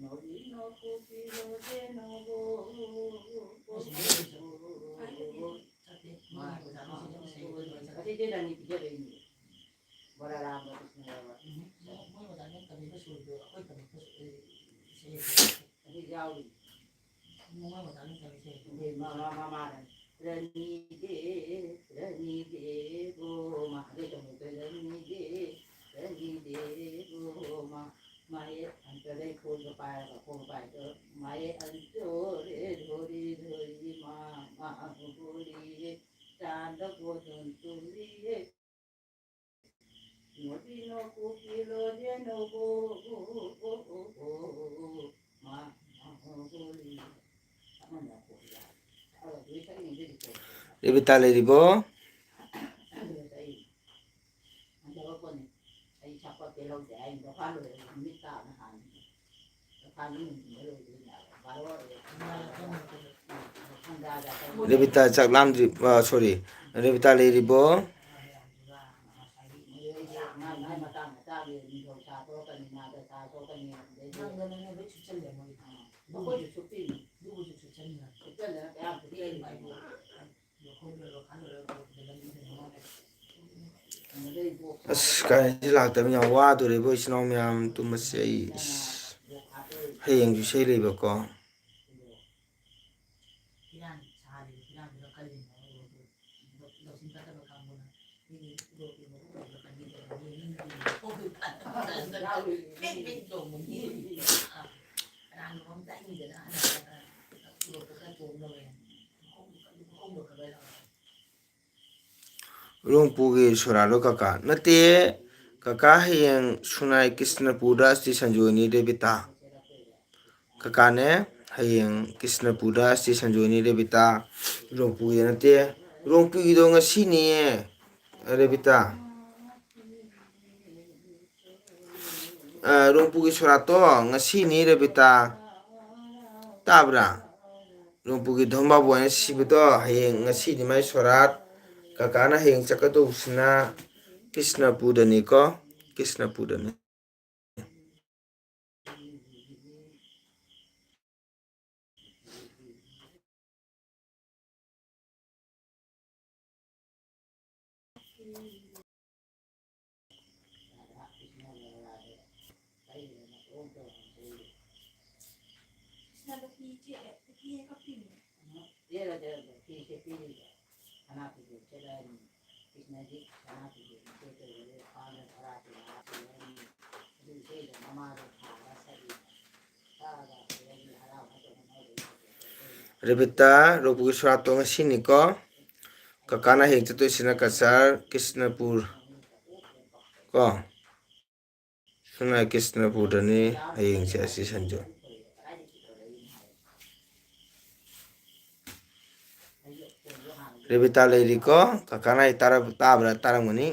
ꯅꯣꯔꯤ ꯅꯣ ꯀꯨꯀꯤ ꯔꯣ ꯖꯦ ꯅꯣ ꯒꯣ ꯒꯣ ꯒꯣ ꯒꯣ꯫ ꯑꯁꯤꯗꯤ ꯔꯥꯅꯤ ꯄꯤꯖꯕꯩꯅꯦ꯫ ꯕꯣꯔꯥ ꯔꯥꯝ ꯀ꯭ꯔꯤꯁꯅ ꯌꯥꯎꯕ꯫ ꯎꯝ, ꯃꯣꯏ ꯑꯣꯖꯥꯅ ꯇꯝꯕꯤꯕ ꯁꯨꯔꯗꯣ ꯑꯩꯈꯣꯏ ꯇꯝꯃꯛꯄ ꯁꯨ-, ꯑꯦ, ꯏꯁꯩ ꯑꯗꯨ ꯌꯥꯎꯔꯤ꯫ ꯃꯣꯏ ꯑꯣꯖꯥꯅ ꯇꯝꯃꯤꯁꯦ꯫ ꯑꯗꯨ ꯃ-, ꯃ-, ꯃꯃꯥꯅ ꯔꯅꯤ ꯗꯦ, ꯔꯅꯤ ꯗꯦ ꯒꯣ ꯃꯥ꯫ ꯑꯗꯨ ꯇꯝꯃꯛꯄ ꯔꯅꯤ ꯗꯦ, ꯔꯅꯤ ꯗꯦ ꯒꯣ ꯃꯥ꯫ ꯃꯥꯌꯦ ꯑꯟꯇꯔꯗꯩ ꯈꯣꯡꯒ ꯄꯥꯏꯔꯒ, ꯈꯣꯡꯒ ꯄꯥꯏꯔꯒ, ꯃꯥꯌꯦ ꯑꯟꯇꯣꯔꯦ ꯙꯣꯔꯤ ꯙꯣꯔꯤ ꯃꯥ, ꯃꯥ ꯙꯣꯔꯤ ꯆꯥꯟꯗ ꯒꯣ ꯇꯨꯟ ꯇꯨꯔꯤ꯫ ꯅꯣꯔꯤ ꯅꯣ ꯀꯨꯀꯤ ꯔꯣ ꯖꯦ ꯅꯣ ꯒꯣ ꯒꯣ ꯒꯣ ꯒꯣ ꯒꯣ ꯃꯥ, ꯃꯥ ꯙꯣꯔꯤ꯫ ꯔꯦꯕꯤꯇꯥ ꯂꯩꯔꯤꯕꯣ? ꯔꯦꯕꯤꯇꯥ ꯆꯥꯛ ꯂꯥꯝꯗ꯭ꯔꯤ-, ꯑ, sorry꯫ ꯔꯦꯕꯤꯇꯥ ꯂꯩꯔꯤꯕꯣ? ꯑꯁ, ꯀꯥꯔꯦꯟꯁꯤ ꯂꯥꯛꯇꯕꯅꯤꯅ ꯌꯥꯝ ꯋꯥꯗꯣꯔꯦꯕꯣ, ꯏꯆꯤꯟ ꯏꯅꯥꯎ ꯃꯌꯥꯝ꯫ ꯇꯨꯝꯕꯁꯦ ꯑꯩ, ꯑꯁ, ꯍꯌꯦꯡꯁꯨ ꯏꯁꯩ ꯂꯩꯕꯀꯣ꯫ ꯔꯣꯡꯄꯨꯒꯤ ꯁꯣꯔꯥꯗꯣ ꯀꯀꯥ ꯅꯠꯇꯦ꯫ ꯀꯀꯥ ꯍꯌꯦꯡ ꯁꯨꯅꯥꯏ ꯀ꯭ꯔꯤꯁꯅꯄꯨꯔꯗ ꯑꯁꯇꯤ ꯁꯟꯖꯣꯏꯅꯤ ꯔꯦꯕꯤꯇꯥ꯫ ꯀꯀꯥꯅꯦ, ꯍꯌꯦꯡ ꯀ꯭ꯔꯤꯁꯅꯄꯨꯔꯗ ꯁ꯭ꯇꯦꯁꯟ ꯖꯣꯏꯅꯤ ꯔꯦꯕꯤꯇꯥ꯫ ꯔꯣꯡꯄꯨꯒꯤꯗ ꯅꯠꯇꯦ, ꯔꯣꯡꯄꯨꯒꯤꯗꯣ ꯉꯁꯤꯅꯤꯌꯦ ꯔꯦꯕꯤꯇꯥ꯫ ꯑ, ꯔꯣꯡꯄꯨꯒꯤ ꯁꯣꯔꯥꯠꯇꯣ ꯉꯁꯤꯅꯤ ꯔꯦꯕꯤꯇꯥ꯫ ꯇꯥꯕ꯭ꯔꯥ? ꯔꯣꯡꯄꯨꯒꯤ ꯙꯣꯝꯕꯥꯕꯨ ꯍꯥꯏꯅ ꯁꯤꯕꯗꯣ ꯍꯌꯦꯡ, ꯉꯁꯤꯅꯤ ꯃꯥꯏ ꯁꯣꯔꯥꯠ꯫ ꯀꯀꯥꯅ ꯍꯌꯦꯡ ꯆꯠꯀꯗꯧꯕꯁꯤꯅ ꯀ꯭ꯔꯤꯁꯅꯄꯨꯔꯗꯅꯤꯀꯣ, ꯀ꯭ꯔꯤꯁꯅꯄꯨꯔꯗꯅꯤ꯫ ꯔꯦꯕꯤꯇꯥ, ꯔꯣꯡꯄꯨꯒꯤ ꯁꯣꯔꯥꯠꯇꯣ ꯉꯁꯤꯅꯤꯀꯣ꯫ ꯀꯀꯥꯅ ꯍꯌꯦꯡ ꯆꯠꯇꯣꯏꯁꯤꯅ ꯀꯆꯥꯔ, ꯀ꯭ꯔꯤꯁꯅꯄꯨꯔ ꯀꯣ꯫ ꯁꯨꯝꯅ ꯀ꯭ꯔꯤꯁꯅꯄꯨꯔꯗꯅꯤ ꯍꯌꯦꯡꯁꯦ ꯑꯁꯤ ꯁꯟꯖꯨ꯫ ꯔꯦꯕꯤꯇꯥ ꯂꯩꯔꯤꯀꯣ? ꯀꯀꯥꯅ ꯑꯩ ꯇꯥꯔ-, ꯇꯥꯕ꯭ꯔꯥ? ꯇꯥꯔꯝꯒꯅꯤ꯫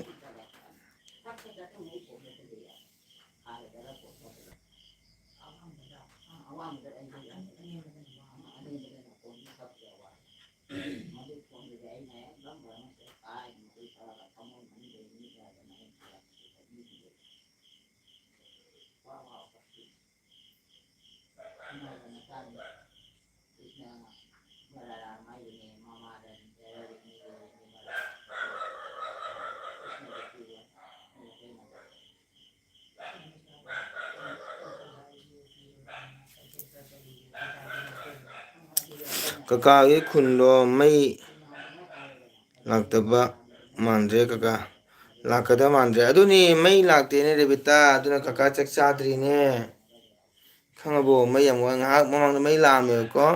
ꯀꯀꯥꯒꯤ ꯈꯨꯟꯗꯣ ꯃꯩ ꯂꯥꯛꯇꯕ ꯃꯥꯟꯗ꯭ꯔꯦ ꯀꯀꯥ꯫ ꯂꯥꯛꯀꯗꯕ ꯃꯥꯟꯗ꯭ꯔꯦ꯫ ꯑꯗꯨꯅꯤ, ꯃꯩ ꯂꯥꯛꯇꯦꯅꯦ ꯔꯦꯕꯤꯇꯥ, ꯑꯗꯨꯅ ꯀꯀꯥ ꯆꯥꯛ ꯆꯥꯗ꯭ꯔꯤꯅꯦ꯫ ꯈꯪꯉꯕꯣ? ꯃꯩ ꯑꯃꯨꯛ, ꯉꯥꯏꯍꯥꯛ ꯃꯃꯥꯡꯗ ꯃꯩ ꯂꯥꯛꯑꯝꯃꯦꯕꯀꯣ,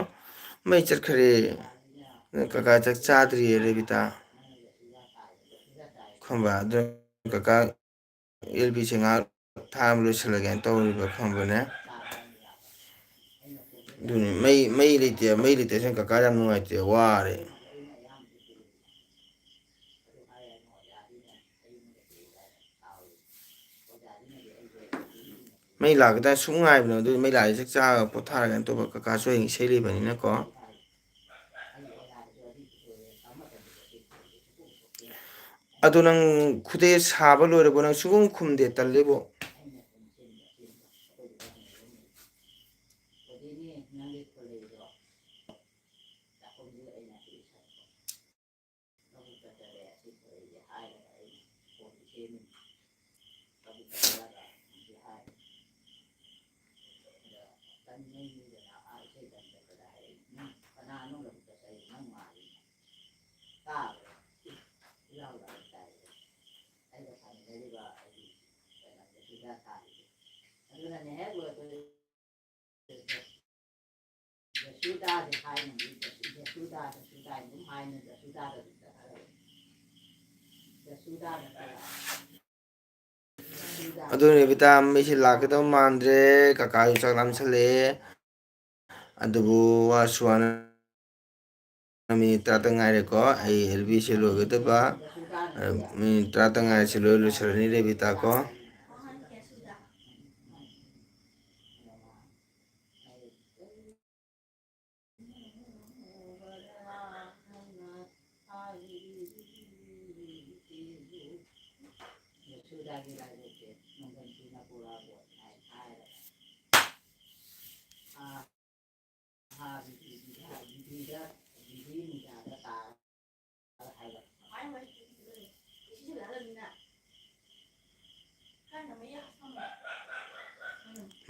ꯃꯩ ꯆꯠꯈ꯭ꯔꯦ꯫ ꯑꯗꯨꯅ ꯀꯀꯥ ꯆꯥꯛ ꯆꯥꯗ꯭ꯔꯤꯌꯦ ꯔꯦꯕꯤꯇꯥ꯫ ꯈꯪꯕ꯭ꯔꯥ? ꯑꯗꯨꯅ ꯀꯀꯥ ꯑꯦꯜ ꯕꯤꯁꯦ ꯉꯥꯏꯍꯥꯛ ꯊꯥ ꯑꯃ ꯂꯣꯏꯁꯤꯜꯂꯒꯦꯅ ꯇꯧꯔꯤꯕ, ꯈꯪꯕꯅꯦ꯫ ꯑꯗꯨꯅꯤ, ꯃꯩ, ꯃꯩ ꯂꯩꯇꯦ, ꯃꯩ ꯂꯩꯇꯦ ꯁꯤꯅ ꯀꯀꯥ ꯌꯥꯝ ꯅꯨꯡꯉꯥꯏꯇꯦ, ꯋꯥꯔꯦ꯫ ꯃꯩ ꯂꯥꯛꯀꯗ꯭ꯔꯥ ꯁꯨꯝ ꯉꯥꯏꯕꯅꯦ, ꯑꯗꯨ ꯃꯩ ꯂꯥꯛꯑꯗꯤ ꯆꯥꯛ ꯆꯥꯔꯒ ꯄꯣꯊꯥꯔꯒꯦꯅ ꯇꯧꯕ, ꯀꯀꯥꯁꯨ ꯍꯌꯦꯡ ꯏꯁꯩ ꯂꯩꯕꯅꯤꯅꯀꯣ꯫ ꯑꯗꯣ ꯅꯪ ꯈꯨꯗꯩ ꯁꯥꯕ ꯂꯣꯏꯔꯕꯣ? ꯅꯪ ꯁꯨꯈꯨꯝ ꯈꯨꯝꯗꯦ, ꯇꯜꯂꯤꯕꯣ꯫ ꯑꯗꯨ ꯔꯦꯕꯤꯇꯥ, ꯃꯩꯁꯦ ꯂꯥꯛꯀꯗꯕ ꯃꯥꯟꯗ꯭ꯔꯦ, ꯀꯀꯥꯁꯨ ꯆꯥꯛ ꯂꯥꯝꯁꯜꯂꯛꯑꯦ꯫ ꯑꯗꯨꯕꯨ ꯋꯥꯁꯨ ꯋꯥꯅ ꯃꯤꯅꯤꯠ ꯇꯔꯥꯇꯪ ꯉꯥꯏꯔꯦꯀꯣ꯫ ꯑꯩ ꯑꯦꯜ ꯕꯤꯁꯦ ꯂꯣꯏꯒꯗꯕ, ꯑ, ꯃꯤꯅꯤꯠ ꯇꯔꯥꯇꯪ ꯉꯥꯏꯔꯦ, ꯁꯤ ꯂꯣꯏ ꯂꯣꯏꯁꯤꯜꯂꯅꯤ ꯔꯦꯕꯤꯇꯥ ꯀꯣ꯫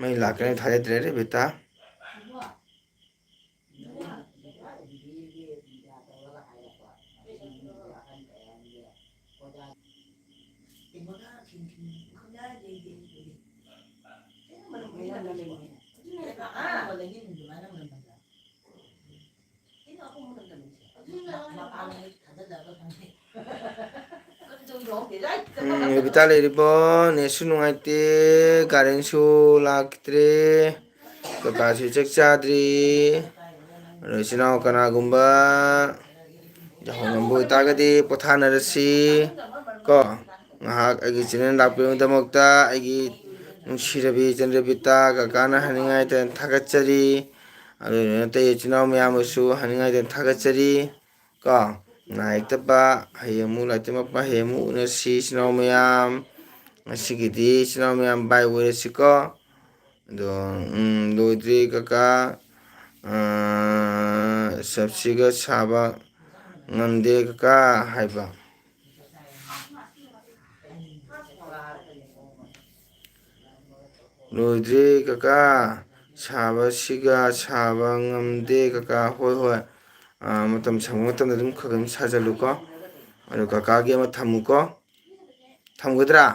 ꯃꯩ ꯂꯥꯛꯀꯅꯤ ꯊꯥꯖꯗ꯭ꯔꯦ ꯔꯦꯕꯤꯇꯥ꯫ ꯎꯝ, ꯔꯦꯕꯤꯇꯥ ꯂꯩꯔꯤꯕꯣ? ꯅꯦꯠꯁꯨ ꯅꯨꯡꯉꯥꯏꯇꯦ, ꯀꯔꯦꯟꯁꯨ ꯂꯥꯛꯇ꯭ꯔꯦ꯫ ꯀꯀꯥꯁꯨ ꯆꯥꯛ ꯆꯥꯗ꯭ꯔꯤ꯫ ꯑꯗꯣ ꯏꯆꯤꯟ ꯏꯅꯥꯎ ꯀꯅꯥꯒꯨꯝꯕ ꯌꯥꯍꯧꯉꯝꯕ ꯑꯣꯏꯇꯥꯔꯒꯗꯤ ꯄꯣꯊꯥꯅꯔꯁꯤ ꯀꯣ꯫ ꯉꯥꯏꯍꯥꯛ ꯑꯩꯒꯤ ꯆꯦꯅꯦꯜ ꯂꯥꯛꯄꯤꯕꯒꯤꯗꯃꯛꯇ ꯑꯩꯒꯤ ꯅꯨꯡꯁꯤꯔꯕꯤ ꯆꯟꯗ꯭ꯔꯕꯤꯇꯥ ꯀꯀꯥꯅ ꯍꯥꯏꯅꯤꯡꯉꯥꯏ ꯂꯩꯇꯅ ꯊꯥꯒꯠꯆꯔꯤ꯫ ꯑꯗꯨꯗ ꯅꯠꯇꯦ ꯏꯆꯤꯟ ꯏꯅꯥꯎ ꯃꯌꯥꯝꯕꯨꯁꯨ ꯍꯥꯏꯅꯤꯡꯉꯥꯏ ꯂꯩꯇꯅ ꯊꯥꯒꯠꯆꯔꯤ ꯀꯣ꯫ ꯅꯥꯏ ꯌꯦꯛꯇꯕ ꯍꯌꯦꯡ ꯑꯃꯨꯛ ꯂꯥꯏꯇ ꯃꯄꯥ ꯍꯌꯦꯡ ꯑꯃꯨꯛ ꯎꯅꯁꯤ ꯏꯆꯤꯟ ꯏꯅꯥꯎ ꯃꯌꯥꯝ꯫ ꯉꯁꯤꯒꯤꯗꯤ ꯏꯆꯤꯟ ꯏꯅꯥꯎ ꯃꯌꯥꯝ ꯕꯥꯏ ꯑꯣꯏꯔꯁꯤꯀꯣ꯫ ꯑꯗꯣ ꯎꯝ, ꯂꯣꯏꯗ꯭ꯔꯤ ꯀꯀꯥ꯫ ꯑꯥ, ꯁꯞꯁꯤꯒ ꯁꯥꯕ ꯉꯝꯗꯦ ꯀꯀꯥ ꯍꯥꯏꯕ꯫ ꯂꯣꯏꯗ꯭ꯔꯤ ꯀꯀꯥ꯫ ꯁꯥꯕꯁꯤꯒ ꯁꯥꯕ ꯉꯝꯗꯦ ꯀꯀꯥ꯫ ꯍꯣꯏ ꯍꯣꯏ꯫ ꯑꯥ, ꯃꯇꯝ ꯁꯪꯕ ꯃꯇꯝꯗ ꯑꯗꯨꯝ ꯈꯔ ꯈꯔ ꯑꯗꯨꯝ ꯁꯥꯖꯜꯂꯨꯀꯣ꯫ ꯑꯗꯣ ꯀꯀꯥꯒꯤ ꯑꯃ ꯊꯝꯃꯨꯀꯣ꯫ ꯊꯝꯒꯗ꯭ꯔꯥ?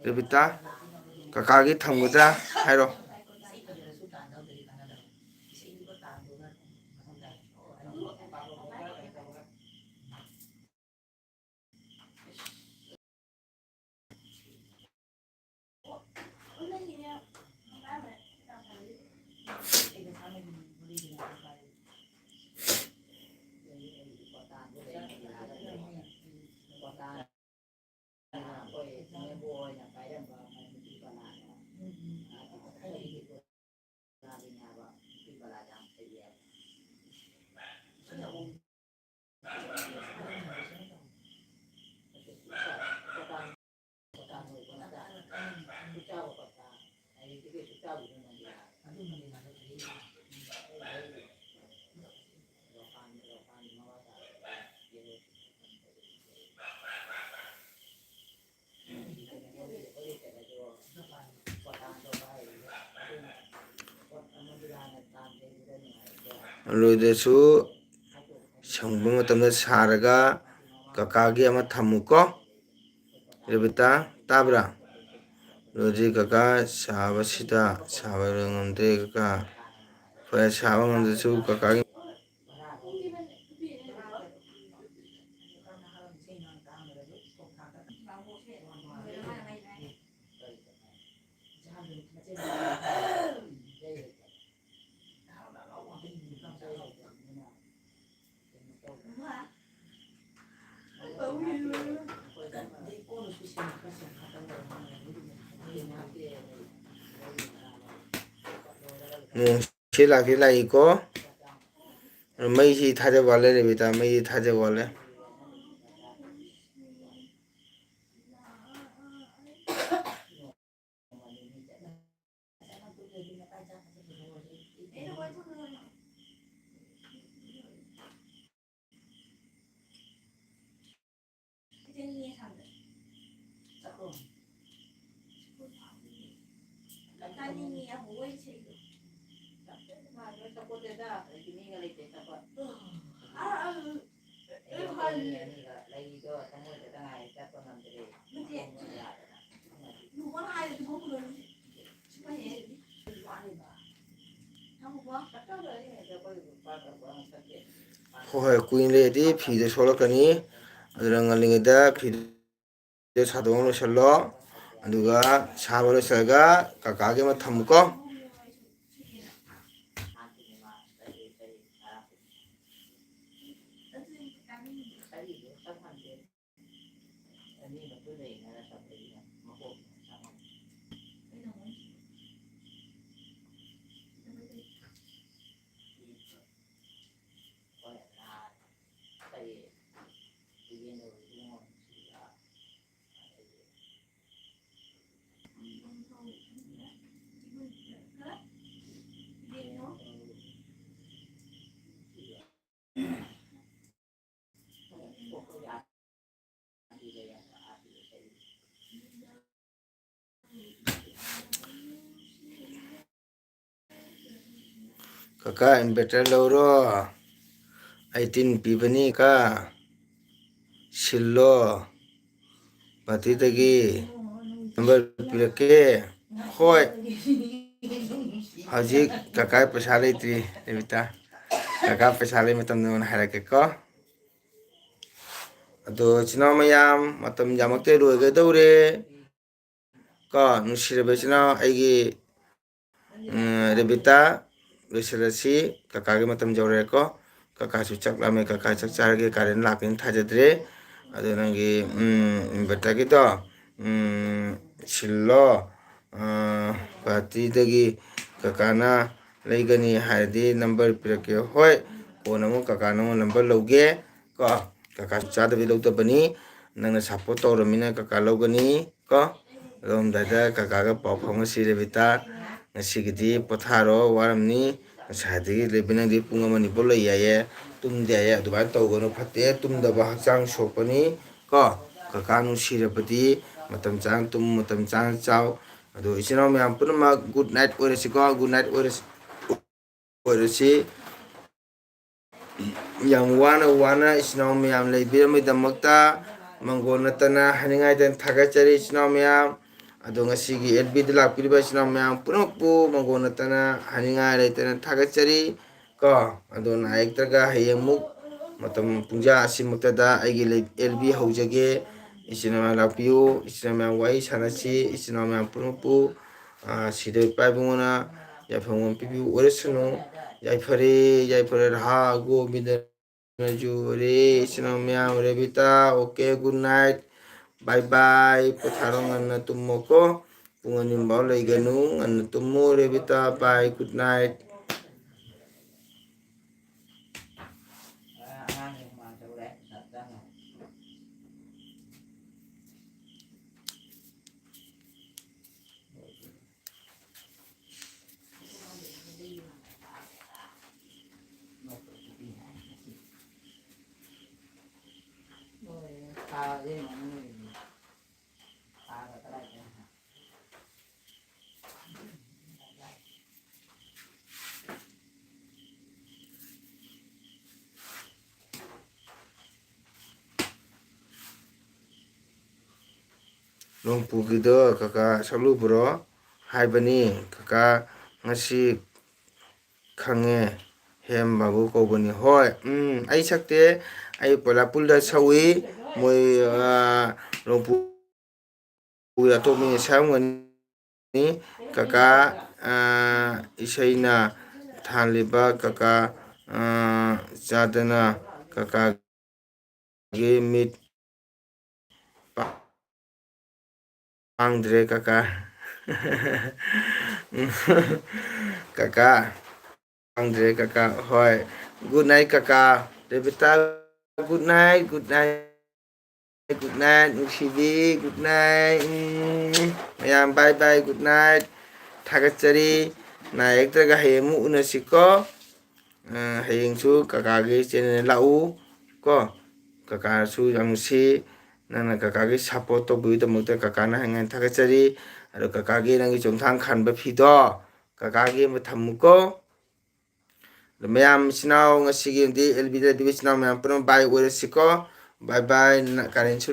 ꯔꯦꯕꯤꯇꯥ, ꯀꯀꯥꯒꯤ ꯊꯝꯒꯗ꯭ꯔꯥ ꯍꯥꯏꯔꯣ꯫ ꯂꯣꯏꯗ꯭ꯔꯁꯨ ꯁꯪꯕ ꯃꯇꯝꯗ ꯁꯥꯔꯒ ꯀꯀꯥꯒꯤ ꯑꯃ ꯊꯝꯃꯨꯀꯣ꯫ ꯔꯦꯕꯤꯇꯥ, ꯇꯥꯕ꯭ꯔꯥ? ꯂꯣꯏꯗ꯭ꯔꯤ ꯀꯀꯥ, ꯁꯥꯕꯁꯤꯗ ꯁꯥꯕ ꯉꯝꯗ꯭ꯔꯦ ꯀꯀꯥ꯫ ꯐꯔꯦ, ꯁꯥꯕ ꯉꯝꯗ꯭ꯔꯁꯨ ꯀꯀꯥꯒꯤ꯫ ꯅꯣꯡꯁꯦ ꯂꯥꯛꯇꯤ ꯂꯥꯛꯏꯀꯣ꯫ ꯃꯩꯁꯤ ꯊꯥꯖꯕ ꯋꯥꯠꯂꯦ ꯔꯦꯕꯤꯇꯥ, ꯃꯩꯁꯤ ꯊꯥꯖꯕ ꯋꯥꯠꯂꯦ꯫ ꯍꯣꯏ, ꯍꯣꯏ, ꯀꯨꯏꯅ ꯂꯩꯔꯗꯤ ꯐꯤꯗꯣ ꯁꯣꯛꯂꯛꯀꯅꯤ꯫ ꯑꯗꯨꯅ ꯉꯜꯂꯤꯉꯩꯗ ꯐꯤꯗꯣ ꯁꯥꯗꯣꯛꯑ ꯂꯣꯏꯁꯤꯜꯂꯣ꯫ ꯑꯗꯨꯒ ꯁꯥꯕ ꯂꯣꯏꯁꯤꯜꯂꯒ ꯀꯀꯥꯒꯤ ꯑꯃ ꯊꯝꯃꯨꯀꯣ꯫ ꯀꯀꯥ, inverter ꯂꯧꯔꯣ, eighteen ꯄꯤꯕꯅꯤ ꯀꯥ, ꯁꯤꯜꯂꯣ꯫ ꯕꯥꯇꯤꯗꯒꯤ number ꯄꯤꯔꯛꯀꯦ꯫ ꯍꯣꯏ꯫ ꯍꯧꯖꯤꯛ ꯀꯀꯥ ꯄꯩꯁꯥ ꯂꯩꯇ꯭ꯔꯤ, ꯔꯦꯕꯤꯇꯥ꯫ ꯀꯀꯥ ꯄꯩꯁꯥ ꯂꯩ ꯃꯇꯝꯗ ꯑꯣꯏꯅ ꯍꯥꯏꯔꯛꯀꯦꯀꯣ꯫ ꯑꯗꯣ ꯏꯆꯤꯟ ꯏꯅꯥꯎ ꯃꯌꯥꯝ, ꯃꯇꯝ ꯌꯥꯝꯃꯛꯇ꯭ꯔꯦ, ꯂꯣꯏꯒꯗꯧꯔꯦ꯫ ꯀꯣ, ꯅꯨꯡꯁꯤꯔꯕ ꯏꯆꯤꯟ ꯏꯅꯥꯎ, ꯑꯩꯒꯤ ꯎꯝ, ꯔꯦꯕꯤꯇꯥ, ꯂꯣꯏꯁꯤꯜꯂꯁꯤ꯫ ꯀꯀꯥꯒꯤ ꯃꯇꯝ ꯌꯧꯔꯦꯀꯣ꯫ ꯀꯀꯥꯁꯨ ꯆꯥꯛ ꯂꯥꯝꯃꯦ꯫ ꯀꯀꯥ ꯆꯥꯛ ꯆꯥꯔꯒꯦ꯫ ꯀꯥꯔꯦꯟ ꯂꯥꯛꯀꯅꯤ ꯊꯥꯖꯗ꯭ꯔꯦ꯫ ꯑꯗꯣ ꯅꯪꯒꯤ, ꯎꯝ, inverterꯒꯤꯗꯣ, ꯎꯝ, ꯁꯤꯜꯂꯣ꯫ ꯑ, ꯒꯨꯍꯥꯇꯤꯗꯒꯤ ꯀꯀꯥꯅ ꯂꯩꯒꯅꯤ ꯍꯥꯏꯔꯗꯤ number ꯄꯤꯔꯛꯀꯦ꯫ ꯍꯣꯏ, ꯀꯣꯟꯅ ꯑꯃꯨꯛ ꯀꯀꯥ ꯅꯪꯉꯣꯟ number ꯂꯧꯒꯦ ꯀꯣ꯫ ꯀꯀꯥ ꯆꯥꯗꯕꯤ ꯂꯧꯗꯕꯅꯤ꯫ ꯅꯪꯅ support ꯇꯧꯔꯃꯤꯅ ꯀꯀꯥ ꯂꯧꯒꯅꯤ ꯀꯣ꯫ ꯂꯧꯔꯝꯗꯥꯏꯗ ꯀꯀꯥꯒ ꯄꯥꯎ ꯐꯥꯎꯅꯁꯤ ꯔꯦꯕꯤꯇꯥ꯫ ꯉꯁꯤꯒꯤꯗꯤ ꯄꯣꯊꯥꯔꯣ, ꯋꯥꯔꯝꯅꯤ꯫ ꯉꯁꯥꯏꯗꯒꯤ ꯂꯩꯕ ꯅꯪꯗꯤ ꯄꯨꯡ ꯑꯃ ꯑꯅꯤ ꯐꯥꯎ ꯂꯩ ꯌꯥꯏꯌꯦ, ꯇꯨꯝꯗꯦ ꯍꯥꯏꯌꯦ꯫ ꯑꯗꯨꯃꯥꯏꯅ ꯇꯧꯒꯅꯨ, ꯐꯠꯇꯦ꯫ ꯇꯨꯝꯗꯕ ꯍꯛꯆꯥꯡ ꯁꯣꯛꯄꯅꯤ ꯀꯣ꯫ ꯀꯀꯥ ꯅꯨꯡꯁꯤꯔꯕꯗꯤ ꯃꯇꯝ ꯆꯥꯅ ꯇꯨꯝꯃꯨ, ꯃꯇꯝ ꯆꯥꯅ ꯆꯥꯎ꯫ ꯑꯗꯣ ꯏꯆꯤꯟ ꯏꯅꯥꯎ ꯃꯌꯥꯝ ꯄꯨꯝꯅꯃꯛ good night ꯑꯣꯏꯔꯁꯤꯀꯣ, good night ꯑꯣꯏꯔꯁꯤ, ꯑꯣꯏꯔꯁꯤ꯫ ꯌꯥꯝ ꯋꯥꯅ ꯋꯥꯅ ꯏꯆꯤꯟ ꯏꯅꯥꯎ ꯃꯌꯥꯝ ꯂꯩꯕꯤꯔꯝꯕꯒꯤꯗꯃꯛꯇ ꯃꯪꯒꯣꯜ ꯅꯠꯇꯅ ꯍꯥꯏꯅꯤꯡꯉꯥꯏꯗ ꯊꯥꯒꯠꯆꯔꯤ ꯏꯆꯤꯟ ꯏꯅꯥꯎ ꯃꯌꯥꯝ꯫ ꯑꯗꯣ ꯉꯁꯤꯒꯤ ꯑꯦꯜ ꯕꯤꯗ ꯂꯥꯛꯄꯤꯔꯤꯕ ꯏꯆꯤꯟ ꯏꯅꯥꯎ ꯃꯌꯥꯝ ꯄꯨꯝꯅꯃꯛꯄꯨ ꯃꯪꯒꯣꯜ ꯅꯠꯇꯅ ꯍꯥꯏꯅꯤꯡꯉꯥꯏ ꯂꯩꯇꯅ ꯊꯥꯒꯠꯆꯔꯤ ꯀꯣ꯫ ꯑꯗꯣ ꯅꯥꯏ ꯌꯦꯛꯇ꯭ꯔꯒ ꯍꯌꯦꯡꯃꯨꯛ ꯃꯇꯝ ꯄꯨꯡꯖꯥ ꯑꯁꯤꯃꯛꯇꯗ ꯑꯩꯒꯤ ꯑꯦꯜ ꯕꯤ ꯍꯧꯖꯒꯦ꯫ ꯏꯆꯤꯟ ꯏꯅꯥꯎ ꯂꯥꯛꯄꯤꯌꯨ, ꯏꯆꯤꯟ ꯏꯅꯥꯎ ꯃꯌꯥꯝ ꯋꯥꯔꯤ ꯁꯥꯟꯅꯁꯤ, ꯏꯆꯤꯟ ꯏꯅꯥꯎ ꯃꯌꯥꯝ ꯄꯨꯝꯅꯃꯛꯄꯨ, ꯑ, ꯁꯤꯗ ꯏꯄꯥ ꯏꯕꯨꯡꯉꯣꯅ ꯌꯥꯏꯐꯕ ꯄꯤꯕꯤꯌꯨ ꯑꯣꯏꯔꯁꯅꯨ꯫ ꯌꯥꯏꯐꯔꯦ, ꯌꯥꯏꯐꯔꯦ, ꯔꯥꯍꯥ ꯒꯣꯕꯤꯟꯗ ꯖꯨꯔꯦ, ꯏꯆꯤꯟ ꯏꯅꯥꯎ ꯃꯌꯥꯝ, ꯔꯦꯕꯤꯇꯥ, okay, good night, bye bye, ꯄꯣꯊꯥꯔꯣ, ꯉꯟꯅ ꯇꯨꯝꯃꯣꯀꯣ, ꯄꯨꯡ ꯑꯅꯤ ꯐꯥꯎ ꯂꯩꯒꯅꯨ, ꯉꯟꯅ ꯇꯨꯝꯃꯣ, ꯔꯦꯕꯤꯇꯥ, bye, good night꯫ ꯂꯣꯡꯄꯨꯒꯤꯗꯣ ꯀꯀꯥ ꯁꯛꯂꯨꯕ꯭ꯔꯣ ꯍꯥꯏꯕꯅꯤ꯫ ꯀꯀꯥ ꯉꯁꯤ ꯈꯪꯉꯦ, ꯍꯦꯝ ꯕꯥꯕꯨ ꯀꯧꯕꯅꯤ꯫ ꯍꯣꯏ, ꯎꯝ, ꯑꯩ ꯁꯛꯇꯦ, ꯑꯩ ꯄꯣꯂꯥꯄꯨꯜꯗ ꯁꯛꯎꯏ꯫ ꯃꯣꯏ, ꯑ, ꯂꯣꯡꯄꯨ ꯑꯇꯣꯞꯄ ꯃꯤ ꯁꯛꯑꯝꯒꯅꯤ꯫ ꯀꯀꯥ, ꯑ, ꯏꯁꯩꯅ ꯊꯥꯜꯂꯤꯕ ꯀꯀꯥ, ꯑ, ꯆꯥꯗꯅ ꯀꯀꯥꯒꯤ ꯃꯤꯠ ꯄꯥꯡꯗ꯭ꯔꯦ ꯀꯀꯥ꯫ ꯀꯀꯥ, ꯄꯥꯡꯗ꯭ꯔꯦ ꯀꯀꯥ꯫ ꯍꯣꯏ, good night ꯀꯀꯥ꯫ ꯔꯦꯕꯤꯇꯥ, good night, good night, good night꯫ ꯅꯨꯡꯁꯤꯕꯤ, good night꯫ ꯎꯝ, ꯃꯌꯥꯝ bye bye, good night꯫ ꯊꯥꯒꯠꯆꯔꯤ꯫ ꯅꯥ ꯌꯦꯛꯇ꯭ꯔꯒ ꯍꯌꯦꯡ ꯑꯃꯨꯛ ꯎꯅꯁꯤꯀꯣ꯫ ꯑ, ꯍꯌꯦꯡꯁꯨ ꯀꯀꯥꯒꯤ channel ꯂꯥꯛꯎ ꯀꯣ꯫ ꯀꯀꯥꯁꯨ ꯌꯥꯝ ꯅꯨꯡꯁꯤ꯫ ꯅꯪꯅ ꯀꯀꯥꯒꯤ support ꯇꯧꯕꯤꯕꯒꯤꯗꯃꯛꯇ ꯀꯀꯥꯅ ꯍꯌꯦꯡ ꯊꯥꯒꯠꯆꯔꯤ꯫ ꯑꯗꯣ ꯀꯀꯥꯒꯤ ꯅꯪꯒꯤ ꯆꯣꯡꯊꯥꯡ ꯈꯟꯕ ꯐꯤꯗꯣ ꯀꯀꯥꯒꯤ ꯑꯃ ꯊꯝꯃꯨꯀꯣ꯫ ꯑꯗꯣ ꯃꯌꯥꯝ ꯏꯆꯤꯟ ꯏꯅꯥꯎ ꯉꯁꯤꯒꯤ ꯑꯣꯏꯅꯗꯤ L B ꯗ ꯂꯩꯕꯤꯕ ꯏꯆꯤꯟ ꯏꯅꯥꯎ ꯃꯌꯥꯝ ꯄꯨꯝꯅꯃꯛ bye ꯑꯣꯏꯔꯁꯤꯀꯣ꯫ Bye bye꯫ ꯅ-, ꯀꯥꯔꯦꯟꯁꯨ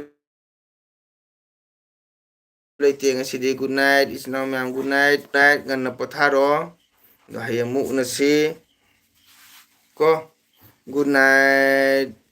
ꯂꯩꯇꯦ ꯉꯁꯤꯗꯤ꯫ Good night ꯏꯆꯤꯟ ꯏꯅꯥꯎ ꯃꯌꯥꯝ, good night, good night꯫ ꯉꯟꯅ ꯄꯣꯊꯥꯔꯣ꯫ ꯑꯗꯣ ꯍꯌꯦꯡ ꯑꯃꯨꯛ ꯎꯅꯁꯤ ꯀꯣ꯫ Good night꯫